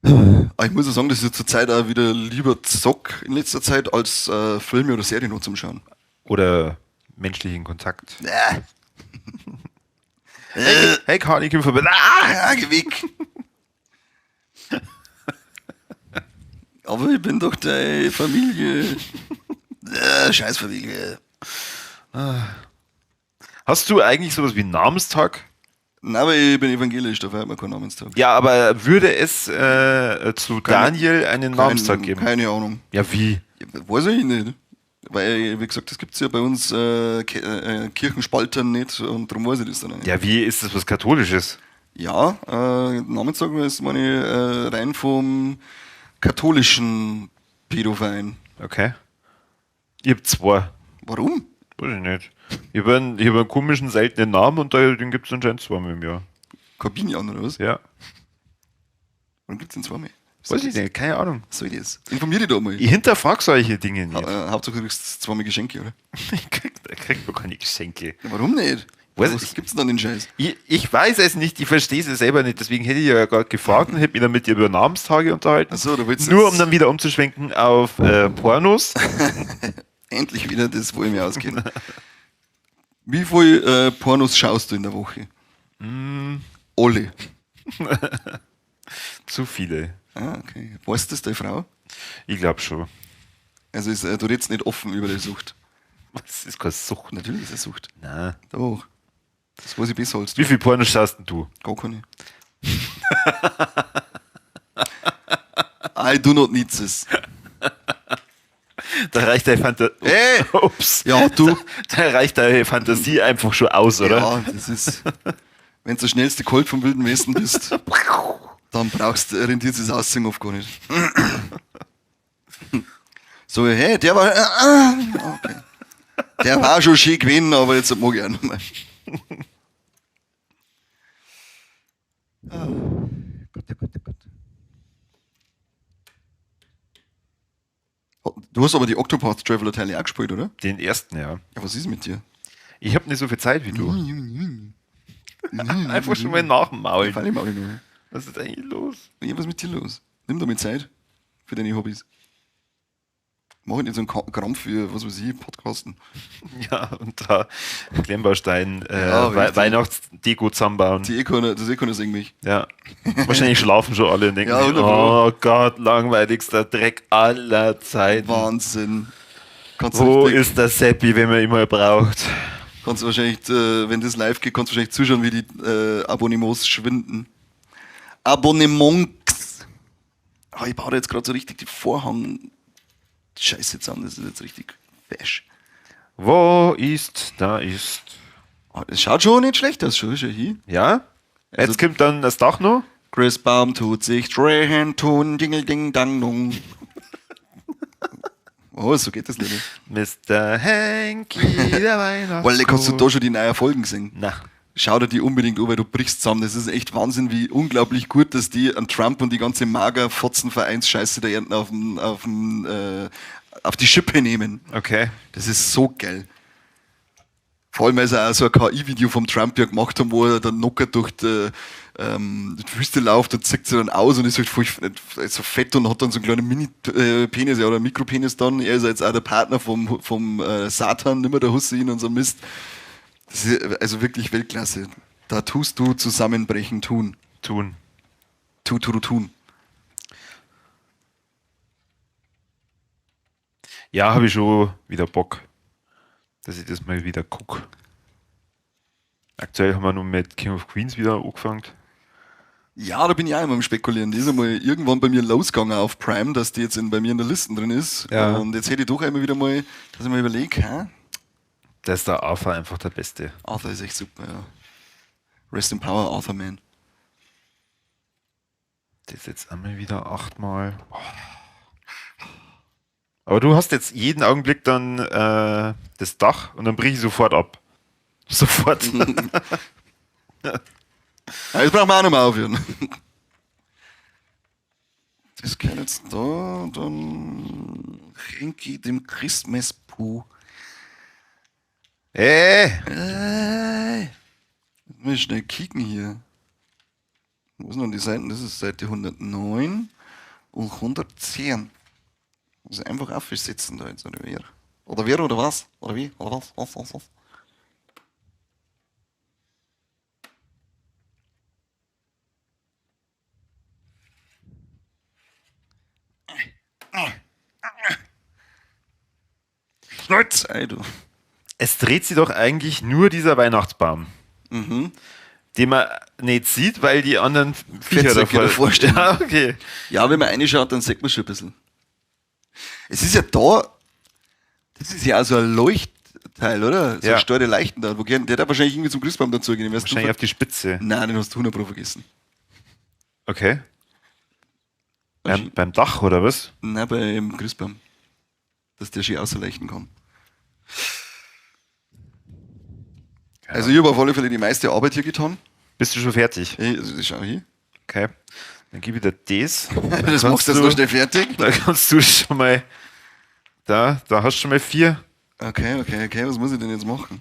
Aber ich muss ja sagen, dass ich zurzeit auch wieder lieber zock in letzter Zeit, als Filme oder Serien noch zum Schauen. Oder menschlichen Kontakt. Äh. Hey, Kani, komm vorbei. Ah! Ja, geh weg. Aber ich bin doch deine Familie. Scheiß Familie. Hast du eigentlich sowas wie einen Namenstag? Nein, aber ich bin evangelisch, da feiert man keinen Namenstag. Ja, aber würde es zu Daniel einen Namenstag geben? Keine Ahnung. Ja, wie? Ja, weiß ich nicht. Weil, wie gesagt, das gibt es ja bei uns Kirchenspaltern nicht und darum weiß ich das dann auch nicht. Ja, wie ist das was Katholisches? Ja, Namenstag ist meine rein vom katholischen Pädoverein. Okay. Ich hab zwei. Warum? Weiß ich nicht. Ich habe einen, ich hab einen komischen, seltenen Namen und da, den gibt es anscheinend zweimal im Jahr. Kabinian oder was? Ja. Warum gibt es denn zweimal? Weiß ich nicht, keine Ahnung. Was soll das? Informier dich da mal. Ich hinterfrag solche Dinge nicht. Hauptsache du kriegst zweimal Geschenke, oder? Ich krieg doch keine Geschenke. Ja, warum nicht? Weiß Was ich- gibt's denn dann den Scheiß? Ich weiß es nicht, ich verstehe es selber nicht. Deswegen hätte ich ja gerade gefragt und hätte mich dann mit dir über Namenstage unterhalten. Ach so, du willst Nur jetzt- um dann wieder umzuschwenken auf Pornos. Endlich wieder das, wo ich mich auskenne. Wie viel Pornos schaust du in der Woche? Alle. Zu viele. Ah, okay. Weiß das deine Frau? Ich glaube schon. Also ist, du redest nicht offen über die Sucht. Das ist keine Sucht. Natürlich ist es Sucht. Nein. Doch. Das weiß ich besser als du. Wie viel Pornos schaust denn du? Gar keine. I do not need this. Da reicht deine Fantasie. Hey! Ups. Ja, du. Da reicht deine Fantasie einfach schon aus, oder? Ja, das ist. Wenn du der schnellste Colt vom Wilden Westen bist, dann brauchst du, rentiert sich das Aussehen oft gar nicht. So, hey, der war. Okay. Der war schon schön gewesen, aber jetzt mag ich auch nicht mehr. Ah, Gott, oh Gott, oh Gott. Du hast aber die Octopath Traveler Teile auch gespielt, oder? Den ersten, ja. Ja, was ist mit dir? Ich habe nicht so viel Zeit wie du. Einfach schon mal nachmaulen. Fall ich mal noch. Was ist eigentlich los? Ja, was ist mit dir los? Nimm doch mal Zeit für deine Hobbys. Mach ich nicht so einen Krampf für, was weiß ich, Podcasten. Ja, und da Klemmbaustein, Ja, richtig. Weihnachtsdeko zusammenbauen. Die eh keiner, das eh keiner sehen mich. Ja. Wahrscheinlich schlafen schon alle und denken, Ja, sich, 100 Pro. oh Gott, langweiligster Dreck aller Zeiten. Wahnsinn. Kannst du Wo richtig, ist der Seppi, wenn man ihn mal braucht? kannst du wahrscheinlich, wenn das live geht, kannst du wahrscheinlich zuschauen, wie die Abonnements schwinden. Abonnements. Ah, ich baue da jetzt gerade so richtig die Vorhang. Scheiße zusammen, das ist jetzt richtig fesch. Wo ist, da ist. Ah, das schaut schon nicht schlecht aus, schon, schon hier. Ja? Also Jetzt kommt dann das Dach noch. Chris Baum tut sich drehen, tun, dingel, ding, dang, dong. Oh, so geht das nicht. Mr. Hanky, der Weihnachts. Weil, kannst du da schon die neuen Folgen sehen? Na. Schau dir die unbedingt an, weil du brichst zusammen. Das ist echt Wahnsinn, wie unglaublich gut, dass die an Trump und die ganze Mager-Fotzen-Vereins-Scheiße da ernten auf die Schippe nehmen. Okay. Das ist so geil. Vor allem, weil sie auch so ein KI-Video vom Trump ja gemacht haben, wo er dann locker durch die Wüste läuft und zieht sie dann aus und ist halt voll, so fett und hat dann so einen kleinen Mini-Penis, ja, oder Mikropenis dann. Er ist jetzt auch der Partner vom Satan, nimmer der Hussein und so Mist. Das ist also wirklich Weltklasse. Da tust du zusammenbrechen, tun. Tun. Tu, tu, tu, tun. Ja, habe ich schon wieder Bock, dass ich das mal wieder guck. Aktuell haben wir nur mit King of Queens wieder angefangen. Ja, da bin ich auch immer am Spekulieren. Die ist einmal irgendwann bei mir losgegangen auf Prime, dass die jetzt bei mir in der Liste drin ist. Ja. Und jetzt hätte ich doch einmal wieder mal, dass ich mir überlege, hä? Da ist der Arthur einfach der Beste. Arthur ist echt super, ja. Rest in Power, Arthur Man. Das ist jetzt einmal wieder 8-mal. Oh. Aber du hast jetzt jeden Augenblick dann das Dach und dann brich ich sofort ab. Sofort. Ja, jetzt brauchen wir auch noch mal aufhören. Das kann jetzt da, dann Renki dem Christmas Puh. Jetzt muss ich schnell kicken hier. Wo sind denn die Seiten? Das ist Seite 109 und 110. Also einfach aufsetzen da jetzt, oder wer? Oder wer oder was? Oder wie? Oder was? Was? Was? Was? Schnäuz, ey, du. Es dreht sich doch eigentlich nur dieser Weihnachtsbaum. Den man nicht sieht, weil die anderen Viecher Fettsäcke davor davor stehen. Ja, okay. Ja, wenn man reinschaut, dann sieht man schon ein bisschen. Es ist ja da, das ist ja auch so ein Leuchtteil, oder? So Ja. ein Steuer Leichten da. Wo gehen, der hat wahrscheinlich irgendwie zum Christbaum dazu gehen. Wahrscheinlich auf die Spitze. Nein, den hast du 100 Pro vergessen. Okay. Beim Dach, oder was? Nein, beim Christbaum. Dass der schön ausleuchten kann. Also ich habe auf alle Fälle die meiste Arbeit hier getan. Bist du schon fertig? Hey, also schau hier. Okay. Dann gib ich dir das. Das machst du jetzt noch schnell fertig. Da kannst du schon mal. Da hast du schon mal 4. Okay, okay, okay. Was muss ich denn jetzt machen?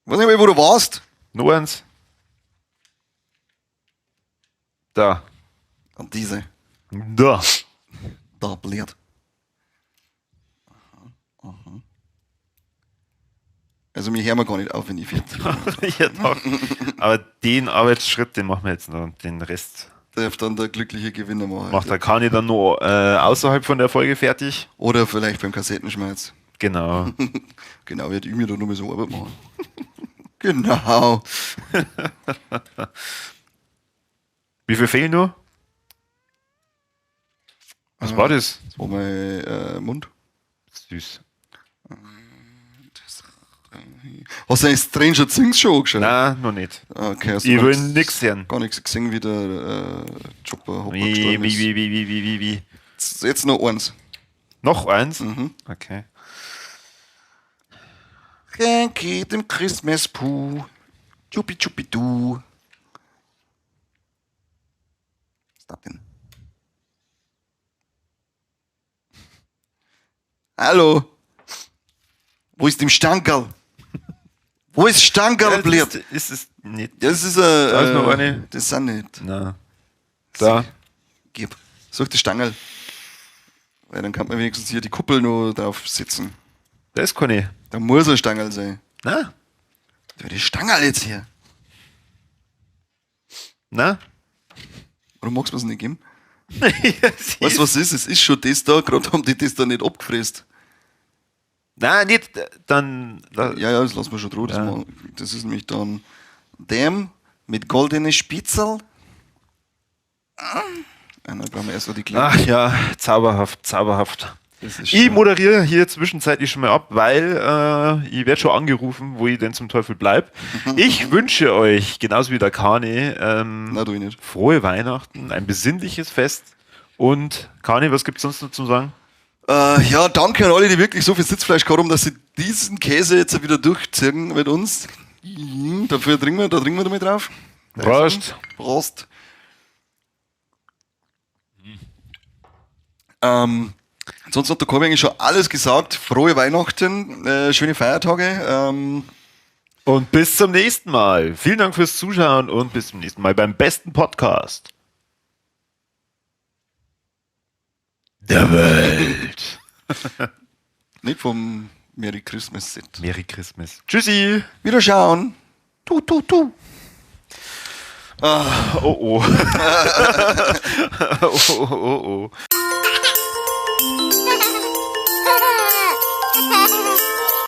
Weiß nicht mehr, wo du warst. Noch eins. Da. Und diese. Da. Da, blöd. Aha, aha. Also mir hören wir gar nicht auf, wenn ich fertig bin. Ja, doch. Aber den Arbeitsschritt, den machen wir jetzt noch. Und den Rest Darf dann der glückliche Gewinner machen. macht der Kani dann noch außerhalb von der Folge fertig. Oder vielleicht beim Kassettenschmerz. Genau. Genau, wird ich mir da nur mal so Arbeit machen. Genau. Wie viel fehlen noch? Was war das? Das war mein Mund. Süß. Hast du eigentlich Stranger Things schon angeschaut? Nein, noch nicht. Okay, hast du Ich gar will nix- nix hören. Gar nichts gesehen, wie der Chopper Hopper Wie, gestorben wie, ist. wie, wie, wie, wie, wie, wie. Jetzt noch eins. Noch eins? Mhm. Okay. Renki, dem Christmas Puh. Chupi chupi du. Was ist das denn? Hallo? Wo ist dem Stankerl? Wo ist Stankerl, Ja, blöd? ist es nicht. Das ist ein. Da ist noch eine. Das sind nicht. Na. Da. Gib. Such das Stangerl. Weil dann kann man wenigstens hier die Kuppel nur drauf sitzen. Da ist keine. Da muss ein Stangerl sein. Na? Da die Stangerl jetzt hier. Na? Warum magst du mir's nicht geben? Weißt du, was es ist? Es ist schon das da, gerade haben die das da nicht abgefräst. Nein, nicht, dann. Ja, ja, das lassen wir schon drohen. Das, Ja. das ist nämlich dann dem mit goldenen Spitzel. Ah, dann brauchen wir erst noch die kleine. Ach ja, zauberhaft, zauberhaft. Das ist Ich schön. moderiere hier zwischenzeitlich schon mal ab, weil ich werde schon angerufen, wo ich denn zum Teufel bleib. Ich wünsche euch, genauso wie der Kani, Na, tu ich nicht. frohe Weihnachten, ein besinnliches Fest. Und Kani, was gibt's sonst noch zum Sagen? Ja, danke an alle, die wirklich so viel Sitzfleisch gehabt haben, dass sie diesen Käse jetzt wieder durchziehen mit uns. Dafür trinken wir, da trinken wir damit drauf. Prost. Prost. Ansonsten hat der Corby eigentlich schon alles gesagt. Frohe Weihnachten, schöne Feiertage. Und bis zum nächsten Mal. Vielen Dank fürs Zuschauen und bis zum nächsten Mal beim besten Podcast der Welt. Nicht vom Merry Christmas Set. Merry Christmas. Tschüssi. Wiederschauen. Tu, tu, tu. Ah, oh, oh. Oh, oh, oh, oh.